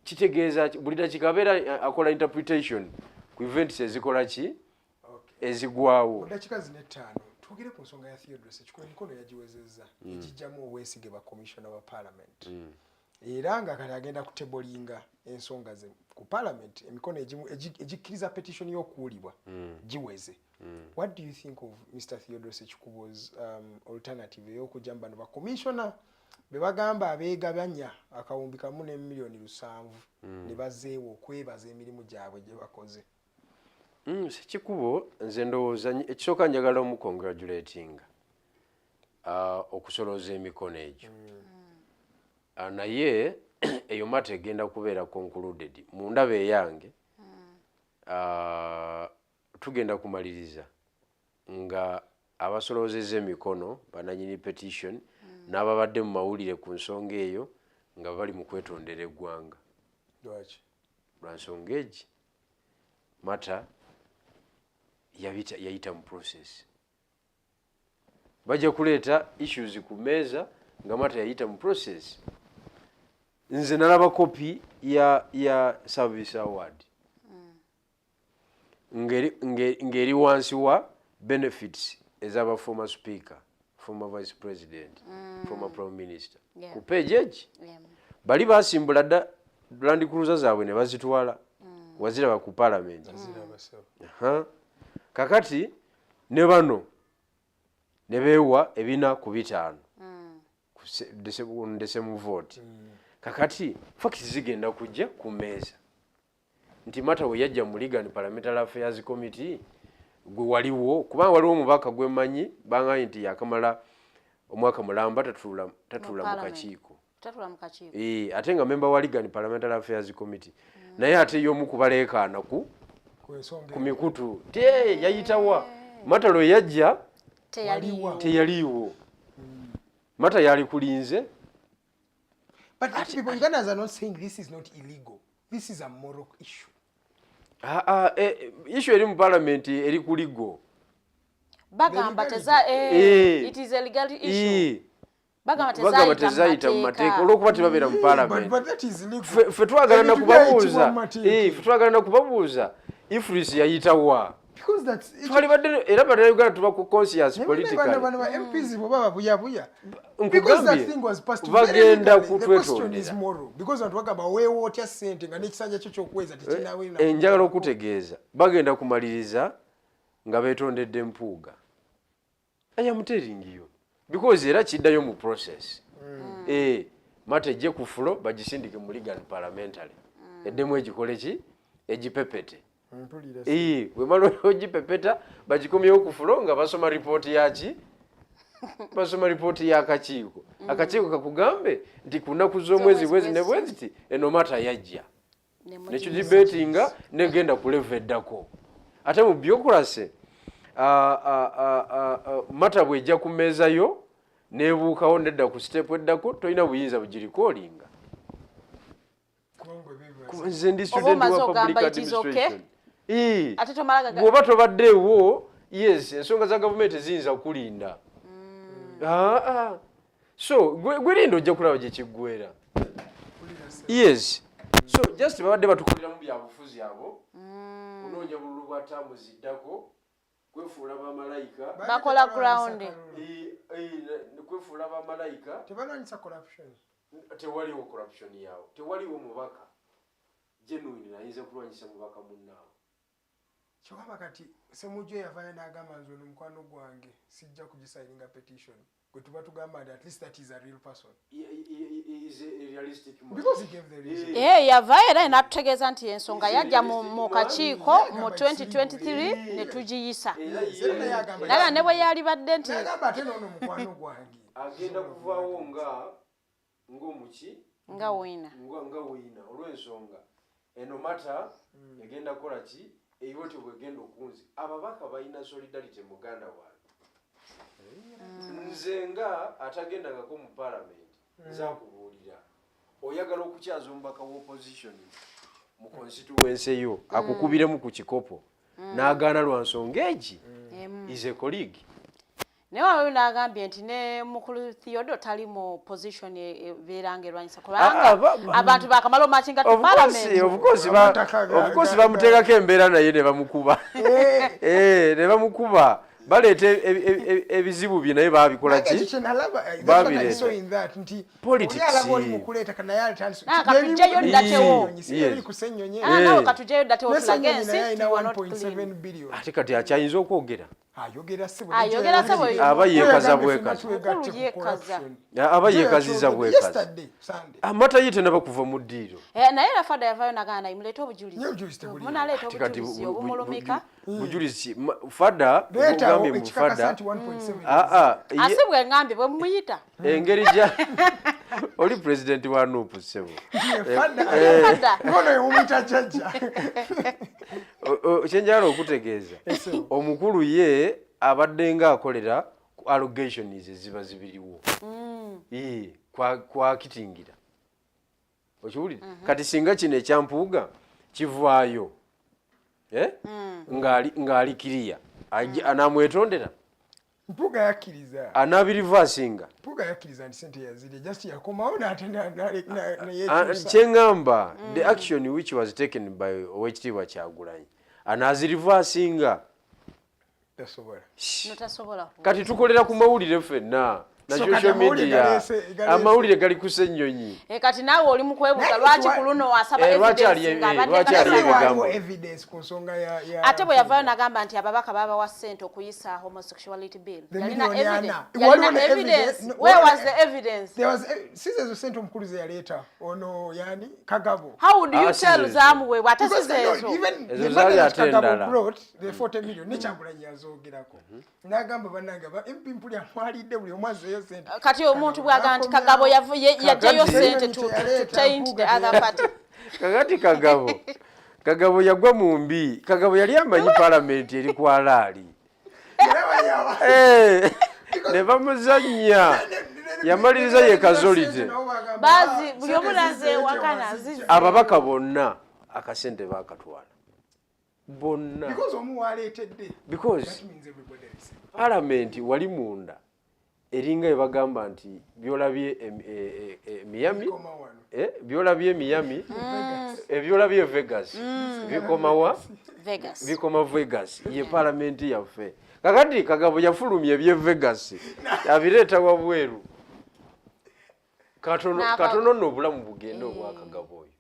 kitegeeza ki? Buli dakika abeera akola interpretation ku events ezikola ki, ezigwawo. Mu ddakiika zino 5, twogere ku nsonga ya Theodore Sekikubo. Emikono yagiwezezza egijjamu obwesige bakomishona ba parliament, era nga kati agenda kutablinga ensonga ze ku parliament. Emikono egikkiriza petition y'okuwulibwa giweze. What do you think of Mr Theodore Sekikubo's alternative ey'okujja mu bano bakomishona be bagamba abeegabanya 1,700,000 ne bazeewo okwebaza emirimu gyabwe gye bakoze? Sekikubo nze ndowooza ekisooka njagala omucongratulatinga okusolooza emikono egyo. Naye eyo matter egenda kubeera concluded mu ndaba eyange. Tugenda kumaliriza nga abasoloozezza emikono, bananyini petition, n'ababadde mu mawulire ku nsonga eyo nga bali mu kwetondera eggwanga. Lwaki? Lwa nsonga egi, matter yayita mu process. Bajja kuleeta issues ku mmeeza nga matter yayita mu process. Nze nalaba kopi ya service award ng'eri wansi wa benefits ez'aba former speaker, former vice president, former prime minister. Ku page egi bali basimbula dda Land Cruiser zaabwe ne bazitwala. Waziraba ku parliament? Ziraba, sir. Aha. Kakati ne bano ne beewa 4 ku 5 ndese mu vote. Kakati facts zigenda kujja ku mmeeza nti matter we yajja mu Legal and Parliamentary Affairs Committee, gwe waliwo, kubanga waliwo omubaka gwe mmanyi bangaye nti yakamala omwaka mulamba tatuula mu Parliament. kakiiko. Tatula mu kakiiko. Eh, ate nga member wa Legal and Parliamentary Affairs Committee, naye ate y'omu kubaleekaana ku Ku nsonga ku mikutu te yayitawa matter lwe yajja. Teyaliiwo. Teyaliiwo. Matter yali kulinze. But people, Ugandans are not saying this is not illegal. This is a moral issue. Ah, ah, issue eri mu parliament eri ku legal. Bagamba teza it is a legal issue. Bagamba Bagamba tezayita tezayita mu mateeka olw'okuba tebabeera mu But, parliament. but that is legal. Ffe twagala Ebintu byayitibwa nakubabuuza mu mateeka. Ffe twagala nakubabuuza EFRIS yayitawa. Because that's Twalibadde era bannayuganda tuba ku conscious politically. Bano ba MPs bo baba buyabuya. Because that Nkugambye, thing was passed very bagenda legally. The question is kutwetondera. moral. Because abantu bagamba weewa otya ssente nga n'ekisanja kyo ky'okuweza tekinawe. Njagala okutegeeza, bagenda kumaliriza nga beetondedde Mpuuga. I am telling you, because era kiddayo mu process. Matter ejje ku floor, bagisindike mu Legal and Parliamentary, eddemu egikole ki, egipepete. Mpulira. Bwemala ogipepeta, bagikomyewo ku floor nga basoma ripooti yaki, basoma ripooti y'akakiiko. Akakiiko kakugambe nti ku nnaku z'omwezi bwezi ne bwezi ti eno matter yajja nekidebatinga, negenda ku level eddako. Ate mu bureaucracy, matter bwejja ku mmeeza yo nebuukawo nedda ku step eddako, tolina buyinza bugirecallinga. Kubanga bwe Nze ndi Oba student omaze wa public ogamba it is okay? administration. Ate tomala gaga. Bw'oba tobaddeewo, yes, ensonga za gavumenti ziyinza kulinda. Ah, ah. So gwe linda, ojja kulaba gye kiggwera. Yes, so just babadde batukoleramu byabufuzi abo, kunoonya bululu bwa taamu ziddako, kwefuula bamalayika. Bakola ground. Kwefuula bamalayika. Tebalwanyisa corruption. Tewaliwo corruption yawo, tewaliwo mubaka genuine ayinza kulwanyisa mubaka munnaawe. Kyokaba kati Semujju yavayo n'agamba, nze ono mukwano gwange, sijja kugisigninga petition. Gwe tuba tugamba nti at least that is a real person. Is a realistic man. Because he gave the reason. Yavayo era n'atutegeeza nti ensonga yajja mu kakiiko mu 2023 ne tugiyisa. Era Era naye agamba Naga ne bwe yalibadde nti n'agamba ate noono mukwano gwange. Agenda kuvaawo nga ng'omuki nga wina. Nga wina olw'ensonga. Eno mata egenda kukola ki? Eyo bwegenda okunzi ababaka balina solidarity, muganda wange. Nze nga atagendangako mu parliament, nze akubuulira, oyagala okukyaza omubaka wa opposition mu constituency yo, akukubiremu ku kikopo n'agaana lwa nsonga egi, is a colleague. Naye waliwo n'agambye nti ne mukulu Theodore tali mu position ebeera nga erwanyisa, Ah, kubanga abantu bakamala omarchinga to Of course, parliament. of course, Amataka of course bamuteekako embeera naye ne bamukuba. Ne bamukuba, baleeta ebizibu bye, naye babikola ki? Ekyo kyenalaba, that's what I Babireeta. saw in that, nti Politics. oli alaba oli mukuleeta naye atandise Ah, katuggyeyo ddatewo. Biri ku Ssenyonyi. Ah, nawe katuggyeyo ddatewo tulage Ne ensi Ssenyonyi naye nti alina you are not 1.7 clean. billion. Ate kati akyayinza okwogera? Ayogera si. Ayogera si bwe- Aba yeekaza bwekaza. Mukulu yeekaza. Aba yeekaziza bwekaza. Yesterday, Sunday. Amata ye tenaba kuva mu ddiiro. Eh, naye era fada yavaayo nagana naye muleete obujulizi. Nye obujulizi tebuliiwo. Munaleeta Ate kati obujulizi obumulumika. Bujulizi fada Leetawo bugambye mu ekikakasa fada nti 1.7. Ah, ah, Asi bwe ngambye bwe mumuyita. Engeri gya oli president wa NUP, ssebo. Ye fada. Fada. Ngono yemumuyita jjajja. Kyenjagala okutegeeza, omukulu ye abadde nga akolera ku allegations eziba zibiriwo. Ee, kwakitingira okiwulire. Kati singa kino ekyampuuga kivaayo, eh? Ng'ali kiriya anamwetondera. Mpuuga yakkiriza. Anabireversinga. Mpuuga yakkiriza nti sente yazirya, just yakomawo n'ate Ah, neyekyusa. Kyeŋŋamba, the action which was taken by Owekitiibwa Kyagulanyi, anazireversinga? Tasobola. Notasobola. Kati tukolera ku mawulire ffenna na So kati social amawulire media. galeese. Amawulire gali ku Ssennyonyi. Eh, kati naawe oli mu kwebuuza Naye lwaki ku luno wasaba Eh, lwaki evidence ng'abadde lwaki ali nga- ebigambo? Waliwo evidence ku nsonga ya Ate bwe yavaayo n'agamba nti ababaka babawa ssente okuyisa homosexuality bill. The Yalina million ana. evidence? Waliwo Yalina ne evidence? evidence. No, Where waliwo was the evidence? There was si zezo sente omukulu ze yaleeta, ono yani Kagabo. How would you Ah, si tell zezo. zamuweebwa ate si Because no, zezo? even Ezo the zaali money that ate Kagabo endala. brought, the 40 million, ne Kyagulanyi yazoogerako n'agamba, bannange ba MP mpuli amwalidde, buli omu azzeeyo sente. Kati omuntu bw'agamba nti Kagabo Kagabo yaggyayo Kakati- sente to taint the other party. Kakati Kagabo yagwa mu mbi. Kagabo yali amanyi palamenti eri ku alaali. Eh, ne bamuzannya, yamaliriza ye kazolite. Bazi buli omu nazeewakana zize. Ababaka bonna akasente bakatwala bonna. Because omu waleetedde, Because that means everybody received. Palamenti wali munda eringa ebagamba nti byolabye e Miami, Bikoma wano. Byolabye e Miami, ebyolabye e Vegas bikomawa? Vegas. Bikoma Vegas. Ye palamenti yaffe. Kakati Kagabo yafulumya eby'e Vegas abireeta wabweru. Katono katono nno obulamu bugende obwa Kagabo oyo,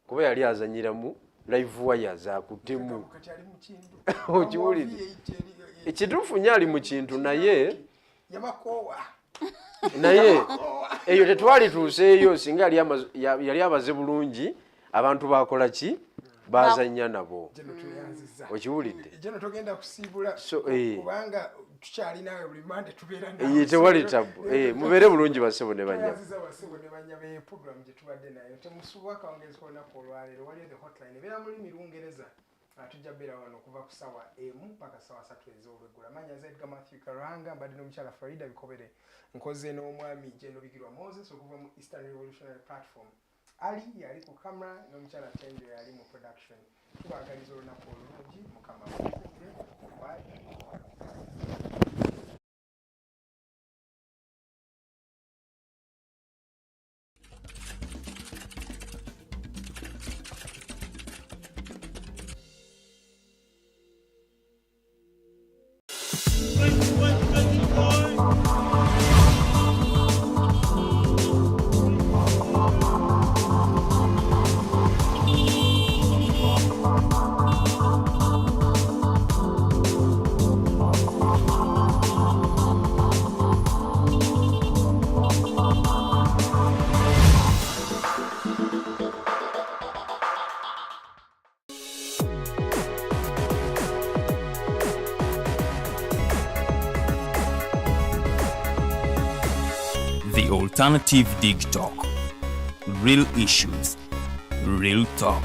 kuba yali azanyiramu live wires akuttemu. Kagabo kati ali mu kintu. Okiwulidde? Amuwa V8 Ekituufu nnyo ali mu kintu, naye yabakoowa. Naye eyo tetwalituuseeyo singa yali abaze bulungi abantu bakola ki, bazannya nabo. Geno tweyanziza. Okiwulidde? Geno togenda kusiibula, So, kubanga tukyali naawe buli mande tubeera. Ye, tewali tabu. Mubeere bulungi basebo ne banyabo. Tweyanziza basebo ne banyabo program gye tubadde nayo. Temusubwa akawungezi k'olunaku olwaleero, waliyo The Hotline ebeera mu lulimi Lungereza. Tujja beera wano okuva ku ssaawa 1 paka ssaawa 3 ez'olweggulo. Amanya nze Edgar Matthew Karanga, mbadde n'omukyala Farida Bikobere, nkoze n'omwami Geno Bigirwa Moses okuva mu Eastern Revolutionary Platform. Ali yali ku camera, n'omukyala Tenjo yali mu production. Tubaagaliza olunaku olulungi, Mukama abakuumire. Bye. The Alternative Dig Talk. Real issues, real talk.